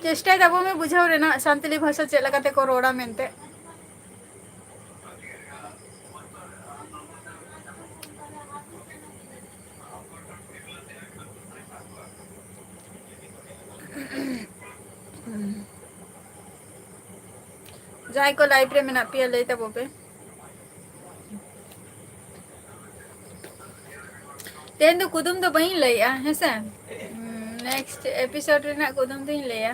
ᱪᱮᱥᱴᱟᱭ ᱛᱟᱵᱚᱱ ᱢᱮ ᱵᱩᱡᱷᱟᱹᱣ ᱨᱮᱱᱟᱜ, ᱥᱟᱱᱛᱟᱞᱤ ᱵᱷᱟᱥᱟ ᱪᱮᱫ ᱞᱮᱠᱟᱛᱮ ᱠᱚ ᱨᱚᱲᱟ ᱢᱮᱱᱛᱮ᱾ ᱡᱟᱦᱟᱸᱭ ᱠᱚ live ᱨᱮ ᱢᱮᱱᱟᱜ ᱯᱮᱭᱟ, ᱞᱟᱹᱭ ᱛᱟᱵᱚ ᱯᱮ᱾ ᱛᱮᱦᱮᱧ ᱫᱚ ᱠᱩᱫᱩᱢ ᱫᱚ ᱵᱟᱹᱧ ᱞᱟᱹᱭᱮᱜᱼᱟ, ᱦᱮᱸᱥᱮ? ᱩᱸ, Next episode ᱨᱮᱱᱟᱜ ᱠᱩᱫᱩᱢ ᱫᱚᱧ ᱞᱟᱹᱭᱟ᱾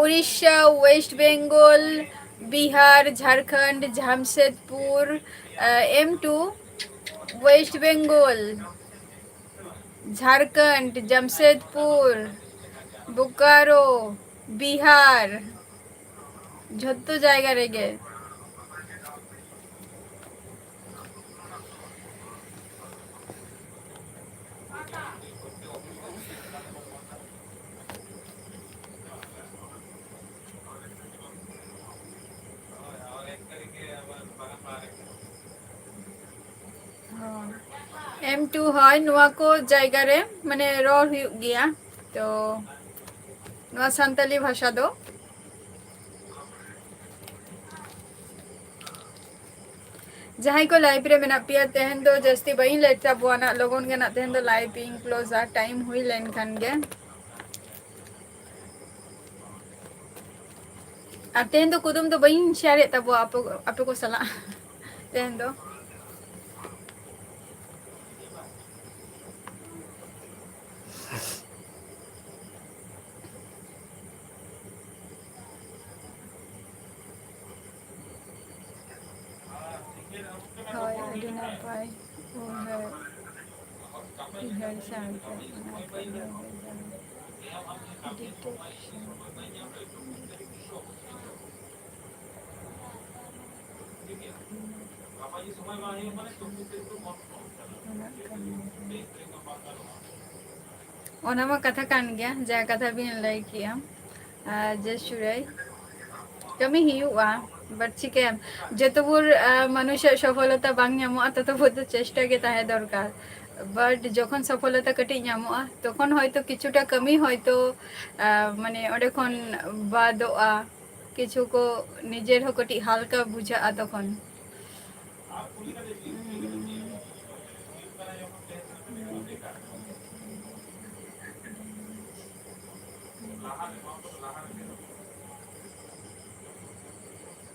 ᱩᱲᱤᱥᱥᱟ, ᱳᱭᱮᱥᱴ ᱵᱮᱝᱜᱚᱞ, ᱵᱤᱦᱟᱨ, ᱡᱷᱟᱲᱠᱷᱚᱸᱰ, ᱡᱟᱢᱥᱮᱫᱽᱯᱩᱨ, ᱮᱢ ᱴᱩ, ᱳᱭᱮᱥᱴ ᱵᱮᱝᱜᱚᱞ, ᱡᱷᱟᱲᱠᱷᱚᱸᱰ, ᱡᱟᱢᱥᱮᱫᱽᱯᱩᱨ, ᱵᱳᱠᱟᱨᱳ, ᱵᱤᱦᱟᱨ, ᱡᱷᱚᱛᱚ ᱡᱟᱭᱜᱟ ᱨᱮᱜᱮ᱾ ᱮᱢ ᱴᱩ, ᱦᱳᱭ, ᱱᱚᱣᱟ ᱠᱚ ᱡᱟᱭᱜᱟ ᱨᱮ ᱢᱟᱱᱮ ᱨᱚᱲ ᱦᱩᱭᱩᱜ ᱜᱮᱭᱟ᱾ ᱛᱚ ᱱᱚᱣᱟ ᱥᱟᱱᱛᱟᱞᱤ ᱵᱷᱟᱥᱟ ᱫᱚ ᱡᱟᱦᱟᱸᱭ ᱠᱚ live ᱨᱮ ᱢᱮᱱᱟᱜ ᱯᱮᱭᱟ, ᱛᱮᱦᱮᱧ ᱫᱚ ᱡᱟᱹᱥᱛᱤ ᱵᱟᱹᱧ late ᱛᱟᱵᱚᱣᱟ ᱱᱟᱜ, ᱞᱚᱜᱚᱱ ᱜᱮ ᱱᱟᱜ ᱛᱮᱦᱮᱧ ᱫᱚ live ᱤᱧ close-ᱟ, time ᱦᱩᱭ ᱞᱮᱱᱠᱷᱟᱱ ᱜᱮ᱾ ᱟᱨ ᱛᱮᱦᱮᱧ ᱫᱚ ᱠᱩᱫᱩᱢ ᱫᱚ ᱵᱟᱹᱧ share ᱮᱫ ᱛᱟᱵᱚᱣᱟ ᱟᱯᱮ, ᱟᱯᱮ ᱠᱚ ᱥᱟᱞᱟᱜ ᱛᱮᱦᱮᱧ ᱫᱚ᱾ ᱦᱳᱭ, ᱟᱹᱰᱤ ᱱᱟᱯᱟᱭ ᱩᱭᱦᱟᱹᱨ, ᱩᱭᱦᱟᱹᱨ ᱥᱟᱶᱛᱮ ᱚᱱᱟ ᱠᱚ ᱩᱭᱦᱟᱹᱨ ᱫᱚ detection᱾ ᱚᱱᱟ ᱢᱟ ᱠᱟᱛᱷᱟ ᱠᱟᱱ ᱜᱮᱭᱟ, ᱡᱟ ᱠᱟᱛᱷᱟ ᱵᱤᱱ ᱞᱟᱹᱭ ᱠᱮᱜᱼᱟ, ᱟᱨ ᱡᱮ ᱥᱩᱨᱟᱹᱭ ᱠᱟᱹᱢᱤ ᱦᱩᱭᱩᱜᱼᱟ, but ᱪᱤᱠᱟᱹᱭᱟᱢ, ᱡᱚᱛᱚ ᱵᱷᱳᱨ, ᱟᱨ, ᱢᱟᱱᱩᱥᱟᱜ ᱥᱚᱯᱷᱚᱞᱚᱛᱟ ᱵᱟᱝ ᱧᱟᱢᱚᱜᱼᱟ, ᱛᱚᱛᱚ ᱵᱷᱳᱨ ᱫᱚ ᱪᱮᱥᱴᱟ ᱜᱮ ᱛᱟᱦᱮᱸ ᱫᱚᱨᱠᱟᱨ᱾ But ᱡᱚᱠᱷᱚᱱ ᱥᱚᱯᱷᱚᱞᱚᱛᱟ ᱠᱟᱹᱴᱤᱡ ᱧᱟᱢᱚᱜᱼᱟ, ᱛᱚᱠᱷᱚᱱ ᱦᱚᱭᱛᱚ ᱠᱤᱪᱷᱩᱴᱟ ᱠᱟᱹᱢᱤ ᱦᱚᱭᱛᱚ, ᱟᱨ, ᱢᱟᱱᱮ ᱚᱸᱰᱮ ᱠᱷᱚᱱ ᱵᱟᱫᱚᱜᱼᱟ᱾ ᱠᱤᱪᱷᱩ ᱠᱚ ᱱᱤᱡᱮᱨ ᱦᱚᱸ ᱠᱟᱹᱴᱤᱡ ᱦᱟᱞᱠᱟ ᱵᱩᱡᱷᱟᱹᱜᱼᱟ ᱛᱚᱠᱷᱚᱱ᱾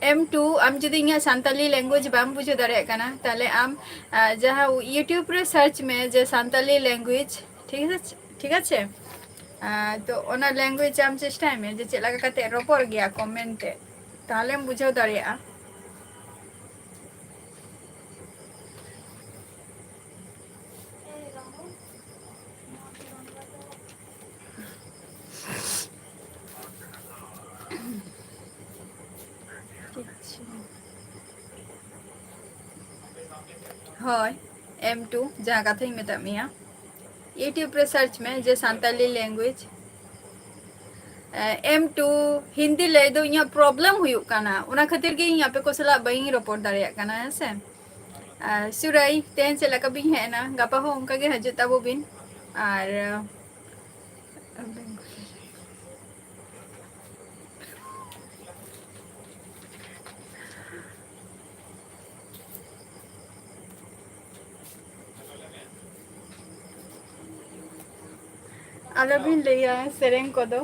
M two, ᱟᱢ ᱡᱩᱫᱤ ᱤᱧᱟᱹᱜ ᱥᱟᱱᱛᱟᱞᱤ language ᱵᱟᱢ ᱵᱩᱡᱷᱟᱹᱣ ᱫᱟᱲᱮᱭᱟᱜ ᱠᱟᱱᱟ, ᱛᱟᱦᱞᱮ ᱟᱢ, ᱟ, ᱡᱟᱦᱟᱸ YouTube ᱨᱮ search ᱢᱮ ᱡᱮ ᱥᱟᱱᱛᱟᱞᱤ language, ᱴᱷᱤᱠ ᱟᱪᱷᱮ, ᱴᱷᱤᱠ ᱟᱪᱷᱮ? ᱟ, ᱛᱚ ᱚᱱᱟ language ᱟᱢ ᱪᱮᱥᱴᱟᱭ ᱢᱮ ᱡᱮ ᱪᱮᱫ ᱞᱮᱠᱟ ᱠᱟᱛᱮ ᱨᱚᱯᱚᱲ ᱜᱮᱭᱟ ᱠᱚ ᱢᱮᱱᱛᱮ, ᱛᱟᱦᱞᱮᱢ ᱵᱩᱡᱷᱟᱹᱣ ᱫᱟᱲᱮᱭᱟᱜᱼᱟ᱾ ᱦᱳᱭ, M two, ᱡᱟᱦᱟᱸ ᱠᱟᱛᱷᱟᱧ ᱢᱮᱛᱟᱫ ᱢᱮᱭᱟ, YouTube ᱨᱮ search ᱢᱮ ᱡᱮ ᱥᱟᱱᱛᱟᱞᱤ language᱾ ᱮ, M two ᱦᱤᱱᱫᱤ ᱞᱟᱹᱭ ᱫᱚ ᱤᱧᱟᱹᱜ problem ᱦᱩᱭᱩᱜ ᱠᱟᱱᱟ, ᱚᱱᱟ ᱠᱷᱟᱹᱛᱤᱨ ᱜᱮ ᱤᱧ ᱟᱯᱮ ᱠᱚ ᱥᱟᱞᱟᱜ ᱵᱟᱹᱧ ᱨᱚᱯᱚᱲ ᱫᱟᱲᱮᱭᱟᱜ ᱠᱟᱱᱟ, ᱦᱮᱸ ᱥᱮ᱾ ᱟᱨ ᱥᱩᱨᱟᱭ, ᱛᱮᱦᱮᱧ ᱪᱮᱫ ᱞᱮᱠᱟ ᱵᱤᱱ ᱦᱮᱡ ᱮᱱᱟ? ᱜᱟᱯᱟ ᱦᱚᱸ ᱚᱱᱠᱟ ᱜᱮ ᱦᱤᱡᱩᱜ ᱛᱟᱵᱚ ᱵᱤᱱ᱾ ᱟᱨ, ᱟᱞᱚᱵᱤᱱ ᱞᱟᱹᱭᱟ ᱥᱮᱨᱮᱧ ᱠᱚᱫᱚ᱾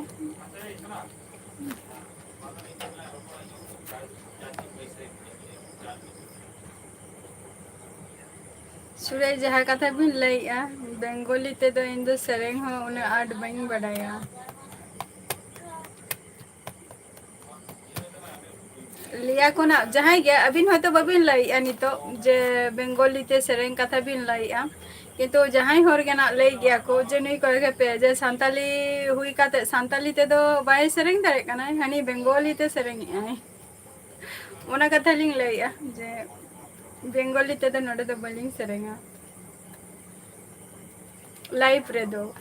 ᱥᱩᱨᱟᱭ, ᱡᱟᱦᱟᱸ ᱠᱟᱛᱷᱟ ᱵᱤᱱ ᱞᱟᱹᱭᱮᱜᱼᱟ, ᱵᱮᱝᱜᱚᱞᱤ ᱛᱮᱫᱚ ᱤᱧ ᱫᱚ ᱥᱮᱨᱮᱧ ᱦᱚᱸ ᱩᱱᱟᱹᱜ ᱟᱸᱴ ᱵᱟᱹᱧ ᱵᱟᱰᱟᱭᱟ᱾ ᱞᱟᱹᱭᱟ ᱠᱚ ᱱᱟᱜ, ᱡᱟᱦᱟᱸᱭ ᱜᱮ, ᱟᱹᱵᱤᱱ ᱦᱚᱭᱛᱳ ᱵᱟᱹᱵᱤᱱ ᱞᱟᱹᱭᱮᱜᱼᱟ ᱱᱤᱛᱚᱜ ᱡᱮ ᱵᱮᱝᱜᱚᱞᱤ ᱛᱮ ᱥᱮᱨᱮᱧ ᱠᱟᱛᱷᱟ ᱵᱤᱱ ᱞᱟᱹᱭᱮᱜᱼᱟ, ᱠᱤᱱᱛᱩ ᱡᱟᱦᱟᱸᱭ ᱦᱚᱲ ᱜᱮ ᱱᱟᱜ ᱞᱟᱹᱭ ᱜᱮᱭᱟ ᱠᱚ ᱡᱮ ᱱᱩᱭ ᱠᱚᱭ ᱜᱮᱯᱮ ᱡᱮ ᱥᱟᱱᱛᱟᱞᱤ ᱦᱩᱭ ᱠᱟᱛᱮ ᱥᱟᱱᱛᱟᱞᱤ ᱛᱮᱫᱚ ᱵᱟᱭ ᱥᱮᱨᱮᱧ ᱫᱟᱲᱮᱭᱟᱜ ᱠᱟᱱᱟᱭ, ᱦᱟᱹᱱᱤ ᱵᱮᱝᱜᱚᱞᱤ ᱛᱮ ᱥᱮᱨᱮᱧᱮᱜᱼᱟᱭ᱾ ᱚᱱᱟ ᱠᱟᱛᱷᱟ ᱞᱤᱧ ᱞᱟᱹᱭᱮᱜᱼᱟ ᱡᱮ ᱵᱮᱝᱜᱚᱞᱤ ᱛᱮᱫᱚ ᱱᱚᱰᱮ ᱫᱚ ᱵᱟᱹᱞᱤᱧ ᱥᱮᱨᱮᱧᱟ live ᱨᱮᱫᱚ᱾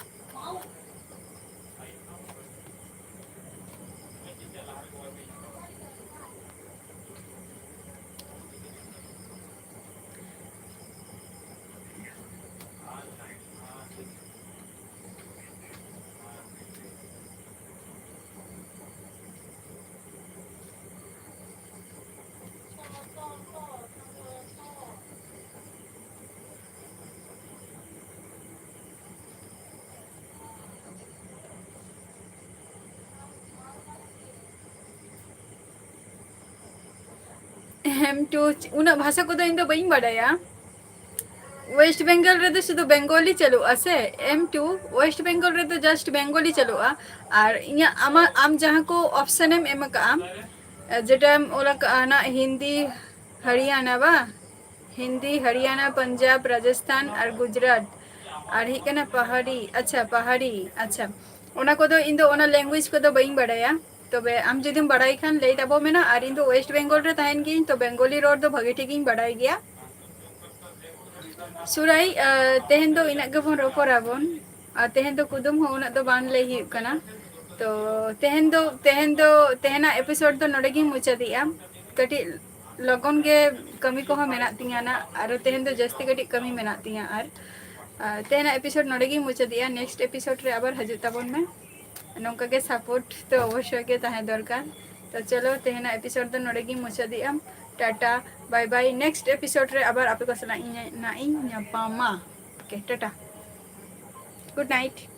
M two, ᱩᱱᱟᱹᱜ ᱵᱷᱟᱥᱟ ᱠᱚᱫᱚ ᱤᱧ ᱫᱚ ᱵᱟᱹᱧ ᱵᱟᱰᱟᱭᱟ᱾ West Bengal ᱨᱮᱫᱚ ᱥᱩᱫᱷᱩ Bengali ᱪᱟᱹᱞᱩᱜᱼᱟ ᱥᱮ, M two West Bengal ᱨᱮᱫᱚ just Bengali ᱪᱟᱹᱞᱩᱜᱼᱟ᱾ ᱟᱨ ᱤᱧᱟᱹᱜ, ᱟᱢᱟᱜ, ᱟᱢ ᱡᱟᱦᱟᱸ ᱠᱚ option ᱮᱢ ᱮᱢ ᱟᱠᱟᱫᱼᱟ, ᱡᱮᱴᱟᱢ ᱚᱞ ᱟᱠᱟᱫᱼᱟ ᱱᱟ ᱦᱤᱱᱫᱤ ᱦᱟᱨᱤᱭᱟᱱᱟ ᱵᱟ, ᱦᱤᱱᱫᱤ ᱦᱟᱨᱤᱭᱟᱱᱟ ᱯᱚᱧᱡᱟᱵᱽ ᱨᱟᱡᱚᱥᱛᱷᱟᱱ ᱟᱨ ᱜᱩᱡᱽᱨᱟᱴ, ᱟᱨ ᱦᱩᱭᱩᱜ ᱠᱟᱱᱟ ᱯᱟᱦᱟᱲᱤ, ᱟᱪᱪᱷᱟ ᱯᱟᱦᱟᱲᱤ, ᱟᱪᱪᱷᱟ, ᱚᱱᱟ ᱠᱚᱫᱚ ᱤᱧ ᱫᱚ ᱚᱱᱟ language ᱠᱚᱫᱚ ᱵᱟᱹᱧ ᱵᱟᱰᱟᱭᱟ᱾ ᱛᱚᱵᱮ ᱟᱢ ᱡᱩᱫᱤᱢ ᱵᱟᱲᱟᱭ ᱠᱷᱟᱱ ᱞᱟᱹᱭ ᱛᱟᱵᱚ ᱢᱮ ᱱᱟ᱾ ᱟᱨ ᱤᱧ ᱫᱚ West Bengal ᱨᱮ ᱛᱟᱦᱮᱱ ᱜᱤᱭᱟᱹᱧ, ᱛᱚ Bengali ᱨᱚᱲ ᱫᱚ ᱵᱷᱟᱜᱮ ᱴᱷᱤᱠ ᱤᱧ ᱵᱟᱰᱟᱭ ᱜᱮᱭᱟ᱾ ᱥᱩᱨᱟᱭ, ᱟᱦ, ᱛᱮᱦᱮᱧ ᱫᱚ ᱤᱱᱟᱹᱜ ᱜᱮᱵᱚᱱ ᱨᱚᱯᱚᱲᱟᱵᱚᱱ᱾ ᱟᱨ ᱛᱮᱦᱮᱧ ᱫᱚ ᱠᱩᱫᱩᱢ ᱦᱚᱸ ᱩᱱᱟᱹᱜ ᱫᱚ ᱵᱟᱝ ᱞᱟᱹᱭ ᱦᱩᱭᱩᱜ ᱠᱟᱱᱟ᱾ ᱛᱚ ᱛᱮᱦᱮᱧ ᱫᱚ, ᱛᱮᱦᱮᱧ ᱫᱚ, ᱛᱮᱦᱮᱧᱟᱜ episode ᱫᱚ ᱱᱚᱰᱮ ᱜᱤᱧ ᱢᱩᱪᱟᱹᱫᱮᱜᱼᱟ᱾ ᱠᱟᱹᱴᱤᱡ ᱞᱚᱜᱚᱱ ᱜᱮ ᱠᱟᱹᱢᱤ ᱠᱚᱦᱚᱸ ᱢᱮᱱᱟᱜ ᱛᱤᱧᱟᱹ ᱱᱟᱜ, ᱟᱨ ᱛᱮᱦᱮᱧ ᱫᱚ ᱡᱟᱹᱥᱛᱤ ᱠᱟᱹᱴᱤᱡ ᱠᱟᱹᱢᱤ ᱢᱮᱱᱟᱜ ᱛᱤᱧᱟᱹ᱾ ᱟᱨ, ᱟᱨ ᱛᱮᱦᱮᱧᱟᱜ episode ᱱᱚᱰᱮ ᱜᱤᱧ ᱢᱩᱪᱟᱹᱫᱮᱜᱼᱟ᱾ Next episode ᱨᱮ ᱟᱵᱟᱨ ᱦᱤᱡᱩᱜ ᱛᱟᱵᱚᱱ ᱢᱮ᱾ ᱱᱚᱝᱠᱟ ᱜᱮ support ᱫᱚ ᱚᱵᱚᱥᱥᱳᱭ ᱜᱮ ᱛᱟᱦᱮᱸ ᱫᱚᱨᱠᱟᱨ᱾ ᱛᱚ ᱪᱚᱞᱚ, ᱛᱮᱦᱮᱧᱟᱜ episode ᱫᱚ ᱱᱚᱰᱮ ᱜᱤᱧ ᱢᱩᱪᱟᱹᱫᱮᱜᱼᱟ᱾ Tata, bye bye᱾ Next episode ᱨᱮ ᱟᱵᱟᱨ ᱟᱯᱮ ᱠᱚ ᱥᱟᱞᱟᱜ ᱤᱧ ᱱᱟᱜ ᱤᱧ ᱧᱟᱯᱟᱢᱟ᱾ Okay, Tata, good night᱾